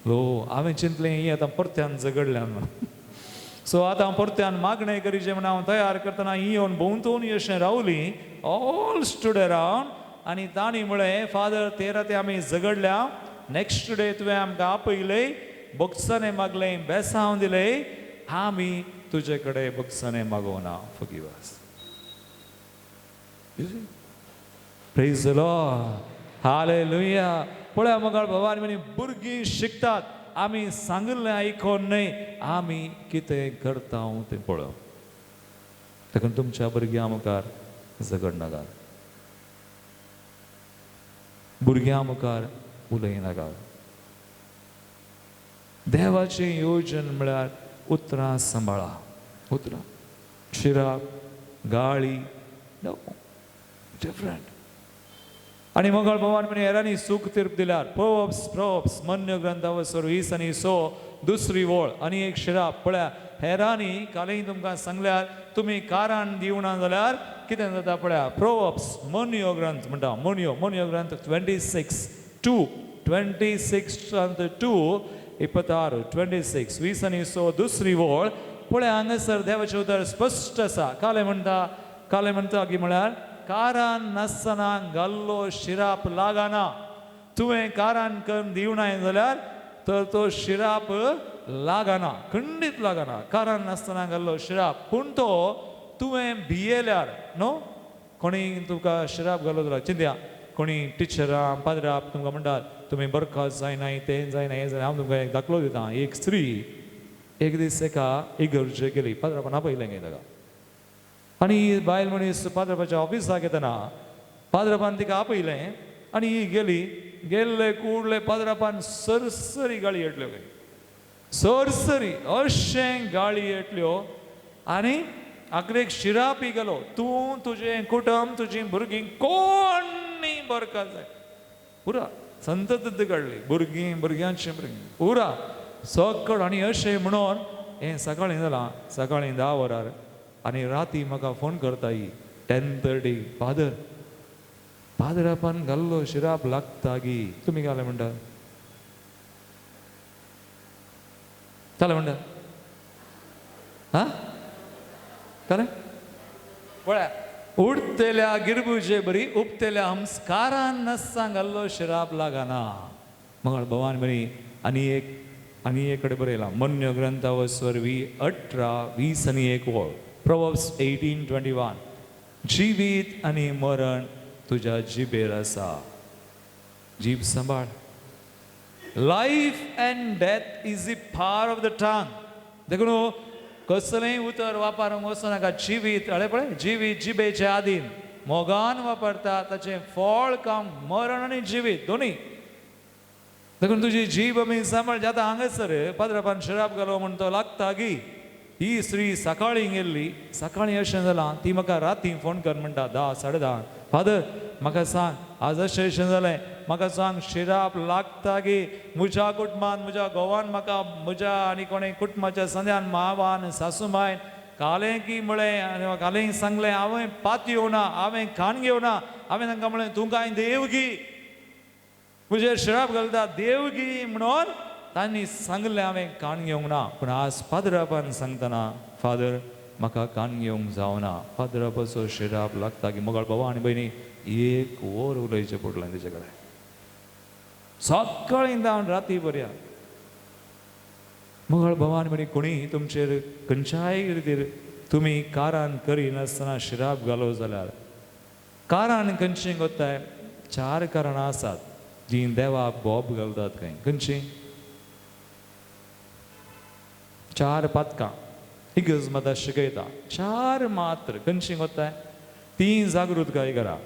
E: लो. हांवें चिंतलें ही आतां परत्यान झगडल्यान म्हणून. सो आतां परत्यान मागणें करीचें म्हण हांव तयार करतना ही येवन भोंवतणी अशें रावलीं, ऑल स्टूड अरावंड. आनी तांणी म्हळें, फादर ते राती आमी झगडल्या, नेक्स्ट डे तुवें आमकां आपयलें, बोगसणें मागलें, बेसांव दिलें, आमी तुजे कडेन बोगसणें मागोवना, forgive us. Praise the Lord, hallelujah. पळया मगाळ भवानी म्हणी भुरगीं शिकतात, आमी सांगिल्लें आयकोन न्हय, आमी कितें करता तें पळोवप. देखून तुमच्या भुरग्यां मुखार झगडनाका, भुरग्यां मुखार उलयनाका. देवाचें योजन म्हळ्यार उतरां सांबाळा, उतरां, शिराप, गाळी, नो डिफरंट. आनी मंगळ भगवान म्हणे हेरांनी सूख तीर्प दिल्यार प्रोब्स प्रोब्स मन्य ग्रंथावसर 20 आनी 100 दुसरी वळ आनी एक शिराप. पळया हेरांनी कालय तुमकां सांगल्यार तुमी कारान दिवना जाल्यार कितें जाता पळया. प्रोब्स मन्यो ग्रंथ म्हणटा, मन्यो मन्यो ग्रंथ 26:2 26:2 26 26 20 आनी 100 दुसरी वळ. पळया हांगासर देवाचें उतर स्पश्ट आसा. काले म्हणटा, काले म्हणटा की म्हळ्यार कारान नासतना घाल्लो शिराप लागना. तुवें कारान करून दिवनाय जाल्यार तर तो शिराप लागना, खंडीत लागना. कारान नासतना घाल्लो शिराप, पूण तो तुवें भियेल्यार न्हू, कोणी तुका शिराप घालो जाल्यार चिंतया, कोणी टिचरां पाद्राप तुमकां म्हणटात तुमी बरखास्त जायनाय, तें जायना, हें जायना. हांव तुमकां एक दाखलो दितां. एक स्त्री एक दीस एका इगर्जे गेली, पाद्रापान आपयलें गे ताका. आनी बायल मनीस पाद्रापाच्या ऑफिसाक येतना पाद्रापान तिका आपयलें आनी ही गेली. गेल्ले कुडले पाद्रापान सरसरी गाळी येतल्यो खंय, सरसरी अशें गाळी येतल्यो. आनी आखरेक शिरापी गेलो, तूं तुजें कुटुंब तुजीं भुरगीं कोणी बरखास्त जाय, पुरा संतत काडली, भुरगीं भुरग्यांची भुरगीं पुरा सकळ. आनी अशें म्हणून हें सकाळीं जालां, सकाळीं 10 वरार. आनी राती म्हाका फोन करता ही 10:30, फादर पाद्रापान घाल्लो शिराप लागता गी. तुमी घाले म्हणटा, जालें म्हणटा, हा जालें. पळया उडतेल्या गिरबुजे बरी उपतेल्या हमस्कारान नासता घाल्लो शिराप लागना. मंगळ भवान बरी. आनी एक आनी एक कडेन बरयलां मन्य ग्रंथावस्वर 18 20 आनी 1 वळ, प्रोवर्ब्स 18:21. जिवीत आनी मरण तुज्या जिबेर आसा, जीब सांबाळ. Life and death is the power of the tongue. देखून कसलेंय उतर वापरूंक वचनाका. जिवीत अळे पळय, जिवीत जिबेचे आदीन मोगान वापरता ताचें फळ काम मरण आनी जिवीत दोनी. देखून तुजी जीब आमी सांबाळ. आतां हांगासर पाद्रापान शिराप घालो म्हण तो लागता गी. ही स्त्री सकाळीं गेल्ली, सकाळीं अशें जालां, ती म्हाका राती फोन कर म्हणटा 10 साडे 10, फादर म्हाका सांग आज अशें अशें जालें, म्हाका सांग शिराप लागता गी. म्हज्या कुटुंबान म्हज्या घोवान म्हाका म्हज्या आनी कोणें कुटुंबाच्या संद्यान मावान सासूमायन कालें की म्हळें आनी कालें सांगलें, हांवें पात येवना, हांवें खाण घेवना, हांवें तांकां म्हळें तूं कांय देव गी, म्हजेर शिराप घालता देव गी म्हणून तांणी सांगलें, हांवें कान घेवंक ना. पूण आज पाद्रापान सांगतना फादर म्हाका कान घेवंक जावना, पाद्रापाचो शिराप लागता की. मोगाळ बाबा आनी भयणी 1 वर उलयचें पडलें तेजे कडेन, सकाळीं धांवन राती बऱ्या. मोगाळ बाबा आनी भयणी कोणी तुमचेर खंयच्याय रितीर तुमी कारान करिनासतना शिराप घालो जाल्यार, कारान खंयचें कोत्ताय, 4 कारणां आसात. जी देवाक बोब घालतात खंय. खंयची? 4 पातकां इगर्ज माता शिकयता, 4 मात्र. खंयची कोत्ताय? ती जागृतकाय करा.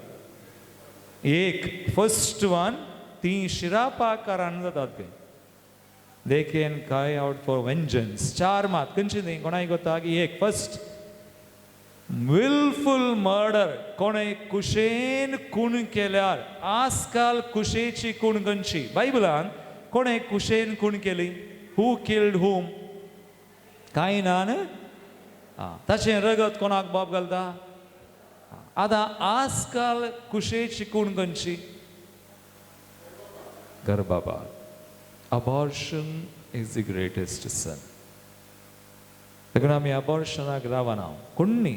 E: एक फर्स्ट वन, ती शिरापाकारान जातात खंय. They can cry out for vengeance. 4 मात खंयची ती कोणाक कोत्ता की एक फर्स्ट विलफूल मर्डर, कोणे कुशेन खून केल्यार. आजकाल कुशेची खून खंयची? बायबलान कोणे कुशेन खून केली? हू किल्ड हुम? कांय ना न्हय? ताचें रगत कोणाक बाप घालता? आतां आजकाल कुशेची खून खंयची? गर्भपात. Abortion is the greatest sin. देखून आमी अबॉर्शनाक रावना कोण्णी.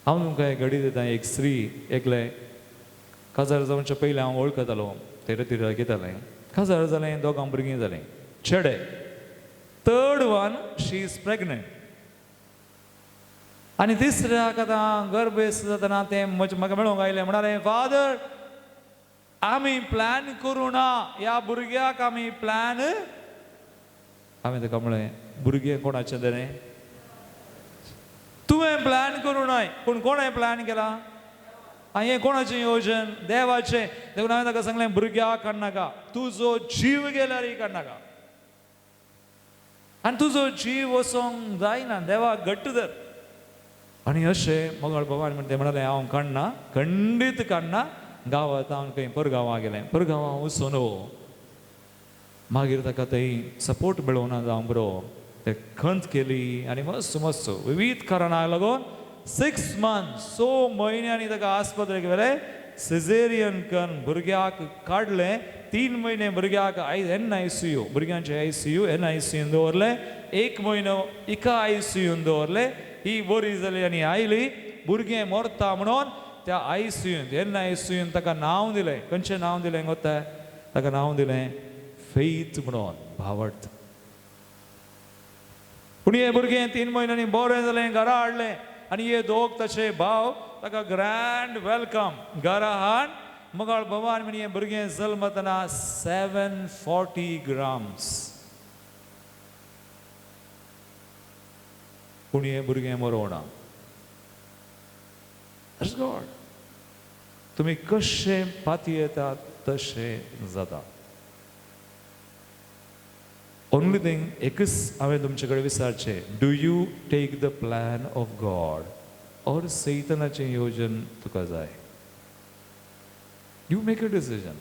E: हांव तुमकां एक घडी दिता. एक स्त्री एकले काजार जावचे पयलीं हांव वळखतालो, तेरा तिरा घेतालें. काजार जालें, दोगां भुरगीं जालीं, चेडे. Third one she is pregnant. आनी तिसऱ्याक आतां गर्भेस्त जातना तें म्हाका मेळोंक आयलें, म्हणालें फादर आमी प्लॅन करूं ना ह्या भुरग्याक, आमी प्लॅन. हांवें ताका म्हळें भुरगें कोणाचें तें? तुवें प्लॅन करूं नाय, पूण कोणें प्लॅन केला? हें कोणाचें योजन? देवाचें. देखून हांवें ताका सांगलें भुरग्याक काडनाका, तुजो जीव गेल्यारय काडनाका. आनी तुजो जीव वचोंक जायना, देवाक घट्ट धर. आनी अशें मगळ बाबान म्हणटा म्हणालें हांव काडना, खंडीत काडना. गांवांत हांव खंय परगांवां गेलें, परगांवां वचून मागीर ताका थंय सपोर्ट मेळोवना जावं बरो, ते खंत केली आनी मस्त मस्त विवीध कारणाक लागून 6 months 6 म्हयन्यांनी ताका आस्पत्रेक व्हेलें, सिजेरियन करून भुरग्याक काडलें. 3 म्हयने भुरग्याक NICU, भुरग्यांचे ICU NICU दवरलें. 1 म्हयनो हिका ICU दवरलें. ही बरी जाली आनी आयली. भुरगें मरता म्हणून त्या ICU NICU ताका नांव दिलें. खंयचें नांव दिलें गोता? ताका नांव दिलें फेथ म्हणून, भावार्थ. पूण हें भुरगें 3 म्हयन्यांनी बरें जालें, घरा हाडलें. आनी हे दोग ताचे भाव ताका ग्रँड welcome घरा हाड. मगाळ भवान म्हण हें भुरगें जल्मतना 740 grams. पूण हें भुरगें मरोवना. That's God. तुमी कशें पातयेतात तशें जाता. ओनली थिंग एकच हांवें तुमचे कडेन विचारचें, do you take the plan of God or सैतनाचें योजन तुका जाय? You make a decision.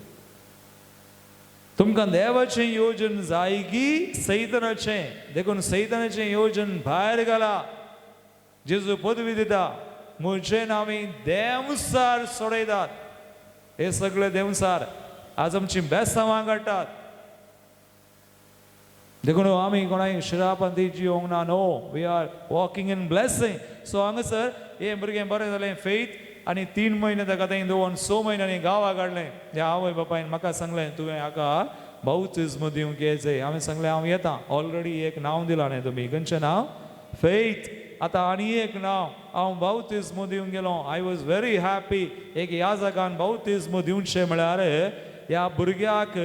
E: तुमकां देवाचें योजन जाय की सैतनाचें? देखून सैतनाचें योजन भायर घाला. जेजू पदवी दिता, म्हजे नांवी देंवसार सोडयतात. हे सगळे देंवसार आज आमची बेसांवां काडटात. देखून आमी कोणाय शिरापान ती जिवंक ना. No, we are walking in blessing. So हांगासर हें भुरगें बरें जालें फेथ. आनी 3 म्हयने ताका थंय दवरून 6 म्हयन्यांनी गांवाक हाडलें. त्या आवय बापायन म्हाका सांगलें तुवें हाका बाउतिज्म दिवंक येयचें. हांवें सांगलें हांव येता. ऑलरेडी एक नांव दिलां न्ही तुमी, खंयचें नांव? फेथ. आतां आनी एक नांव. हांव बाउतिज्म दिवंक गेलो. I was very happy. एक ह्या जागान बाउतिज्म दिवचें म्हळ्यार ह्या भुरग्याक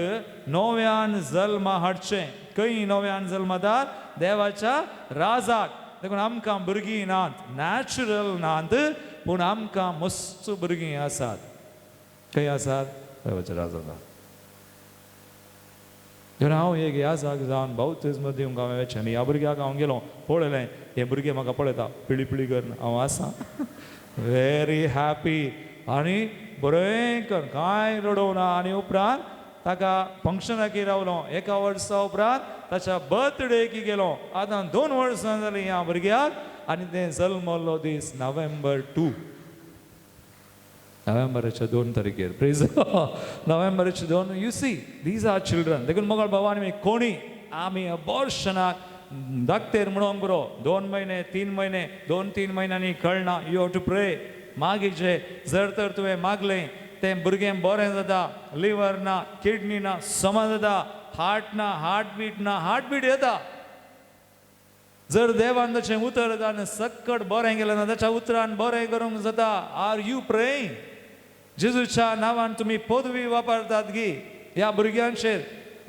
E: नव्यान जल्मा हाडचें. खंय नव्यान जल्मतात? देवाच्या राजाक. देखून आमकां भुरगीं नात, नॅचरल नात, पूण आमकां मस्त भुरगीं आसात. खंय आसात? देवाच्या राजाक. देखून हांव एक ह्या जाग जावन बाउतिज्म दिवंक हांवें वचें. आनी ह्या भुरग्याक हांव गेलो, पळयलें हें भुरगें म्हाका पळयता पिळी पिळी करून. हांव आसा व्हेरी हॅपी आनी बरें कर, कांय रडोवना. आनी उपरांत ताका फंक्शनाक रावलो. 1 वर्सा उपरांत ताच्या बर्थडेक गेलो. आतां 2 वर्सां जालीं ह्या भुरग्याक. आनी तें जल्मल्लो दीस नोव्हेंबर 2, नोव्हेंबराच्या 2 तारखेर. प्रेज नोव्हेंबराचे 2. You see these are children. देखून मगळ बाबा आमी कोणी आमी अबॉर्शनाक धाकटेर म्हणूंक बरो 2 म्हयने 3 म्हयने 2-3 म्हयन्यांनी कळना. You have to pray. मागीर जर तर तुवें मागलें तें भुरगें बरें जाता. लिवर ना, किडनी ना, समज जाता. हार्ट ना, हार्टबीट ना, हार्टबीट येता. जर देवान ताचें उतर जावन सक्कट बरें केलें ना, ताच्या उतरान बरें करूंक जाता. Are you praying? जेजूच्या नांवान तुमी पदवी वापरतात गी? ह्या भुरग्यांचेर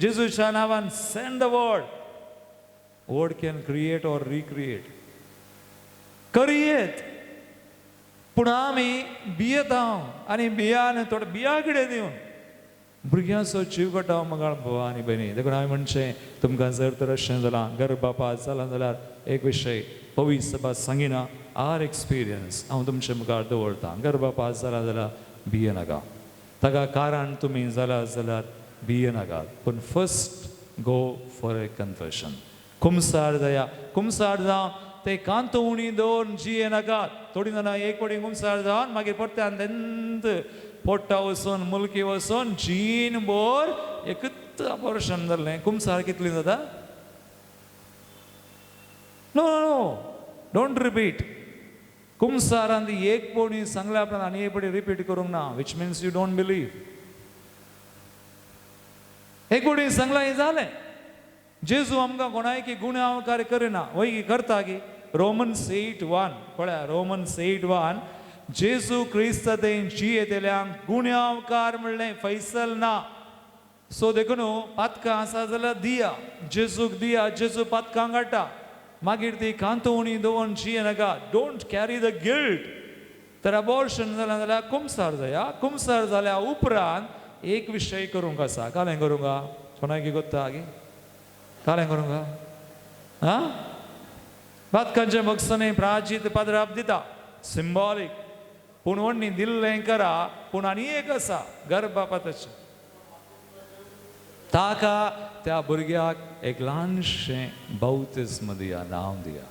E: जेजूच्या नांवान send the word. Word can create or recreate. करयेत, पूण आमी भियेता आनी भियान थोडे बिया कितें दिवन भुरग्यांचो जीव घटा मगाळ भाव आनी भयणी. देखून हांवें म्हणचें तुमकां जर तर अशें जालां गर्भपात जाला जाल्यार एक विशय पवित्र सभा सांगिना, आर एक्सपिरियन्स हांव तुमचे मुखार दवरतां. गर्भपात जाला जाल्यार भिये नाका, ताका कारण तुमी जाला जाल्यार भिये नाका, पूण first go for a confession. कुमसार जाया, कुमसार जावन ते कांतोवणी दवरून जिये नाकात. थोडीं जाणां एक फावटी कुमसार जावन मागीर परत्यान तेंत पोट्टा वचून मुलकी वचून जीन भर एकूच ऑपरेशन जाल्लें. कुमसार कितली जाता? No no don't repeat. कुमसारान एक पवणी सांगल्या उपरांत आनी एक फावटी रिपीट करूंक ना, which means you don't believe. एक फावटी सांगलां हें जालें. जेजू आमकां कोणायकी गुन्यांवकार करिना, वय करता की? रोमन्स 8:1 पळया, रोमन्स 8:1 जेजू क्रिस्त तें जियेतल्यांक गुन्यांवकार म्हणलें फैसल ना. सो देखून पातकां आसा जाल्यार दिया, जेजूक दिया, जेजू पातकां काडटा. मागीर ती कांतोवणी दवरून जिये नाका, don't carry the guilt. तर अबॉर्शन जालें जाल्यार कुमसार जाया. कुमसार जाल्या उपरांत एक विशय करूंक आसा. कालें करूंक कोणाकी कोत्ता गी? कालें करूंक आं? पातकांचें भक्षणे प्राचीत पाद्राप दिता सिंबॉलीक, पूण वण्णी दिल्लें करा. पूण आनी एक आसा गर्भपाताचें, ताका त्या भुरग्याक एक ल्हानशें बाउतिज्म दिया, नांव दिया.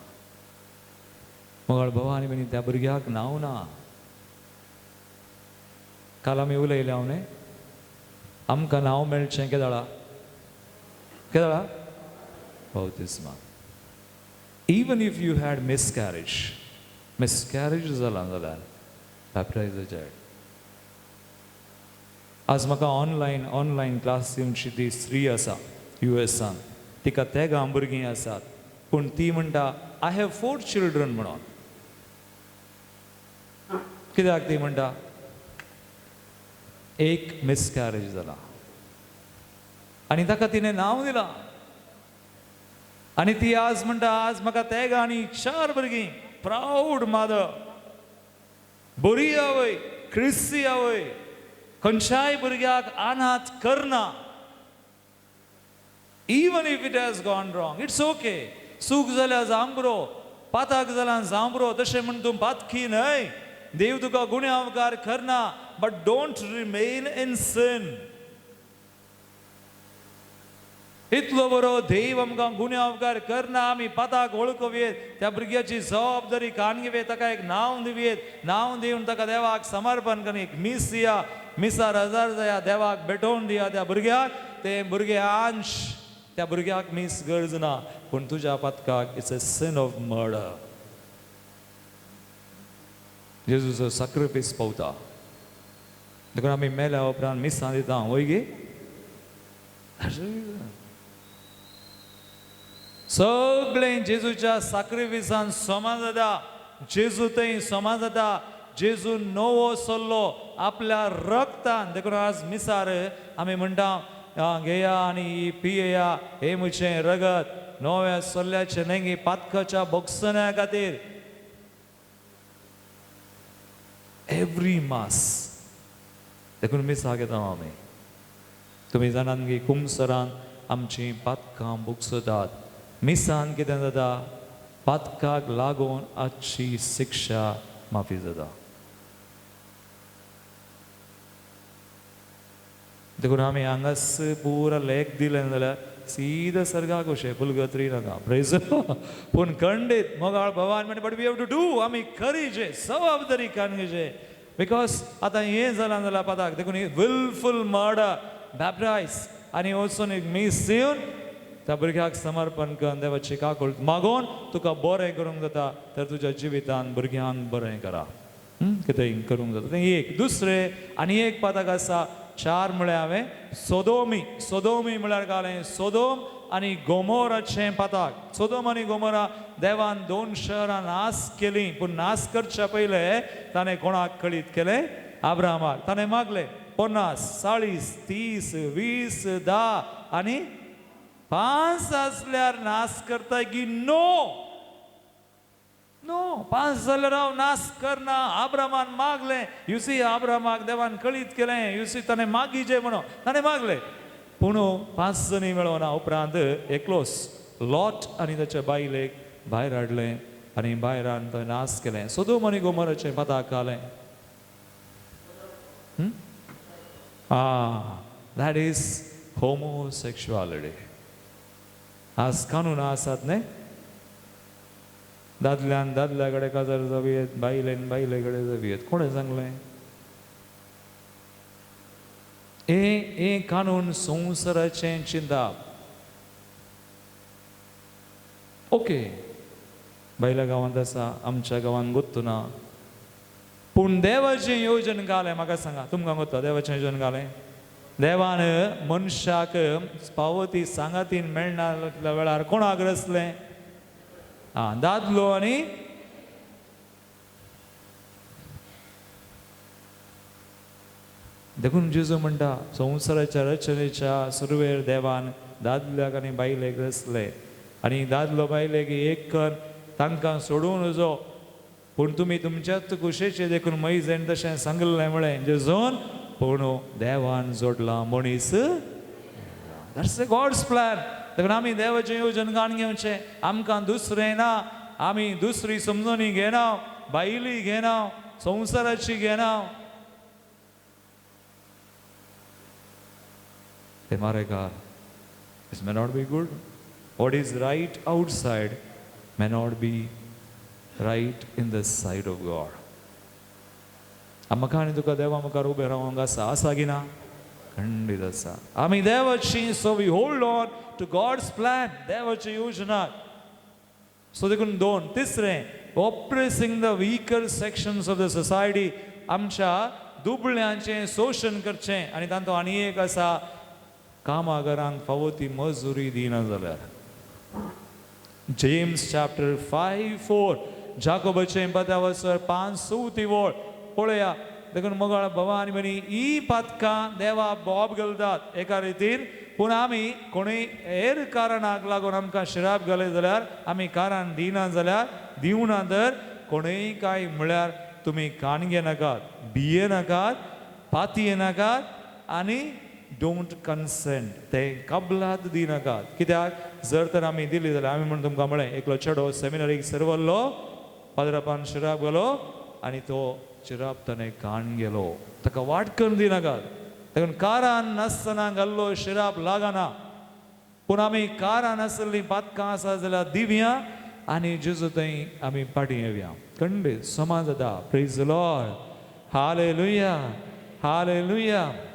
E: मगळ भाव आनी भयणी, त्या भुरग्याक नांव ना. काल आमी उलयले हांव न्ही, आमकां नांव मेळचें केदळा केदळा बाउतिज्मा. Even if you had miscarriage, miscarriage जालां जाल्यार बॅप्टायज अ चायल्ड. आज म्हाका ऑनलायन क्लास दिवची ती स्त्री आसा युएसान, तिका तेगां भुरगीं आसात, पूण ती म्हणटा I have 4 children म्हणून. कित्याक ती म्हणटा? एक मिसकॅरेज जाला आनी ताका तिणें नांव दिलां, आनी ती आज म्हणटा आज म्हाका तेगां आनी 4 भुरगीं. प्रावड मादर, बरी आवय, क्रिस्ती आवय, खंयच्याय भुरग्याक अनाथ करना. Even if it has gone wrong it's okay. चूक जाल्यार जावंक बरो, पाताक जाल्यार जावंक बरो, तशें म्हण तूं पातकी न्हय. देव तुका गुन्यांवकार करना, but don't remain in sin. इतलो बरो देव आमकां गुन्यांवकार करना, आमी पाताक वळखुयेत, त्या भुरग्याची जबाबदारी कान घेवयेत, ताका एक नांव दिवयेत, नांव दिवन ताका देवाक समर्पण करून एक मीस दिया, मिसार हजार जाया, देवाक भेटोवन दिया त्या भुरग्याक. तें भुरगें अंश, त्या भुरग्याक मीस गरज ना, पूण तुज्या पातकाक it's a sin of murder. जेजूचो sacrifice पावता. देखून आमी मेल्या उपरांत मिसां दिता, वय गे? सगळें जेजूच्या साक्रिफिसान समा जाता. जेजू थंय समा जाता. जेजू नवो सल्लो आपल्या रक्तान. देखून आज मिसार आमी म्हणटा घेया आनी पियेया, हे म्हजें रगत नव्या सल्ल्याचें न्हय पातकाच्या भोगसण्या खातीर. एवरी मास देखून मिसाक येता आमी. तुमी जाणात की कुमसरान आमचीं पातकां भोगसतात. मिसान कितें जाता? पातकाक लागून आजची शिक्षा माफी जाता. देखून आमी हांगास पुरा लेख दिलें जाल्यार सीधा सर्गाक वशें फुलगत्री नाका. प्रेज. पूण खंडीत मोगाळ भवान म्हणटा but we have to do. आमी करीचे जबाबदारी कान घेवचे, because आतां हें जालां जाल्यार पाताक. देखून विलफूल मर्डर बॅप्टायज आनी वचून एक मीस दिवन त्या भुरग्याक समर्पण करून देवाची काकूळ मागोवन तुका बरें करूंक जाता तर तुज्या जिवितान भुरग्यांक बरें करा. कितें करूंक जाता तें एक. दुसरें आनी एक पाताक आसा 4 म्हळ्यार हांवें सोदोमी. सोदोमी म्हळ्यार घालें सोदोम आनी गोमोराचें पाताक. सोदोम आनी गोमोरा देवान 2 शहरां नाश केलीं, पूण नाश करच्या पयलें ताणें कोणाक कळीत केलें? आब्रामाक. ताणें मागलें 50, 40, 30, 20, 10 आनी 5 आसल्यार नास करता की नो नो 5 जाल्यार हांव नास करना. आब्रामान मागलें, you see आब्रामाक देवान कळीत केलें, you see ताणें मागीजे म्हणून ताणें मागलें, पूण 5 जणी मेळोना. उपरांत एकलोस लॉट आनी ताच्या बायलेक भायर हाडलें आनी भायरान थंय नास केलें. सोदोम आनी गोमोराचें पताक घालें. That is homosexuality. आज कानून आसात न्ही, दादल्यान दादल्या कडेन काजार जावयेत, बायलेन बायले कडेन जावयेत. कोणें सांगलें? हें कानून संवसाराचें चिंताप. ओके, बायल्या गांवांत आसा, आमच्या गांवांत गोत्तू ना, पूण देवाचें योजन घालें. म्हाका सांगा, तुमकां गोत्ता देवाचें योजन घालें? देवान मनशाक पावती सांगातीन मेळना वेळार कोणाक रचलें? आं, दादलो आनी देखून जेजू म्हणटा संवसाराच्या रचनेच्या सुरवेर देवान दादल्याक आनी बायलेक रचले आनी दादलो बायलेक एक कर तांकां सोडून वचो, पूण तुमी तुमच्याच कुशेचे देखून मैजेन तशें सांगलें म्हळें जेजून, पूण देवान जोडला मनीस. That's a God's plan. देखून आमी देवाचें येवजण काण घेवचें, आमकां दुसरें ना, आमी दुसरी समजणी घेना, बायली घेना, संवसाराची घेना. ते मारेकार, it may not be good. What is right outside may not be right in the sight of God. म्हाका आनी तुका देवा मुखार उबें रावंक आसा, आसा की ना? खंडीत आसा. आमी देवाची, so we hold on to God's plan, देवाची योजना. सो देखून 2. तिसरें, oppressing the weaker sections of the society. आमच्या दुबळ्यांचें शोशण करचें आनी तांतूं आनी एक आसा, कामागारांक फावो ती मजुरी दिना जाल्यार. जेम्स चॅप्टर 5:4, जाकोबाचें पत्रावसर 5-4 वळ पळया. देखून मोगाळ बाबा आनी भयणी, ही पातकां देवा बोब घालतात एका रितीन, पूण आमी कोणूय हेर कारणाक लागून आमकां शिराप घाले जाल्यार, आमी कारण दिना जाल्यार, दिवना तर कोणूय कांय म्हळ्यार तुमी कान घेनाकात, भिये नाकात, पातये नाकात आनी don't consent, ते कबलात दिनाकात. कित्याक जर तर आमी दिली जाल्यार, आमी म्हण तुमकां म्हळें, एकलो चेडो सेमिनरीक सरवल्लो, पाद्रापान शिराप घालो आनी तो चिराप ताणें कान गेलो, ताका वाट करून दिनाकात. देखून कारान नासतना घाल्लो शिराप लागना, पूण आमी कारान आसलीं पातकां आसा जाल्यार दिवया आनी जेजू थंय आमी फाटीं येवया. खंडीत समा जाता. Praise the Lord. Hallelujah, hallelujah.